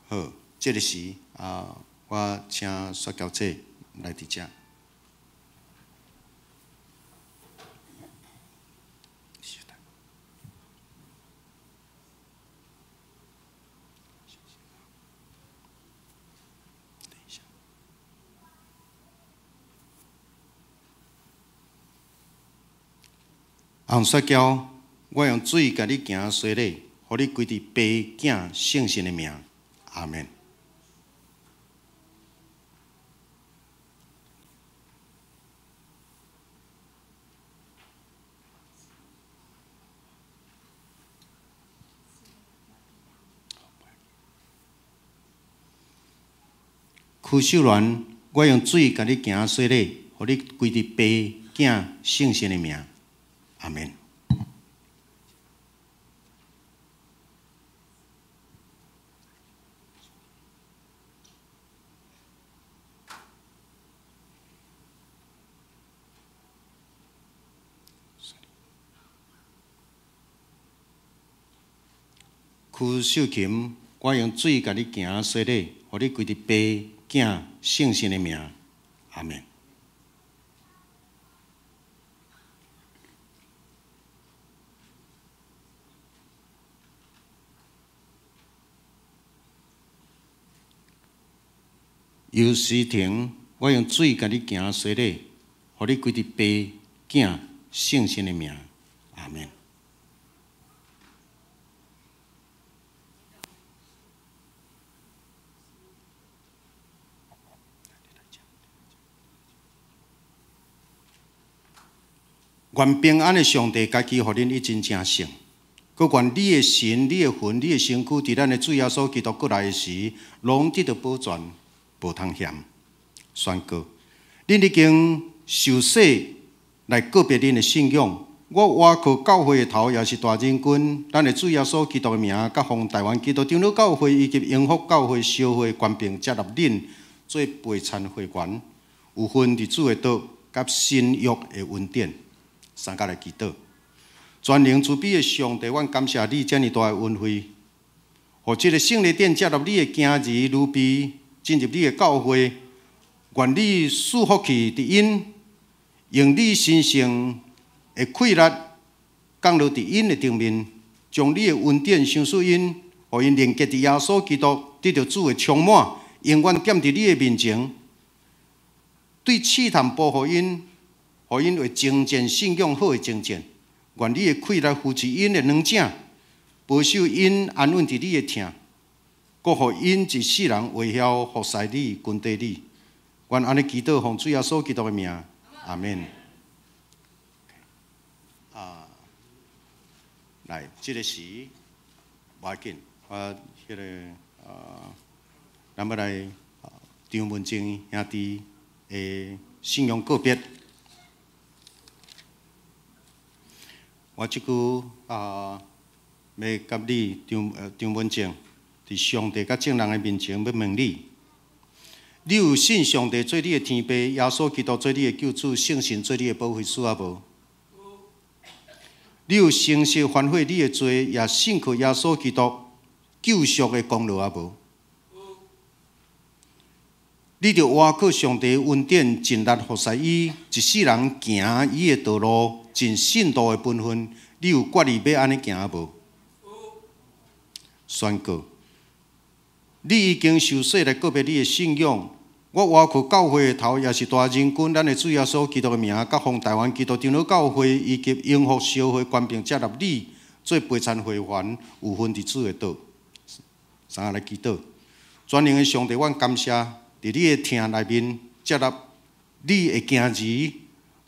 好，這个時啊，我請雪嬌姐來佇遮。紅雪嬌，我用水共你行洗禮，予你歸佇爸、囝、聖神的名，阿們。柯秀蘭，我用水共你行洗禮，予你歸佇爸、囝、聖神的名，阿們。柯秀琴，我用水共你行洗禮，予你歸佇爸、囝、聖神的名，阿們。尤思婷，我用水共你行洗禮，予你歸佇爸、囝、聖神的名，阿們。願平安的上帝家己予恁一真正聖，閣願你的神、你的魂、你的身軀，佇咱的主耶穌基督閣來的時，攏得著保全，無通嫌。宣告，恁已經受洗來告別恁的信仰。我倚靠教會的頭，也是大仁君，咱的主耶穌基督的名，佮奉台灣基督長老教會以及榮福教會小會權柄，接納恁做陪餐會員，有份佇主的道佮新約的恩典。三甲來祈禱，全能慈悲的上帝，阮感謝你遮爾大的恩惠，予這个聖禮殿接納你的囝兒女婢進入你的教會，願你賜福氣佇𪜶，用你神聖的氣力降落佇𪜶的頂面，將你的恩典賞賜𪜶，予𪜶連結佇耶穌基督，得著主的充滿，永遠踮佇你的面前，對試探保護𪜶。予𪜶為征戰信仰好的征戰，願你的氣力扶持𪜶的兩掌，保守𪜶安穩佇你的疼，閣予𪜶一世人微笑服侍你、跟綴你。願按呢祈禱，奉主耶穌基督的名，阿們。啊，來，這个時無要緊，我彼个啊，咱欲來張文靜兄弟的信仰告別。我這句啊，欲佮你張文靜，佇上帝佮眾人的面前，欲問你：你有信上帝做你的天父，耶穌基督做你的救主，聖神做你的保惠師啊無？你有誠實反悔你的罪，也信靠耶穌基督救贖的功勞啊無？你著倚靠上帝恩典，盡力服侍伊，一世人行伊的道路，盡信徒的本分。你有決意欲按呢行無？宣告，你已經受洗來告別你的信仰。我倚靠教會的頭，也是大仁君，咱的主耶穌基督的名，佮奉台灣基督長老教會以及榮福修會權柄接納你做陪餐會員，有份佇主的桌。三個來祈禱，全能的上帝，阮感謝佇你的疼內面接納你的囝兒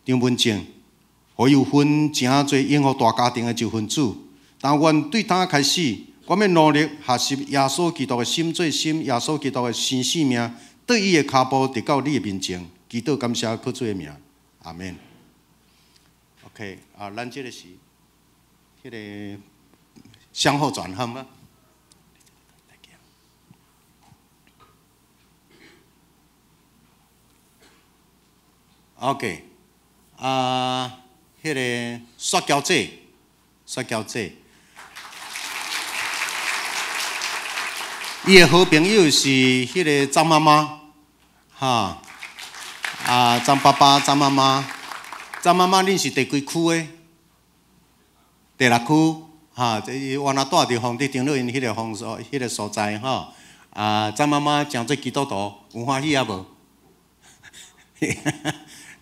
張文靜，予伊有份成做榮福大家庭的一份子。但願對今開始，我欲努力學習耶穌基督的心做心，耶穌基督的新生命，綴伊的跤步，直到你的面前。祈禱感謝靠主的名，阿門。OK，啊，咱這個是彼个向後轉好嗎？OK，啊，彼个雪嬌姐，雪嬌姐，伊的好朋友是彼个張媽媽，哈，啊，張爸爸、張媽媽，張媽媽，恁是第幾區的？第六區，哈，這我若住佇豐德長老院彼个方所，彼个所在吼。啊，張媽媽誠做基督徒，有歡喜啊無？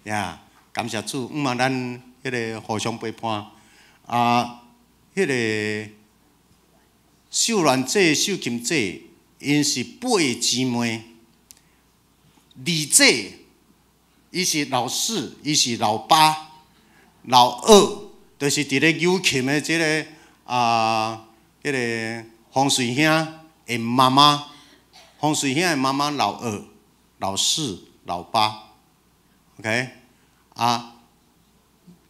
呀，感謝主，毋嘛咱彼个互相陪伴。啊，彼个秀蘭姐、秀琴姐，𪜶是八个姊妹。二姐，伊是老四，伊是老八，老二，就是佇咧有琴的這个啊，彼个洪水兄的媽媽，洪水兄的媽媽老二、老四、老八，OK，啊，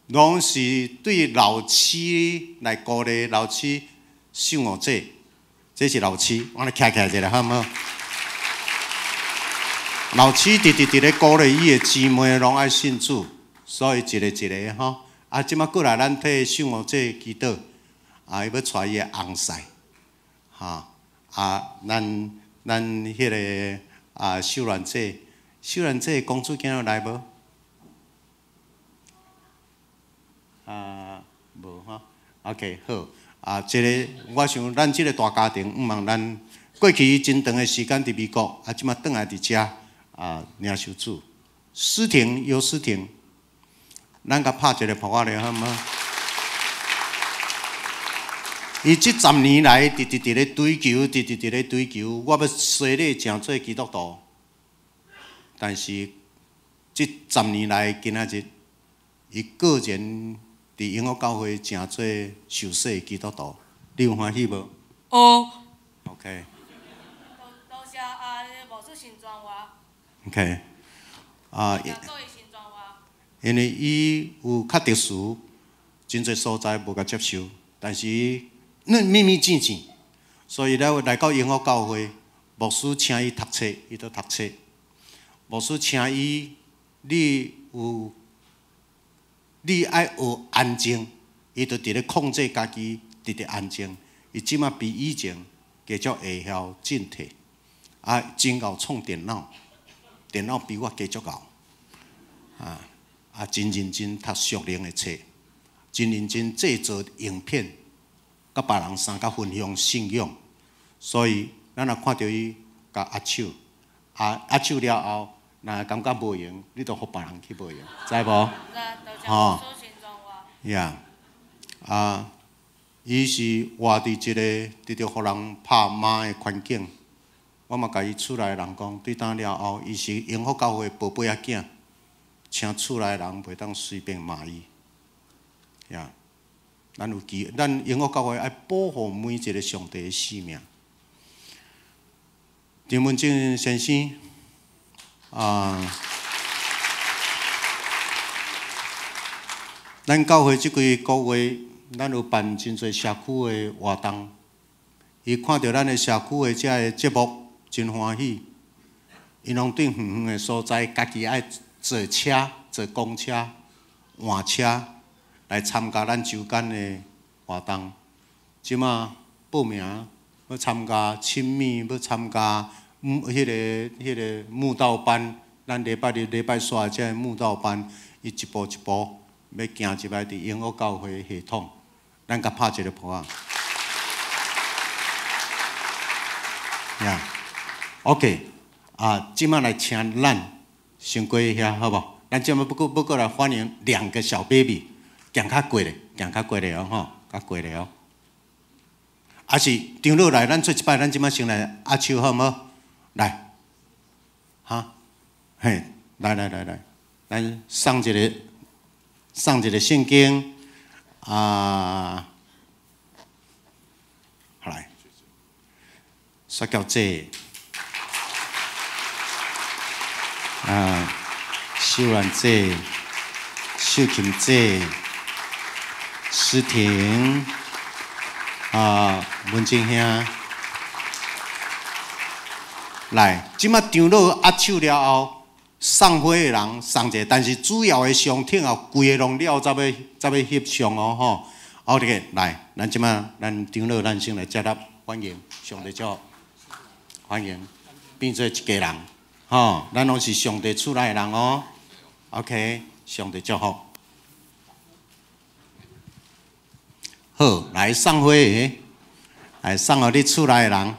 攏是對老七來鼓勵老七秀五姐，這是老七，我來徛起來一下好毋好？老七直直佇咧鼓勵伊的姊妹攏愛信主，所以一個一個吼。啊，這馬過來咱替秀五姐祈禱，啊，伊欲娶伊的翁婿，哈，啊，咱咱彼个啊秀蘭姐，秀蘭姐公主今日來無？啊，無吼，OK，好，啊，這个我想咱這个大家庭，毋茫咱過去真長的時間佇美國，啊，這馬轉來佇遮啊，領受主，思婷尤思婷。咱共拍一个噗仔咧，好毋好？伊這十年來，直直佇咧追求，直直佇咧追求。我欲洗禮成做基督徒，但是這十年來，今仔日，伊個人佇榮福教會成做受洗基督徒，你有歡喜無？有。 OK。多謝啊，牧師成全我。 OK，啊。因為伊有較特殊，真濟所在無共接受，但是伊秘密戰戰，所以了來到榮福教會，牧師請伊讀冊，伊就讀冊；牧師請伊，你有你愛學安靜，伊就佇咧控制家己，直直安靜。伊這馬比以前加足會曉進退，啊，真𠢕創電腦，電腦比我加足𠢕，啊。啊，真認真讀屬靈的冊，真認真製作影片，佮別人相佮分享信仰。所以，咱若看著伊共握手，啊，握手了後，若感覺無閒，你就予別人去無閒，知無？吼，呀，啊，伊是活佇一个直直予人拍罵的環境。我嘛共伊厝內人講，對當了後，伊是榮福教會寶貝仔囝。請厝內人袂當隨便罵伊，呀！咱有機，咱榮福教會愛保護每一个上帝的性命。張文正先生，啊，咱教會這幾个月，咱有辦真濟社區的活動。伊看著咱的社區的這个節目，真歡喜。𪜶攏對遠遠的所在，家己愛坐車、坐公車、換車來參加咱週間的活動。這馬報名欲參加親密，欲參加彼个慕道班，咱礼拜日、礼拜四这个慕道班，伊一步一步欲行入来伫永乐教会系统，咱共拍一个噗仔。呀，OK，啊，这马来请咱先过遐好无？咱这马欲阁欲阁来欢迎两个小 baby，行较过咧，行较过咧哦吼，较过咧哦。啊是长老来，咱做一摆，咱这马先来握手好无？来，哈，嘿，来来来来，咱送一个送一个圣经啊，好来，雪娇姐，啊，秀兰姐，秀琴姐，诗婷。啊，文静兄，来，这马长老握手了后，送花的人送一个，但是主要的相听后，规个拢了才欲才欲翕相哦吼。OK，来，咱这马咱长老咱先来接纳欢迎，上帝祝福，欢迎，变做一家人，吼，咱拢是上帝厝内的人哦。OK，上帝祝福。好，来送花的，来送予你厝内的人。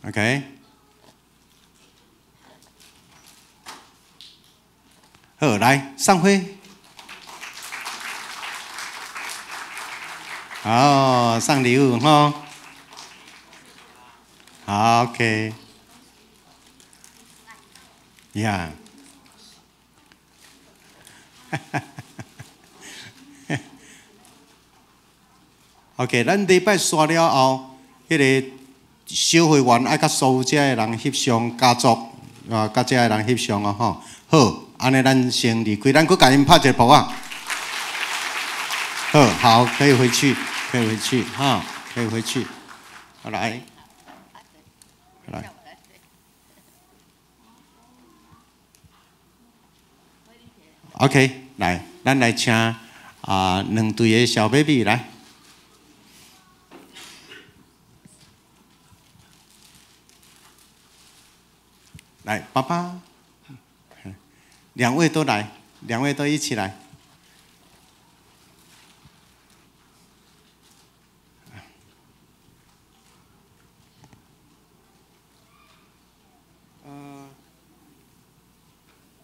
OK，好，来送花。好，送礼物吼。好，OK。呀。OK，咱礼拜煞了后，彼个小会员爱佮所有遮的人翕相，家族啊，佮遮的人翕相哦吼。好，按呢咱先离开，咱阁共𪜶拍一个噗仔。好，好，可以回去，可以回去，哈，可以回去。好来，来。OK，来，咱来请啊两对的小 baby 来。来，爸爸，两位都来，两位都一起来。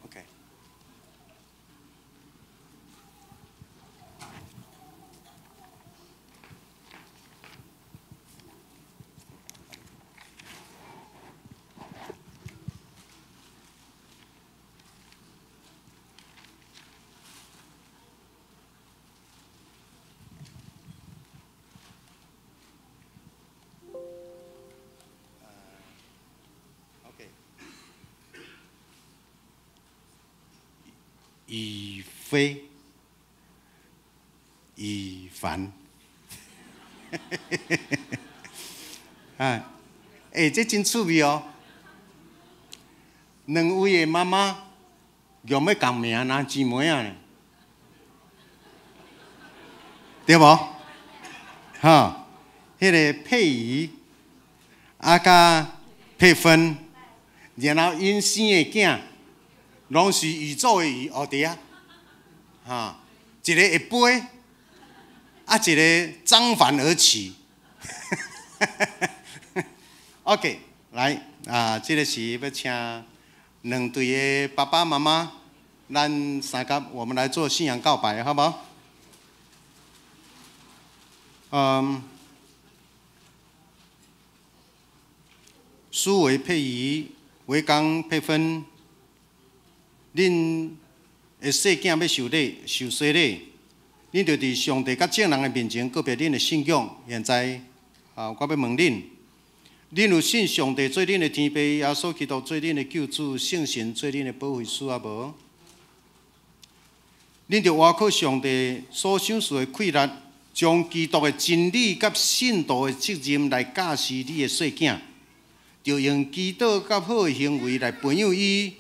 OK。以飞，以凡，啊，欸，这真趣味哦。两位的妈妈用欲仝名，若姊妹仔呢，对无？哈，彼个佩仪啊，佮佩芬，然后𪜶生的囝，拢是宇宙的宇哦，伫遐，哈，一个会飞，啊，一个张帆而起。OK，来啊，这个时欲请两对的爸爸妈妈，咱三个我们来做信仰告白，好无？嗯，苏维佩仪、维刚佩芬，恁的细囝欲受礼、受洗礼，恁就伫上帝佮众人的面前告白恁的信仰。现在啊，我欲问恁，恁有信上帝做恁的天父，耶稣基督做恁的救主，圣神做恁的保惠师啊无？恁著倚靠上帝所赏赐的气力，将基督的真理佮信徒的责任来教示你的细囝。著用祈禱佮好的行為來培養伊，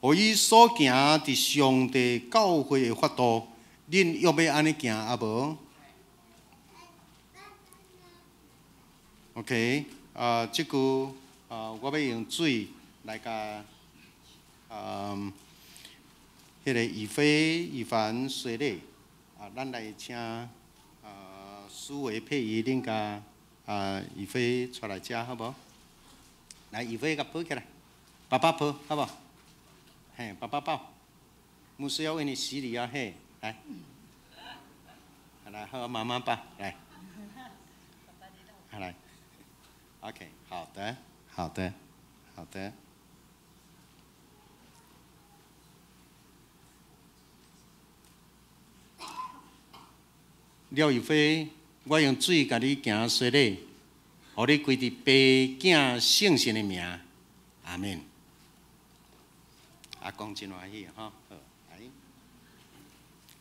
予伊所行佇上帝教會的法度。恁欲欲按呢行啊無？OK，啊，這句啊，我欲用水來共啊，彼个以飛、以凡洗禮啊，咱來請啊蘇維佩儀恁共啊以飛帶來遮好無？來，以飛共抱起來，爸爸抱好無？嘿，爸爸抱，牧師要為你洗禮啊，嘿，來，來，好，媽媽抱，來，來，OK，好的，好的，好的。廖以飛，我用水共你行洗禮，予你歸佇爸囝聖神的名，阿們。阿公真歡喜吼，好，來，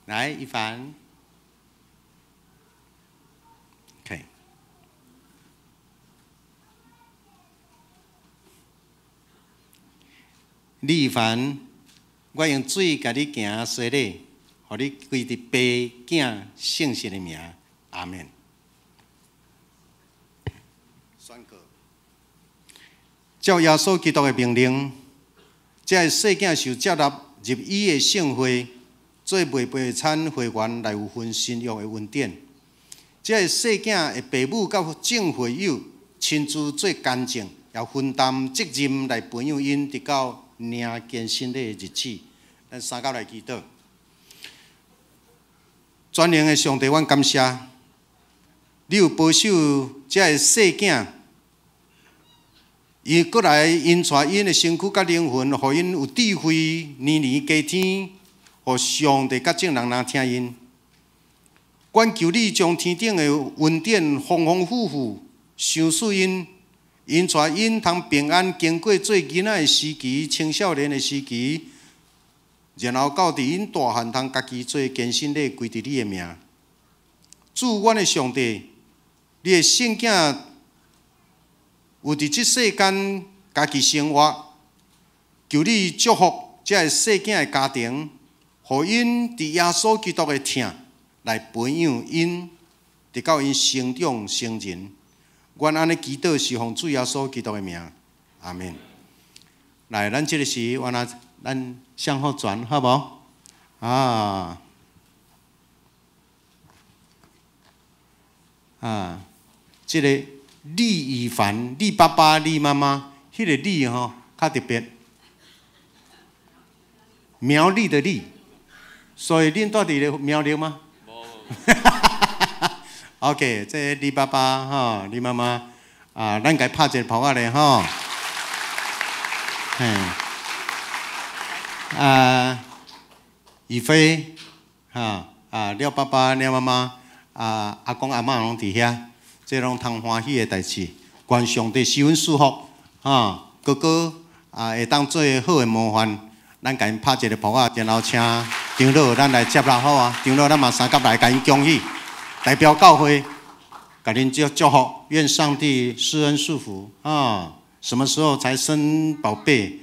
來，一凡，OK。李凡，我用水共你行洗禮，予你歸佇爸囝聖神的名，阿們。宣告，照耶穌基督的命令，這个細囝受接納入伊的聖會，做袂背餐會員來有份新約的恩典。這个細囝的爸母佮眾會友親自做見證，也分擔責任來培養𪜶，直到領堅振禮的日子。咱三甲來祈禱。全能的上帝，阮感謝你有保守這个細囝，伊閣來𪜶帶𪜶的身軀佮靈魂，予𪜶有智慧，年年加添，予上帝佮眾人若疼𪜶。阮求你將天頂的恩典豐豐富富賞賜𪜶，𪜶帶𪜶通平安經過做囡仔的時期、青少年的時期，然後到佇𪜶大漢通家己做堅振禮，歸佇你的名。主，阮的上帝，你的聖囝有佇這世間家己生活，求你祝福這个細囝的家庭，予𪜶佇耶穌基督的疼來培養𪜶，直到𪜶成長成人。阮按呢祈禱是奉主耶穌基督的名，阿們。來，咱這个時，我來咱向後轉，好無？啊啊，這个李以凡，李爸爸、李媽媽，彼个李吼較特別，苗栗的栗，所以恁住佇咧苗栗嗎？無。OK，這个李爸爸吼，李媽媽啊，咱共拍一个噗仔咧吼。嘿，啊，以飛，哈啊，廖爸爸、廖媽媽，啊，阿公阿嬤攏佇遐，這攏通歡喜的代誌。願上帝賜阮祝福，哈，哥哥啊，會當做好的模範。咱共𪜶拍一个噗仔，然後請長老咱來接納好啊。長老咱嘛三甲來共𪜶恭喜，代表教會，共恁祝祝福，願上帝施恩賜福啊！什麼時候才生寶貝？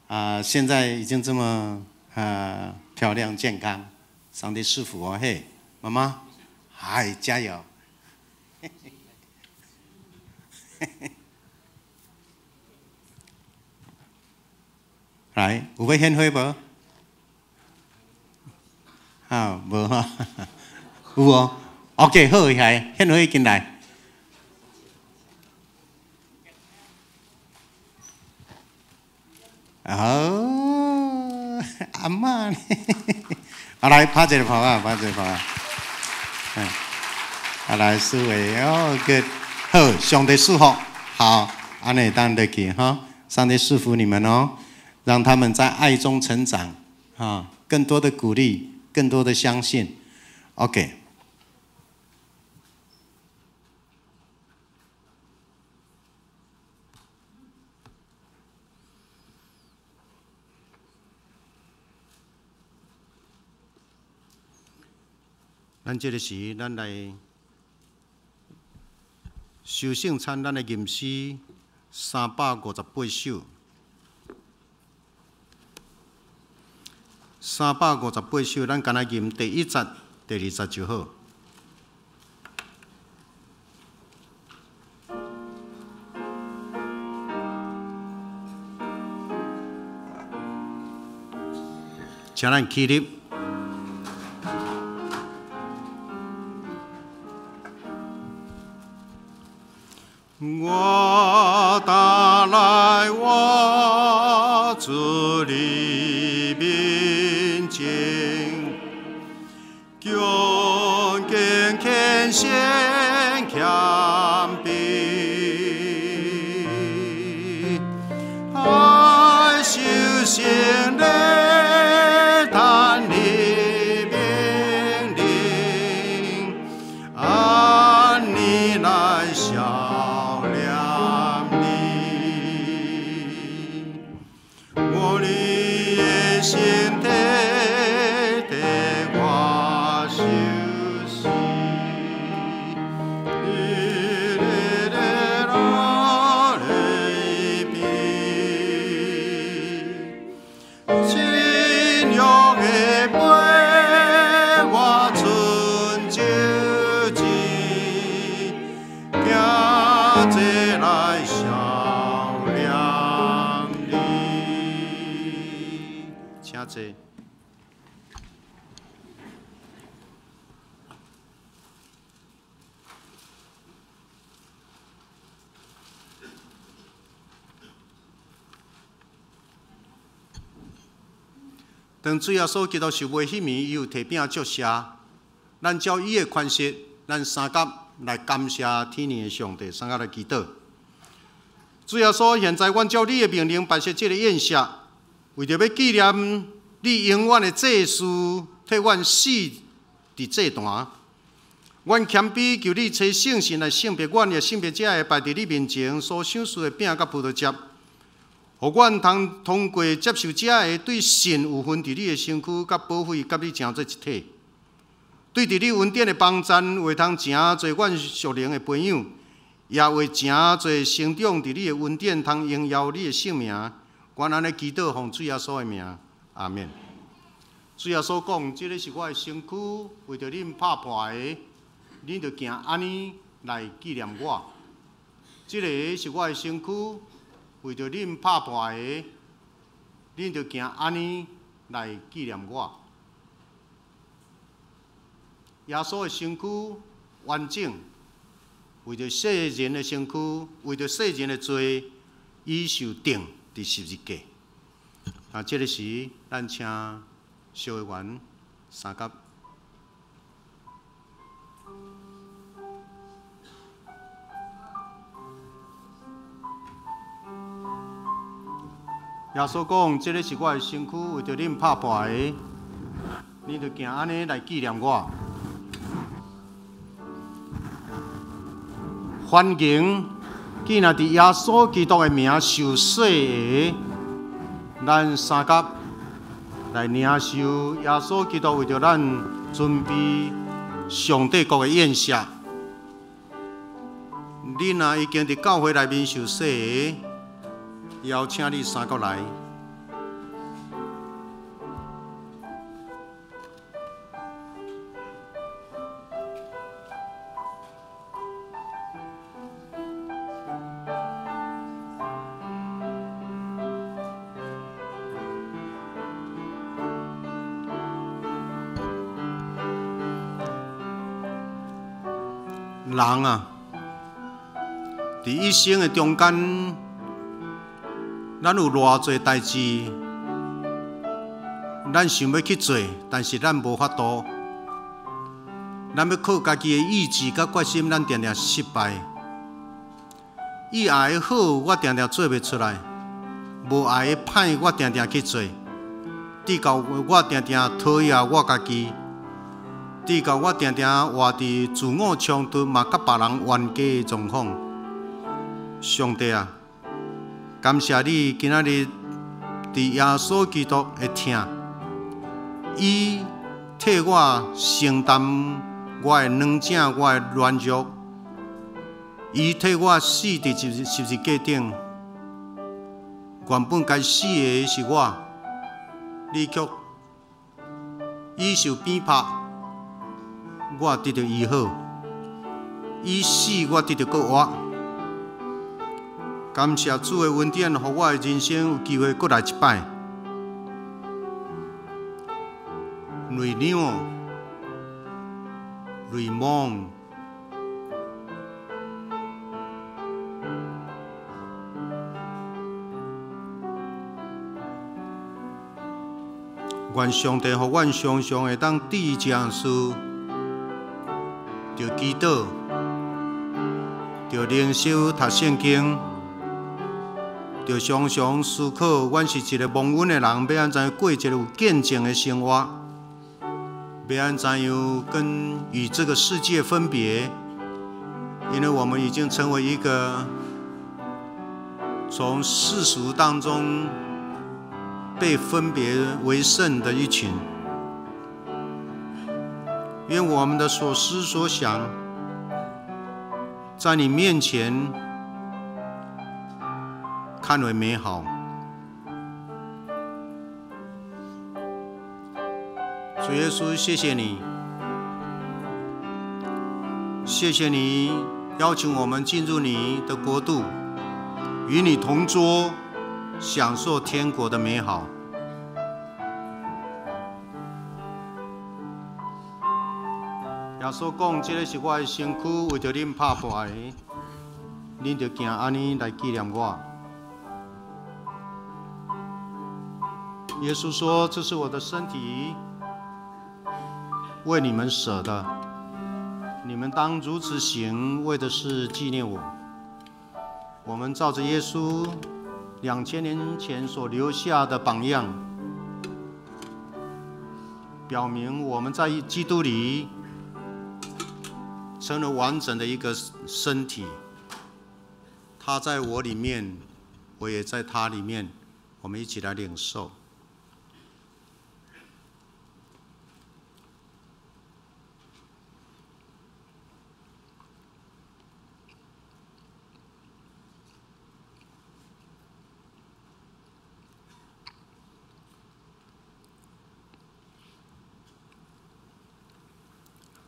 啊，現在已經這麼啊漂亮健康，上帝賜福哦嘿，媽媽，嗨，加油！來，有欲獻花無？啊，無哈，有哦。OK，好，來，獻花進來。哦，阿嬤呢？啊，來拍一个噗仔，拍一个噗仔。嗯，啊來，思維哦，good，好，上帝祝福，好，按呢當落去哈，上帝祝福你們哦，讓他們在愛中成長，哈，更多的鼓勵，更多的相信，OK。咱這个時，咱來受聖餐，咱的吟詩358首，358首，咱干焦吟第一節、第二節就好。請咱起立。我帶來我主你面前，恭敬虔誠謙卑，愛受聖禮，趁你命令，按你來效念你，我的身體替我受死，你的來比，信仰的陪我存酒志，行這來效念你。請坐。當主耶穌基督受賣彼暝，伊有提餅祝謝，咱照伊的款式，咱三甲來感謝天父的上帝，三甲來祈禱。主耶穌，現在阮照你的命令辦設這个宴席，為著欲紀念你永遠的祭司替阮死佇祭壇。阮謙卑求你差聖神來聖別阮，也聖別這个擺佇你面前所賞賜的餅佮葡萄汁，予阮通通過接受這个對神有份佇你的身軀佮寶血，佮你成做一體。對佇你恩典的幫贊，會通成做阮屬靈的培養，也會成做成長佇你的恩典，通榮耀你的聖名。阮按呢祈禱，奉主耶穌的名，阿們。主耶穌講：這个是我的身軀，為著恁拍破的，恁著行按呢來紀念我。這个是我的身軀，為著恁拍破的，恁著行按呢來紀念我。耶穌的身軀完整，為著世人的身軀，為著世人的罪，伊受釘佇十字架。啊，這个時，咱請小會員三甲。耶穌講：這个是我的身軀，為著恁拍破的，恁著行按呢來紀念我。歡迎，既然佇耶穌基督的名受洗的，咱三甲來領受耶穌基督為著咱準備上帝國的宴席。你若已經佇教會內面受洗的，邀請你三甲來。人啊，佇一生的中間，咱有偌濟代誌，咱想欲去做，但是咱無法度。咱欲靠家己的意志佮決心，咱定定失敗。伊愛的好，我定定做袂出來；無愛的歹，我定定去做。直到我定定討厭我家己，直到我定定活佇自我衝突，嘛佮別人冤家的狀況。上帝啊，感謝你今仔日佇耶穌基督的疼，伊替我承擔我的軟弱，我的軟弱，伊替我死佇十字架頂，原本该死的是我，你却以受鞭拍，我得著医好；以死，我得著阁活。感谢主的恩典，予我的人生有机会阁来一摆。Renew，Remon。愿上帝予阮常常会当伫这项事，著祈祷，著灵修读圣经，著常常思考，阮是一个蒙恩的人，欲按怎样过一个有见证的生活？欲按怎样跟与这个世界分别？因为我们已经成为一个从世俗当中被分别为圣的一群。愿我们的所思所想，在你面前看为美好。主耶稣，谢谢你，谢谢你邀请我们进入你的国度，与你同桌，享受天国的美好。耶稣讲：“这个是我的身躯，为著恁拍破的，恁著行按呢来纪念我。”耶稣说：“这是我的身体，为你们舍的，你们当如此行，为的是纪念我。”我们照着耶稣2000年前所留下的榜样，表明我们在基督里成了完整的一个身体。他在我里面，我也在他里面，我们一起来领受。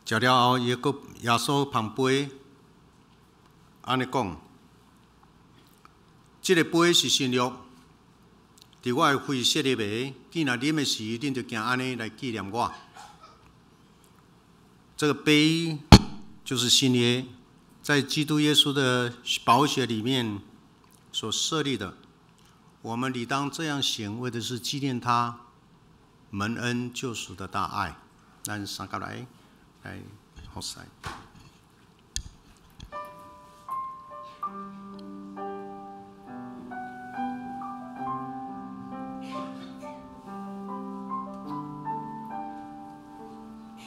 食了后，伊阁耶稣捧杯，按呢讲：这个杯是新约，伫我的血设立的。既若啉的时，恁就行按呢来纪念我。这个杯就是新约，在基督耶稣的宝血里面所设立的。我们理当这样行，为的是纪念他蒙恩救赎的大爱。咱三个来。来，服侍。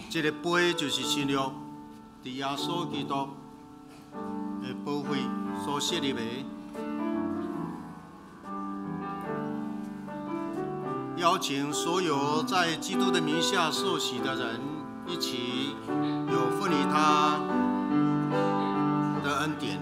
这个杯就是新约，伫耶稣基督的宝血所设立的。邀请所有在基督的名下受洗的人，一起有份于他的恩典。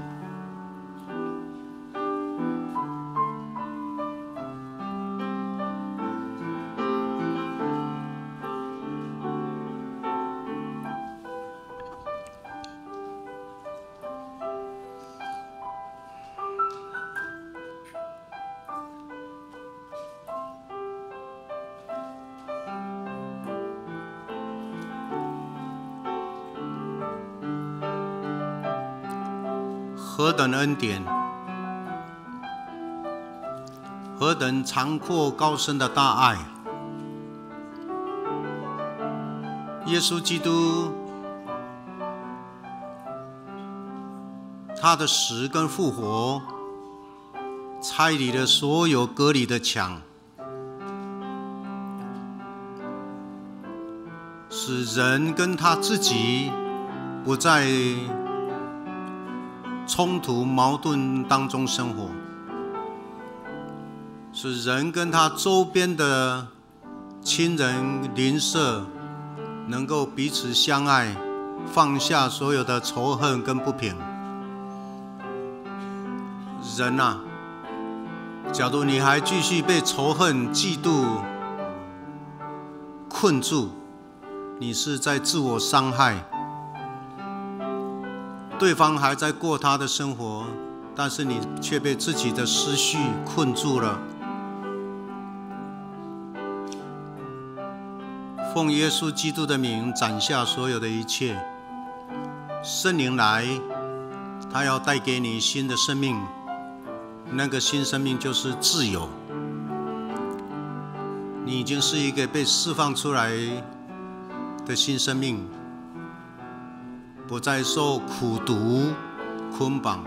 何等恩典，何等长阔高深的大爱！耶稣基督，他的死跟复活，拆离了所有隔离的墙，使人跟他自己不再冲突矛盾当中生活，使人跟他周边的亲人邻舍能够彼此相爱，放下所有的仇恨跟不平。人啊，假如你还继续被仇恨、嫉妒困住，你是在自我伤害。对方还在过他的生活，但是你却被自己的思绪困住了。奉耶稣基督的名，斩下所有的一切。圣灵来，他要带给你新的生命，那个新生命就是自由。你已经是一个被释放出来的新生命，不再受苦毒捆绑，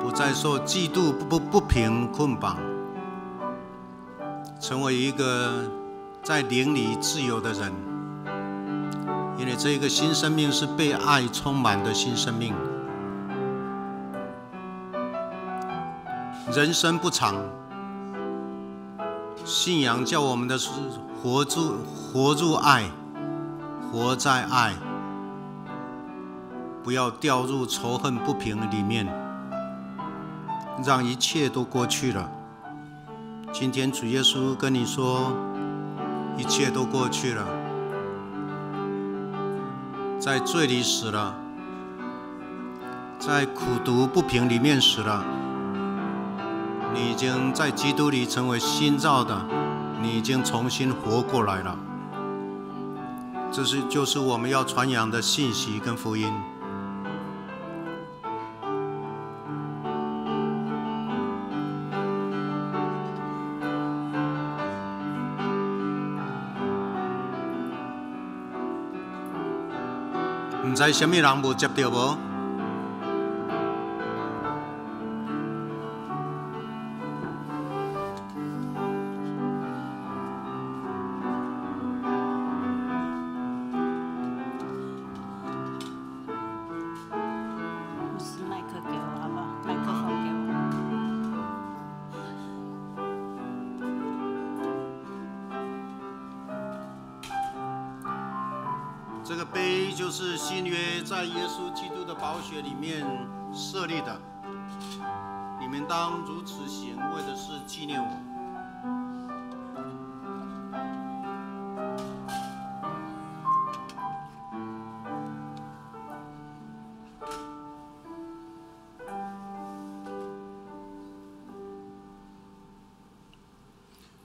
不再受嫉妒不平捆绑，成为一个在灵里自由的人。因为这个新生命是被爱充满的新生命。人生不长，信仰叫我们的是活入爱，活在爱，不要掉入仇恨不平里面，让一切都过去了。今天主耶稣跟你说，一切都过去了，在罪里死了，在苦毒不平里面死了，你已经在基督里成为新造的，你已经重新活过来了。这就是我们要传扬的信息跟福音。毋知啥物人無接著無？牧師，麥克給我好不好？麥克風給我。這個杯就是新約在耶穌基督的寶血裡面設立的，你們當如此行，為的是紀念我。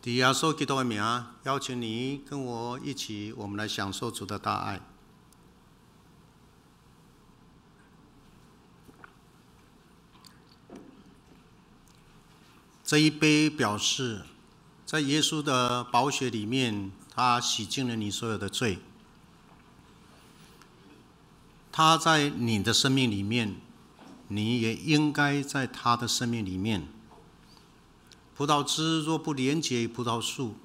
以耶穌基督的名，邀請你跟我一起，我們來享受主的大愛。這一杯表示，在耶穌的寶血裡面，他洗淨了你所有的罪。他在你的生命裡面，你也應該在他的生命裡面。葡萄枝若不連結於葡萄樹，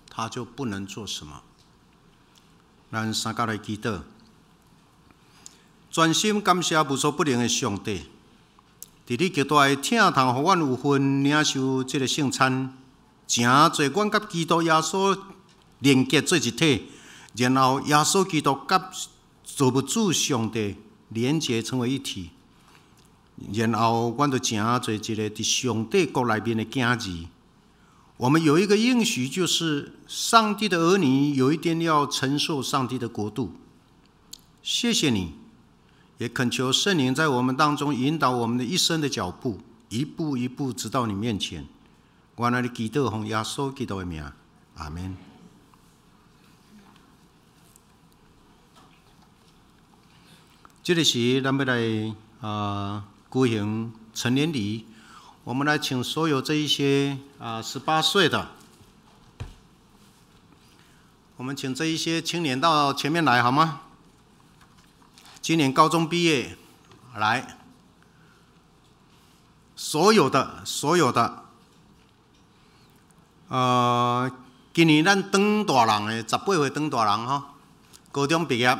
它就不能做什麼。咱三佮來祈禱，全心感謝無所不能的上帝，佇你極大的疼痛，予阮有份領受這个聖餐，成做阮佮基督耶穌連結做一體，然後耶穌基督佮造物主上帝連結成為一體，然後阮就成做一个佇上帝國內面的囝兒。我們有一個應許，就是上帝的兒女有一天要承受上帝的國度。謝謝你，也懇求聖靈在我們當中引導我們的一生的腳步，一步一步直到你面前。我來祈禱奉耶穌基督的名，阿門。這个時，咱欲來舉行成年禮。我們來請所有這一些18歲的，我們請這一些青年到前面來好嗎？今年高中畢業，來，所有的所有的，今年咱長大人的18歲長大人吼，高中畢業，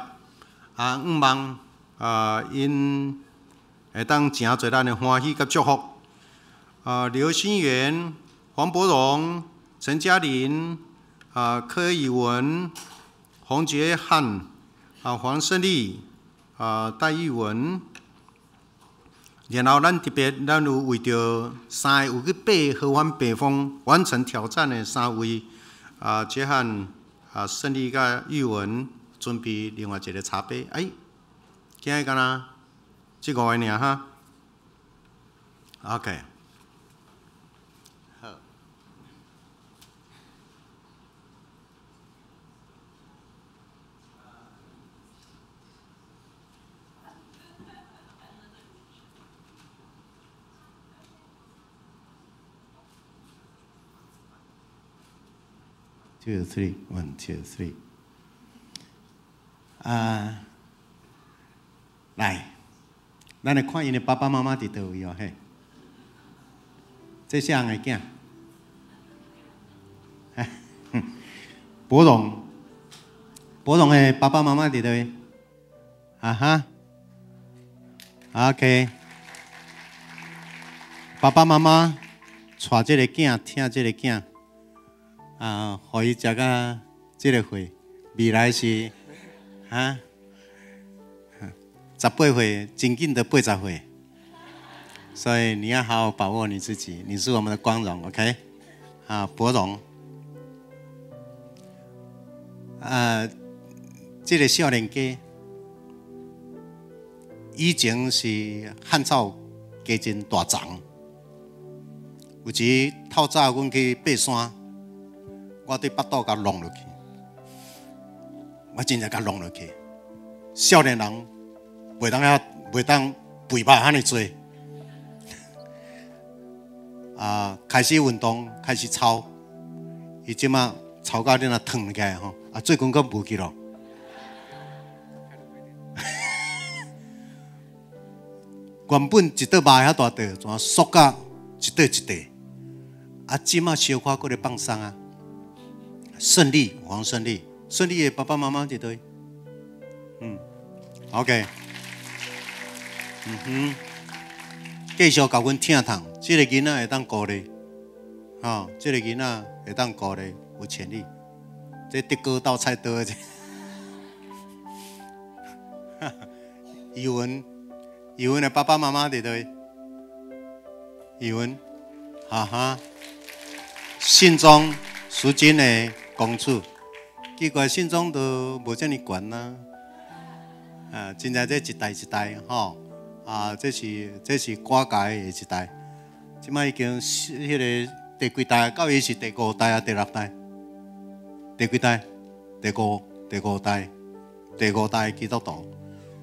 向望𪜶會當誠濟咱的歡喜佮祝福。劉新元、黃伯榮、陳嘉玲、柯以文、洪杰漢、黃勝利、戴玉文、然後咱特別，咱有為著三个有去爬合歡北峰完成挑戰的三位，啊，傑漢、啊，勝利佮玉文準備另外一個茶杯。哎，今日敢若這五个爾哈？OK。好。Two, three, one, two, three。啊，來，咱來看𪜶的爸爸媽媽佇佗位哦嘿。這是誰的囝？博榮，博榮的爸爸媽媽佇佗位？啊哈，OK。爸爸媽媽帶這個囝，疼這個囝。啊，予伊食到這个歲，未來是哈18歲，真緊就80歲，所以你要好好把握你自己，你是我們的光榮，OK？啊，博榮，啊，這个少年家以前是漢草雞真大叢，有一透早阮去爬山。我對腹肚共弄落去，我真正共弄落去。少年人袂當遐，袂當肥肉遐爾濟。啊，開始運動，開始操，伊這馬操到你若疼起來吼，啊，最近閣無去咯。原本一桌肉遐大塊，怎縮到一塊一塊？啊，這馬小可閣咧放鬆啊。勝利，黃勝利，勝利的爸爸媽媽佇佗位？嗯，OK，嗯哼，繼續共阮疼痛，這个囡仔會當鼓勵，吼，這个囡仔會當鼓勵，有潛力。這德哥鬥菜刀的，語文，語文的爸爸媽媽佇佗位？語文，哈哈，信中淑金的公主，奇怪，信中都無遮爾懸啊！啊，真正這一代一代吼，啊，這是我家的一代，這擺已經是彼个第幾代？到伊是第五代啊，第六代？第幾代？第五代，第五代基督徒，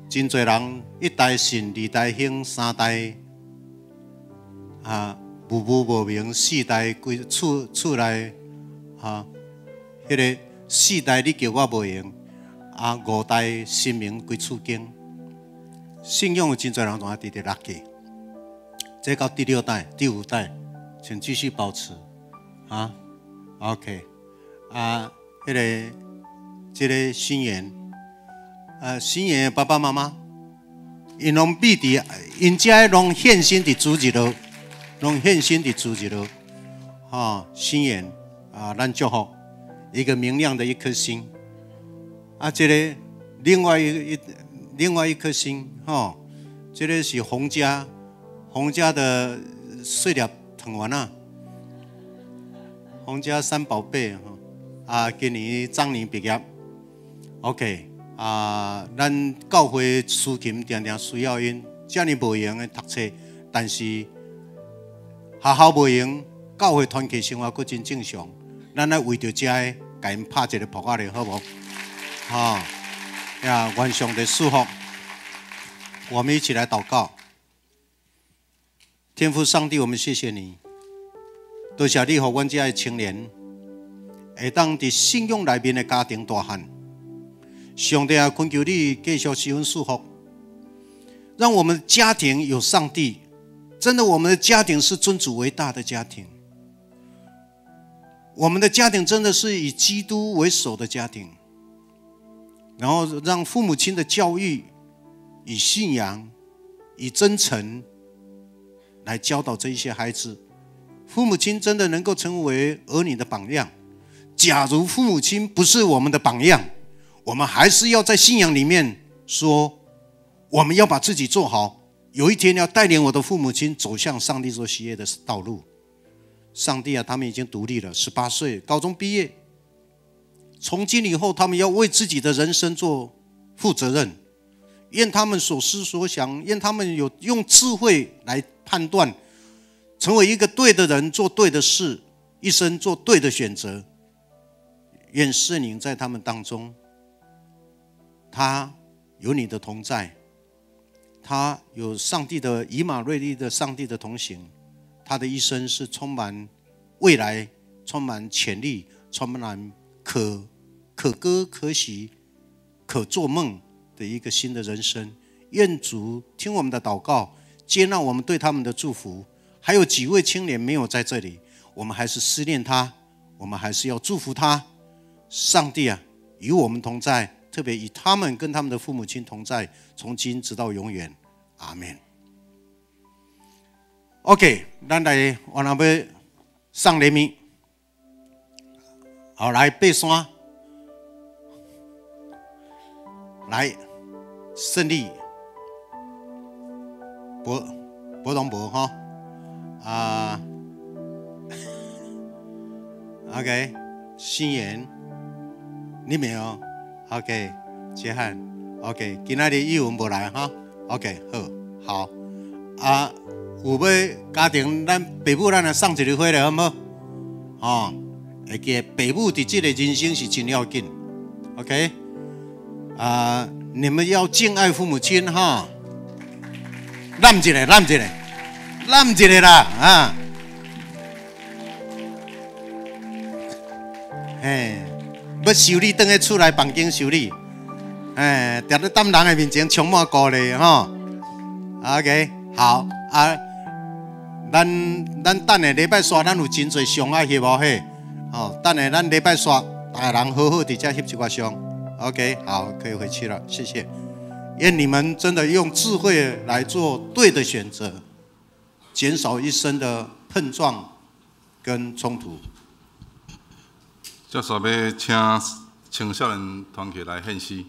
真濟人一代信，二代興，三代啊，無無無明，四代規厝厝內哈。彼个四代你叫我無閒，啊五代神明規厝間，信仰有真濟人怎佇佇落去，這到第六代、第五代，請繼續保持，啊，OK，啊，彼个這个新言，啊，新言的爸爸媽媽，𪜶攏秘佇，𪜶遮攏獻身佇主日咯，攏獻身佇主日咯，哈，新言啊，咱祝福。一個明亮的一顆星，啊，這个另外一顆星，吼，這个是洪家，洪家的細粒糖丸啊，洪家三寶貝，吼，啊，今年昨年畢業，OK，啊，咱教會司琴定定需要𪜶，遮爾無閒的讀冊，但是學校無閒，教會團契生活閣真正常。咱來為著遮个，共𪜶拍一个噗仔咧，好無？哈呀，願上帝賜福，我們一起來禱告。天父上帝，我們謝謝你，多謝你予阮遮的青年會當佇信仰內面的家庭大漢。上帝啊，懇求你繼續賜阮祝福，讓我們家庭有上帝。真的，我們的家庭是尊主為大的家庭。我們的家庭真的是以基督為首的家庭，然後讓父母親的教育以信仰、以真誠來教導這一些孩子。父母親真的能夠成為兒女的榜樣。假如父母親不是我們的榜樣，我們還是要在信仰裡面說，我們要把自己做好，有一天要带领我的父母亲走向上帝所喜悦的道路。上帝啊，他们已经独立了，18岁，高中毕业。从今以后，他们要为自己的人生做负责任。愿他们所思所想，愿他们有用智慧来判断，成为一个对的人，做对的事，一生做对的选择。愿圣灵在他们当中，他有你的同在，他有上帝的以马内利的上帝的同行，他的一生是充满未来、充满潜力、充满可可歌可喜、可做梦的一个新的人生。愿主听我们的祷告，接纳我们对他们的祝福。还有几位青年没有在这里，我们还是思念他，我们还是要祝福他。上帝啊，与我们同在，特别与他们跟他们的父母亲同在，从今直到永远。阿门。OK，咱来，我那欲送礼物。好，来爬山，来胜利，博博东博哈啊，OK，新言，你没有？OK，杰汉，OK，今仔日语文无来哈，OK，好，好啊，有欲家庭，咱爸母咱来送一个花咧，好无？哦。会记爸母伫这个人生是真要紧，OK？啊，你们要敬爱父母亲哈，揽一个，揽一个，揽一个啦啊！嘿，欲修理，转去厝内房间修理，哎，定咧踮人的面前充满鼓励吼。OK，好啊，咱等下礼拜煞，咱有真济相爱翕无嘿。哦，等下咱礼拜煞，逐个人好好伫遮翕一寡相。OK，好，可以回去了，谢谢。愿你们真的用智慧来做对的选择，减少一生的碰撞跟冲突。接续欲请青少年团契来献诗。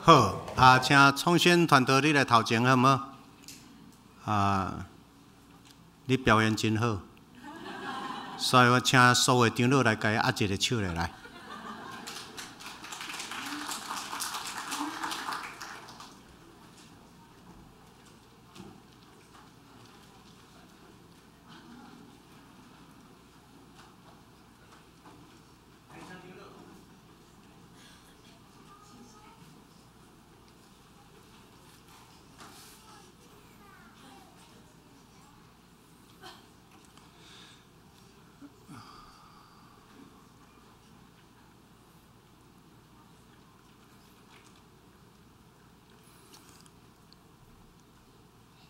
好，啊，請創新團隊你來頭前好無？啊，你表現真好，所以我請所有長老來共伊握一个手咧來。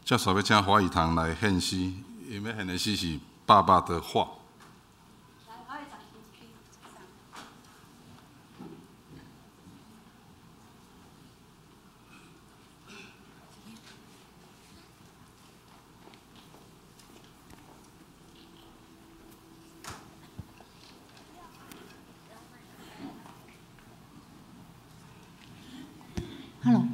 接续欲请华语堂来献诗，𪜶欲献的诗是《爸爸的话》。 Hello。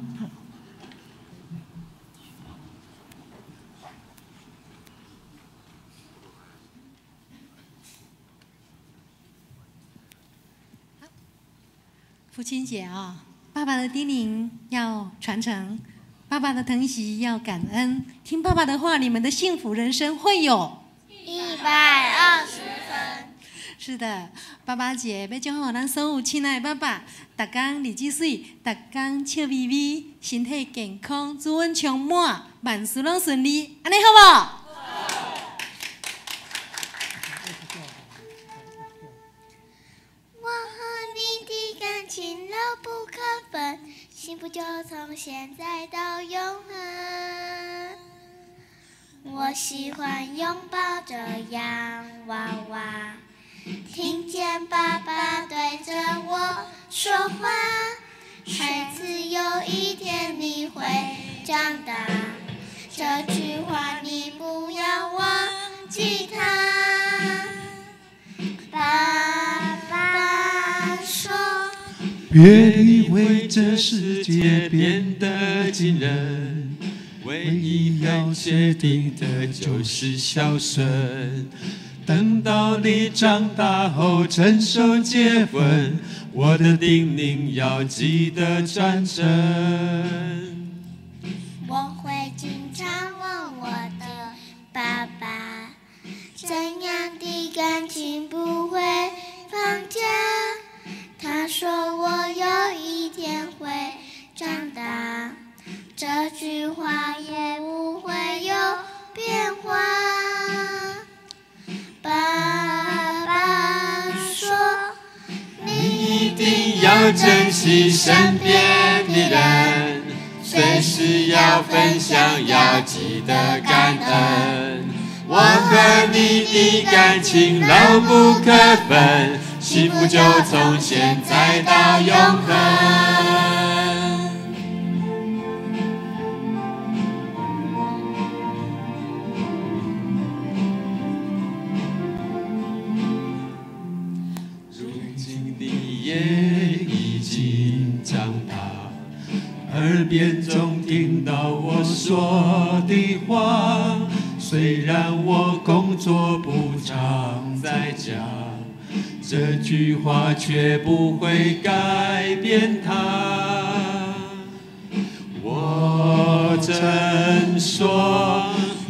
父親節啊，爸爸的叮嚀要傳承，爸爸的疼惜要感恩，聽爸爸的話，你們的幸福人生會有120分。是的，爸爸節欲祝福咱所有親愛的爸爸，逐工日子媠，逐工笑眯眯，身體健康，子孫充滿，萬事攏順利，按呢好無？我和你的感情牢不可分，幸福就從現在到永恆。我喜歡擁抱著洋娃娃，聽見爸爸對著我說話。孩子，有一天你會長大，這句話你不要忘記它。爸爸說，別以為這世界變得驚人，唯一要確定的就是孝順。等到你長大後成熟結婚，我的叮嚀要記得傳承。我會經常問我的爸爸，怎樣的感情不會放假？他說我有一天會長大，這句話也不會有變化。爸爸說，你一定要珍惜身邊的人，隨時要分享，要記得感恩。我和你的感情牢不可分，幸福就從現在到永恆。如今你也已經長大，耳邊總聽到我說的話。雖然我工作不常在家，這句話卻不會改變它。我曾說，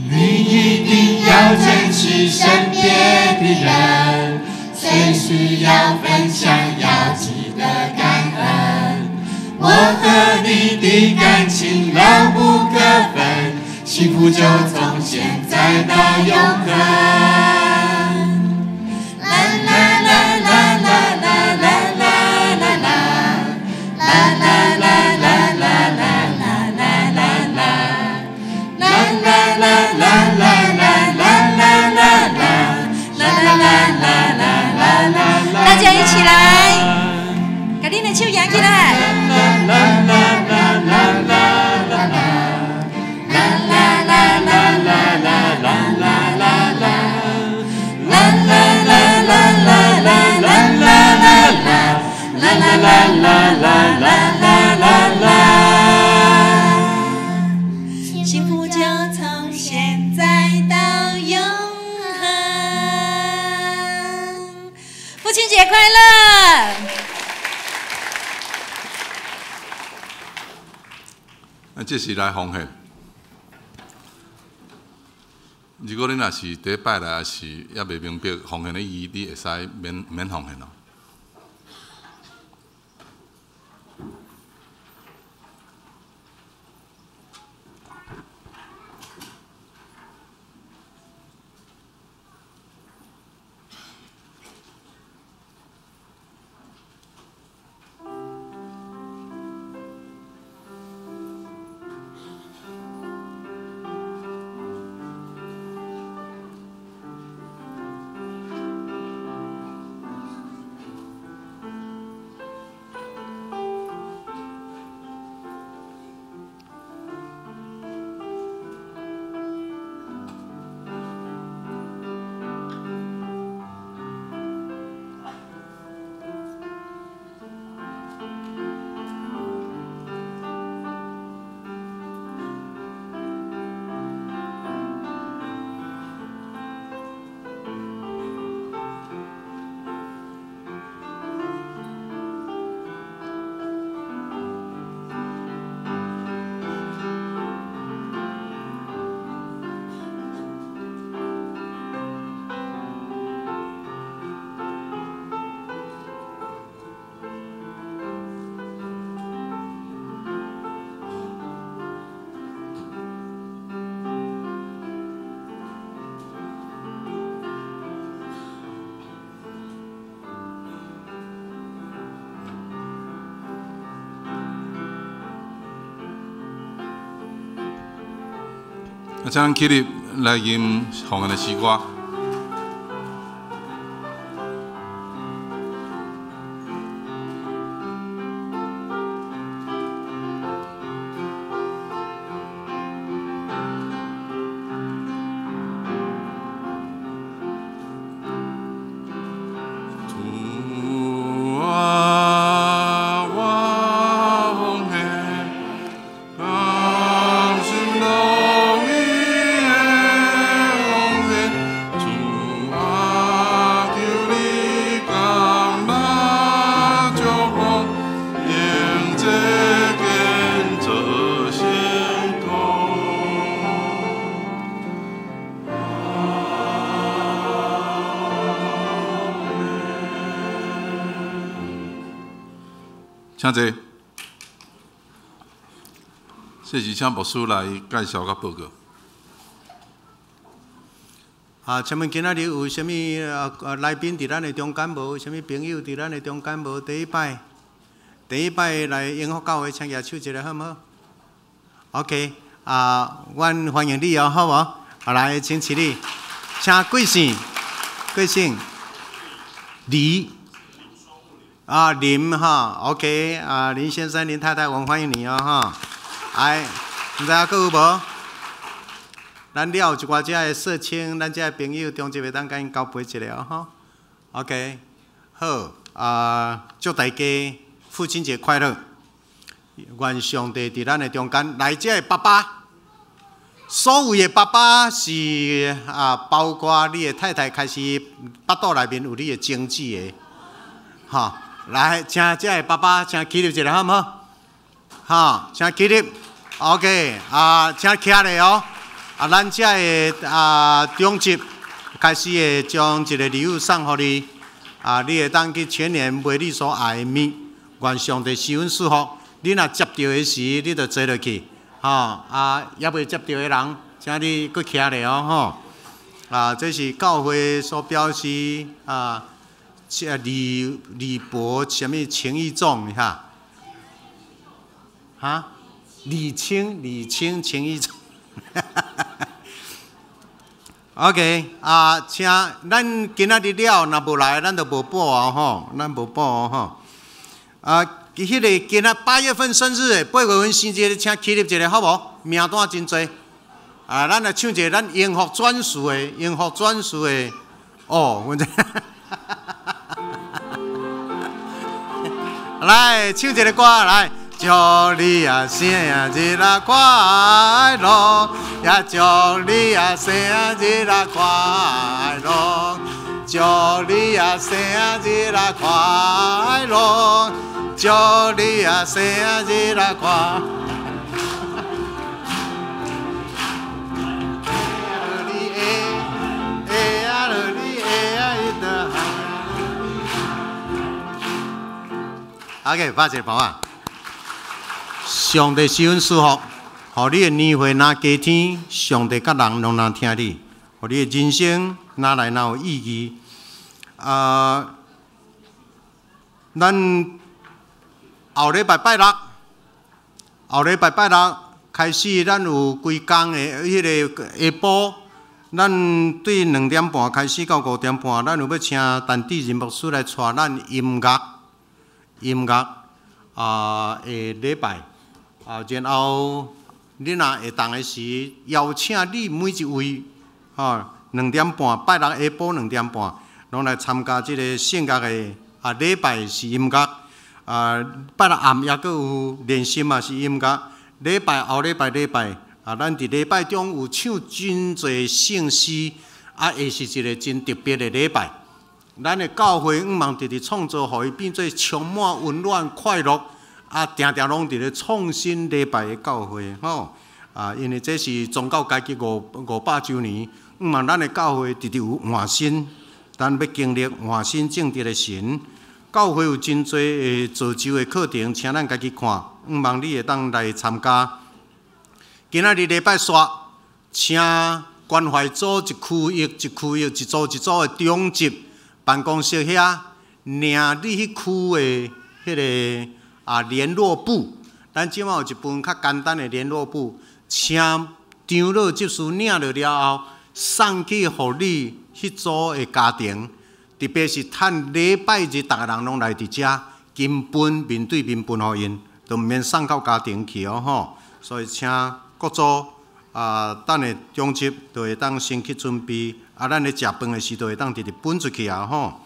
你一定要珍惜身邊的人，隨時要分享，要記得感恩。我和你的感情牢不可分，幸福就從現在到永恆。啦啦啦啦啦啦啦啦啦啦，啦啦啦啦啦啦啦啦啦，啦啦啦啦啦啦啦啦啦啦啦啦啦啦啦。大家一起來，共恁的手揚起來。啦啦啦啦啦啦啦啦啦啦啦啦啦啦啦啦。父亲节快乐！啊，这是来奉献。如果你若是第一摆来，也是犹未明白奉献的意义，你会使免免奉献咯。啊，请咱起立来吟奉献的诗歌。请坐。这是请牧师来介绍佮报告。啊，请问今仔日有啥物来宾伫咱的中间无？有啥物朋友伫咱的中间无？第一摆，第一摆来永福教会，请举手一下好毋好？OK，啊，阮欢迎你哦，好无？啊，来，请起立，请贵姓？贵姓？李。啊，林哈，OK，啊，林先生、林太太，我们欢迎你哦，哈。哎，毋知影阁有无？咱了有一寡遮的社青，咱遮的朋友，中集会当共𪜶交陪一下哦，吼。OK，好，啊，祝大家父亲节快乐！愿上帝伫咱的中间，来遮的爸爸，所谓的爸爸是啊，包括你的太太开始腹肚内面有你的精子的，哈。来，请遮的爸爸，请起立一下，好毋好？哈，请起立。OK，啊，请徛咧哦。啊，咱遮的啊长执开始会将一个礼物送予你。啊，你会当去全联买你所爱的物。愿上帝施恩赐福。你若接著的时，你就坐落去。吼，啊，犹未接著的人，请你阁徛咧哦，吼。啊，这是教会所表示啊。这李李博啥物情义重哈？哈？李清李清情义重。OK 啊，请咱今仔日了，若无来，咱就无补哦吼，咱无补哦吼。啊，彼个今仔8月份生日的，8月份生日，请起立一下好无？名单真济。啊，咱来唱一个咱英福专属的，英福专属的哦，阮这。来唱一个歌来，祝你啊生日啊快乐，也祝你啊生日啊快乐，祝祝你啊生日啊快樂，祝你啊生日啊快。OK，拍一个鼓仔。上帝賜阮祝福，予你的年歲若加添，上帝佮人攏若聽你，予你的人生若來若有意義。啊，咱後禮拜拜六，後禮拜拜六開始，咱有規工的彼个下晡，咱對2點半開始到5點半，咱有欲請陳志仁牧師來帶咱音樂，音樂啊的禮拜啊，然後你若會當的時，邀請你每一位，吼，2點半拜六下晡2點半，攏來參加這個聖樂的啊禮拜是音樂，啊拜六暗猶閣有練習嘛是音樂，禮拜後禮拜禮拜啊，咱佇禮拜中有唱真濟聖詩，啊會是一個真特別的禮拜。咱的教會向望直直創造，予伊變做充滿溫暖、快樂，啊，定定攏佇咧創新禮拜的教會，吼！啊，因為這是宗教改革500週年，向望咱的教會直直有換新，咱欲經歷換新正直的神。教會有真濟的造就的課程，請咱家己看，向望你會當來參加。今仔日禮拜煞，請關懷組一區域一區域一組一組的長執辦公室遐領你彼區的彼个啊聯絡簿，咱這馬有一份較簡單的聯絡簿，請長老執事領著了後，送去予你彼組的家庭，特別是趁禮拜日，逐个人攏來佇遮，根本面對面分予𪜶，都毋免送到家庭去哦吼。所以請各組啊，等下長執就會當先去準備，啊，咱咧食飯的時就會當直直分出去啊吼。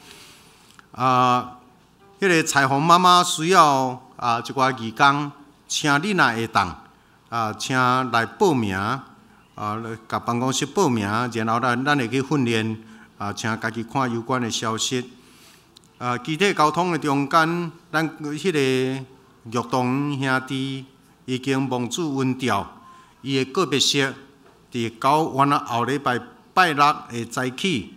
啊，彼个彩虹媽媽需要啊一寡義工，請你若會當啊，請來報名啊，共辦公室報名，然後咱會去訓練啊，請家己看有關的消息。啊，機體交通的中間，咱彼个玉東兄弟已經望主恩召，伊的告別式佇九月仔後禮拜拜六會早起，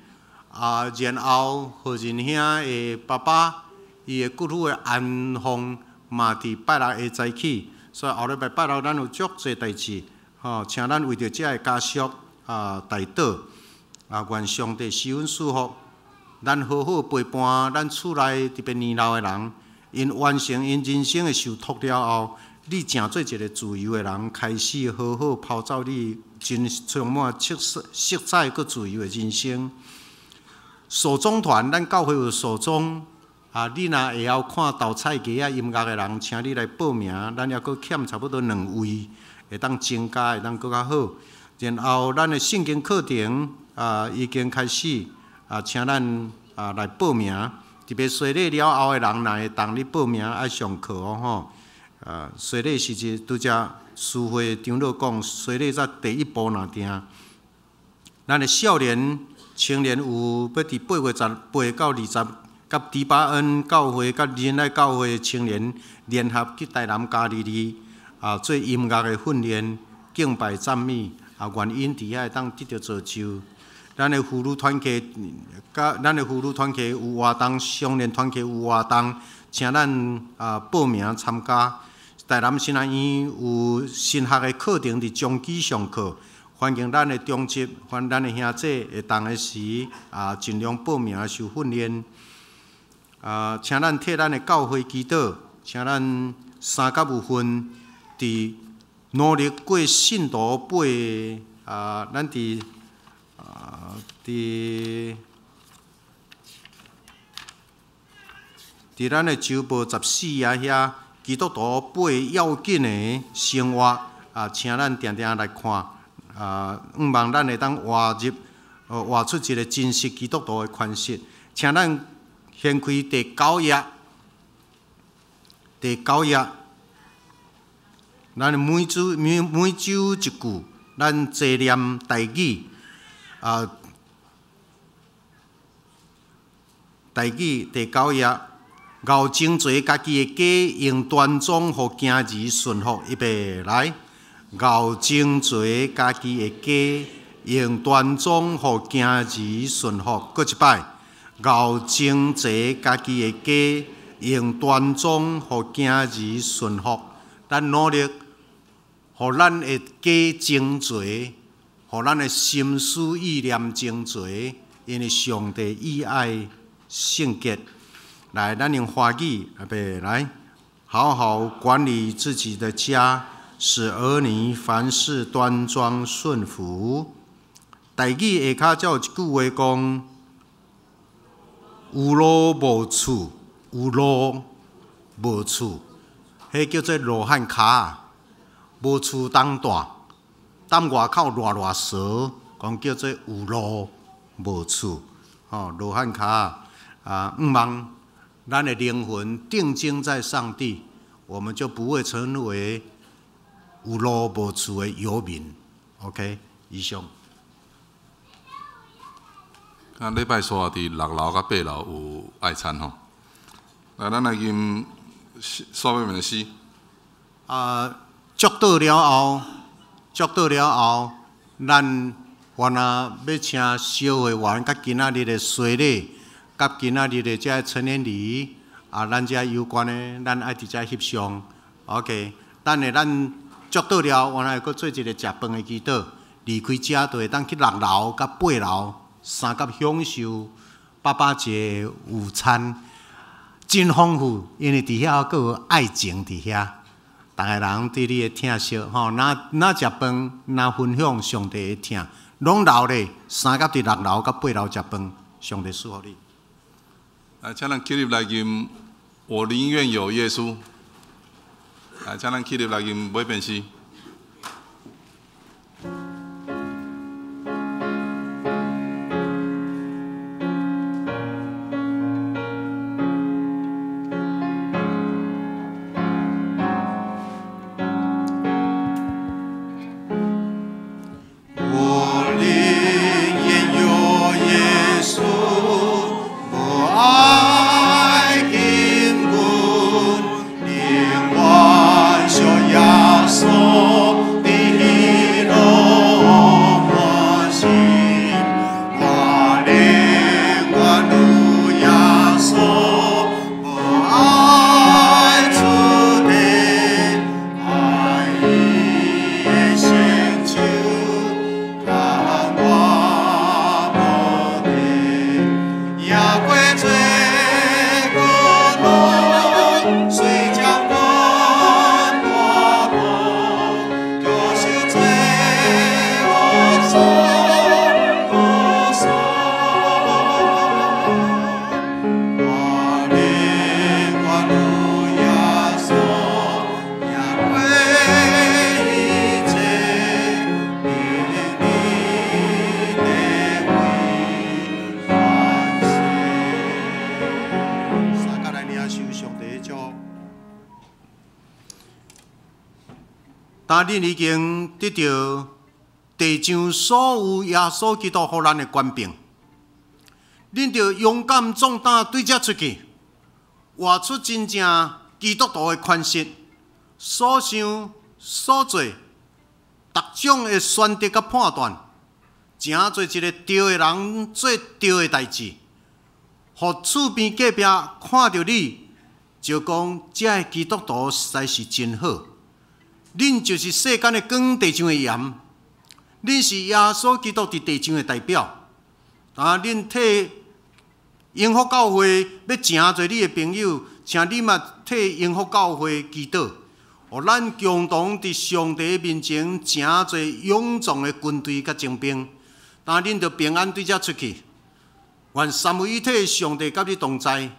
啊，然後何仁兄的爸爸伊的骨灰的安放嘛佇拜六會早起，所以後禮拜拜六咱有足濟代誌，吼，請咱為著遮个家屬啊代禱，啊，願上帝賜阮祝福，咱好好陪伴咱厝內特別年老的人，𪜶完成𪜶人生的受託了後，你成做一個自由的人，開始好好拋走你真充滿色色彩閣自由的人生。手中團，咱教會有手中啊，你若會曉看豆菜雞仔音樂的人，請你來報名，咱猶閣欠差不多兩位，會當增加，會當閣較好。然後咱的聖經課程啊已經開始啊，請咱啊來報名。特別洗禮了後的人，若會當你報名愛上課哦吼。啊，洗禮時陣拄才司會長老講，洗禮才第一步若定。咱的少年、青年有欲佇8月18到20，佮迪巴恩教會、佮仁愛教會青年聯合去台南嘉利里啊，做音樂的訓練、敬拜讚美啊，願𪜶佇遐會當得著造就。咱的婦女團契，佮咱的婦女團契有活動，少年團契有活動，請咱啊報名參加。台南神學院有神學的課程佇中基上課，歡迎咱的長執、歡迎咱的兄姊會當的時啊，盡量報名受訓練。啊，請咱替咱的教會祈禱，請咱三甲五份佇努力過信徒八啊，咱佇啊佇佇咱的週報14頁遐。基督徒八要緊的生活啊，請咱定定來看啊，向望咱會當活入，活出一個真實基督徒的款式。請咱掀開第九頁，第九頁，咱每週每每週一句，咱齊念台語啊。台语第九页，𠢕精做家己的家，用端庄予囝儿顺服。预备来，𠢕精做家己的家，用端庄予囝儿顺服。阁一摆，𠢕精做家己的家，用端庄予囝儿顺服。咱努力，予咱的家精做，予咱的心思意念精做，因为上帝喜爱圣洁。来，咱用华语，预备来，好好管理自己的家，使儿女凡事端庄顺服。台语下跤才有一句话讲：有路无厝，有路无厝，彼叫做罗汉跤，无厝通蹛，踮外口热热趖，讲叫做有路无厝。吼，罗汉跤啊，毋望咱的灵魂定睛在上帝，我们就不会成为有路无厝的游民。OK，以上。啊，礼拜三伫六楼佮八楼有爱餐吼。来，咱来吟煞尾面的诗。啊，祝祷了后，祝祷了后，咱原来欲请小会员佮今仔日的洗礼，佮今仔日的这个成年礼，啊，咱遮有关的，咱爱伫遮翕相。OK，等下咱祝祷了，原来阁做一个食饭的祈祷，离开遮就会当去六楼佮八楼相佮享受爸爸节午餐，真丰富，因为伫遐阁有爱情伫遐，逐个人对你的疼惜吼，若若食饭，若分享上帝的疼，拢留咧，相佮伫六楼佮八楼食饭，上帝赐福你。来，请咱起立来吟，我宁愿有耶稣。来，请咱起立来吟尾遍诗。我宁愿有耶稣，无爱金银，宁愿属耶稣的喜乐满心。我宁愿有耶稣，无爱出地，爱伊的成就。看我无地，赢过罪苦恼，虽将阮大路，却受罪恶所苦所。我宁愿有耶稣，赢过一切，名利地位权势。相佮来领受上帝的祝福。当恁已经得著地上所有耶稣基督予咱的权柄，恁著勇敢壮胆对遮出去，活出真正基督徒的款式，所想所做，逐种的选择佮判断，成做一个对的人做对的代志，予厝边隔壁看著你，就讲这个基督徒实在是真好。恁就是世间的光，地上的盐，恁是耶稣基督伫地上的代表。啊，恁替荣福教会欲成做你的朋友，请你嘛替荣福教会祈祷，予咱共同伫上帝面前成做勇壮的军队佮精兵。当恁著平安对遮出去，愿三位一体上帝佮你同在，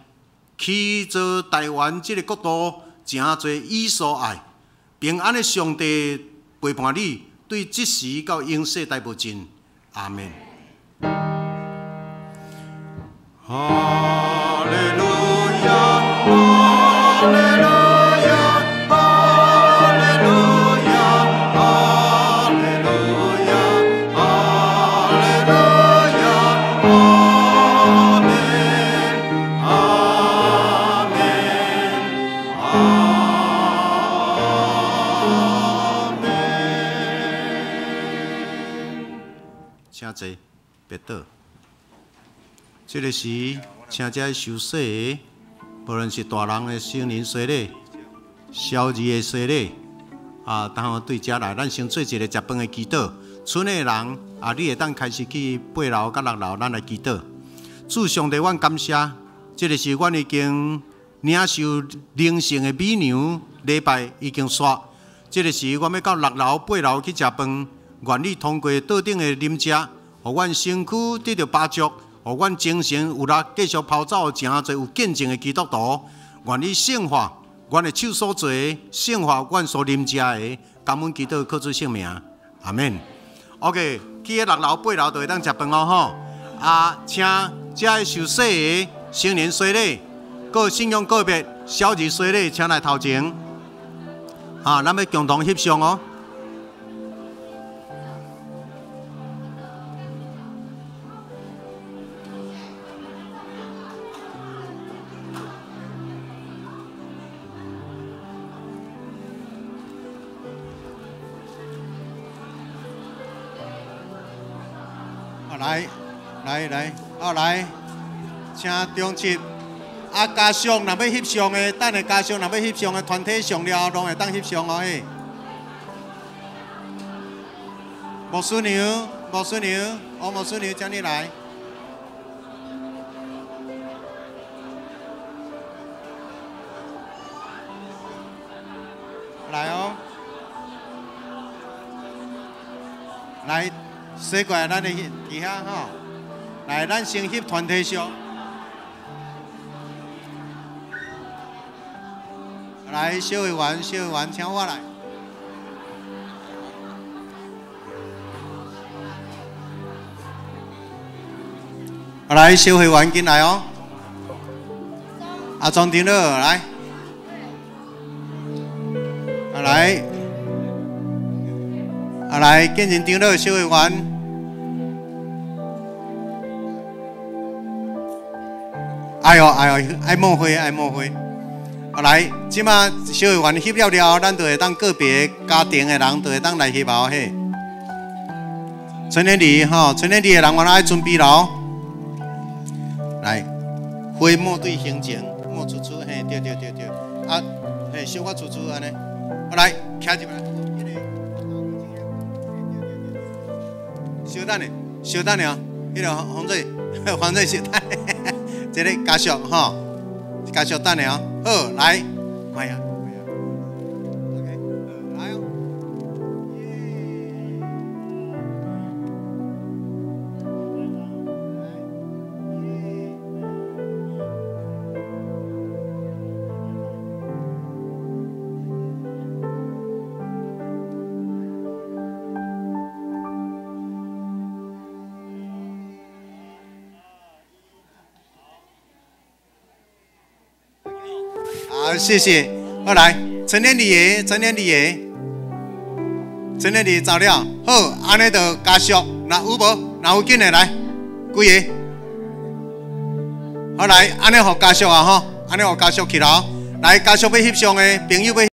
起造台湾这个国度，成做伊所爱。平安的上帝陪伴你，对这时到永世代无尽。阿们。哈利路亚，哈利路亚，哈利路亚，哈利路亚，哈利路亚，阿门，哈别倒。這个時，請這受洗的，無論是大人的成人洗禮、小兒的洗禮，啊，然後對遮來，咱先做一個食飯的祈禱。村的人啊，你會當開始去八樓佮六樓，咱來祈禱。主上帝，阮感謝，這个是阮已經領受靈性的美娘禮拜已經煞。這个時，阮欲到六樓、八樓去食飯，願你通過桌頂的啉食，予阮身軀得著飽足，予阮精神有力繼續跑走，成做有見證的基督徒。願你聖化阮的手所做的，聖化阮所啉食的，感恩祈禱，靠主聖名，阿們。OK，去彼六樓、八樓就會當食飯哦吼。啊，請遮个受洗的成人洗禮，閣信仰個別小兒洗禮，請來頭前。啊，咱欲共同翕相哦。來來來，啊來，請中七啊家屬若欲翕相的，等下家屬若欲翕相的，團體相了後，攏會當翕相哦嘿。牧師娘，牧師娘，王牧師娘，請你來。來哦，來。洗過來，咱的佇遐吼，來，咱先翕團體相。來，小委員，小委員，請我來。來，小委員進來哦。啊，莊長老來。啊來，啊來，建仁長老，小委員。哎喲哎喲，愛抹花愛抹花。啊來，這馬小委員翕了了後，咱就會當個別家庭的人就會當來翕哦嘿。陳年禮吼，陳年禮的人，我愛準備咯。來，花抹對胸前，抹出出嘿，對對對對。啊，嘿，小可出出按呢。啊來，徛入來。稍等下，稍等下哦，彼个黃瑞，黃瑞稍等下。這个家屬吼，家屬等下哦，好來，看下。OK，來哦。好，謝謝。好來，陳年禮的，陳年禮的，陳年禮走了。好，按呢就家屬，若有無？若有緊的來，幾个？好來，按呢予家屬啊吼，按呢予家屬去咯。來，家屬欲翕相的朋友欲。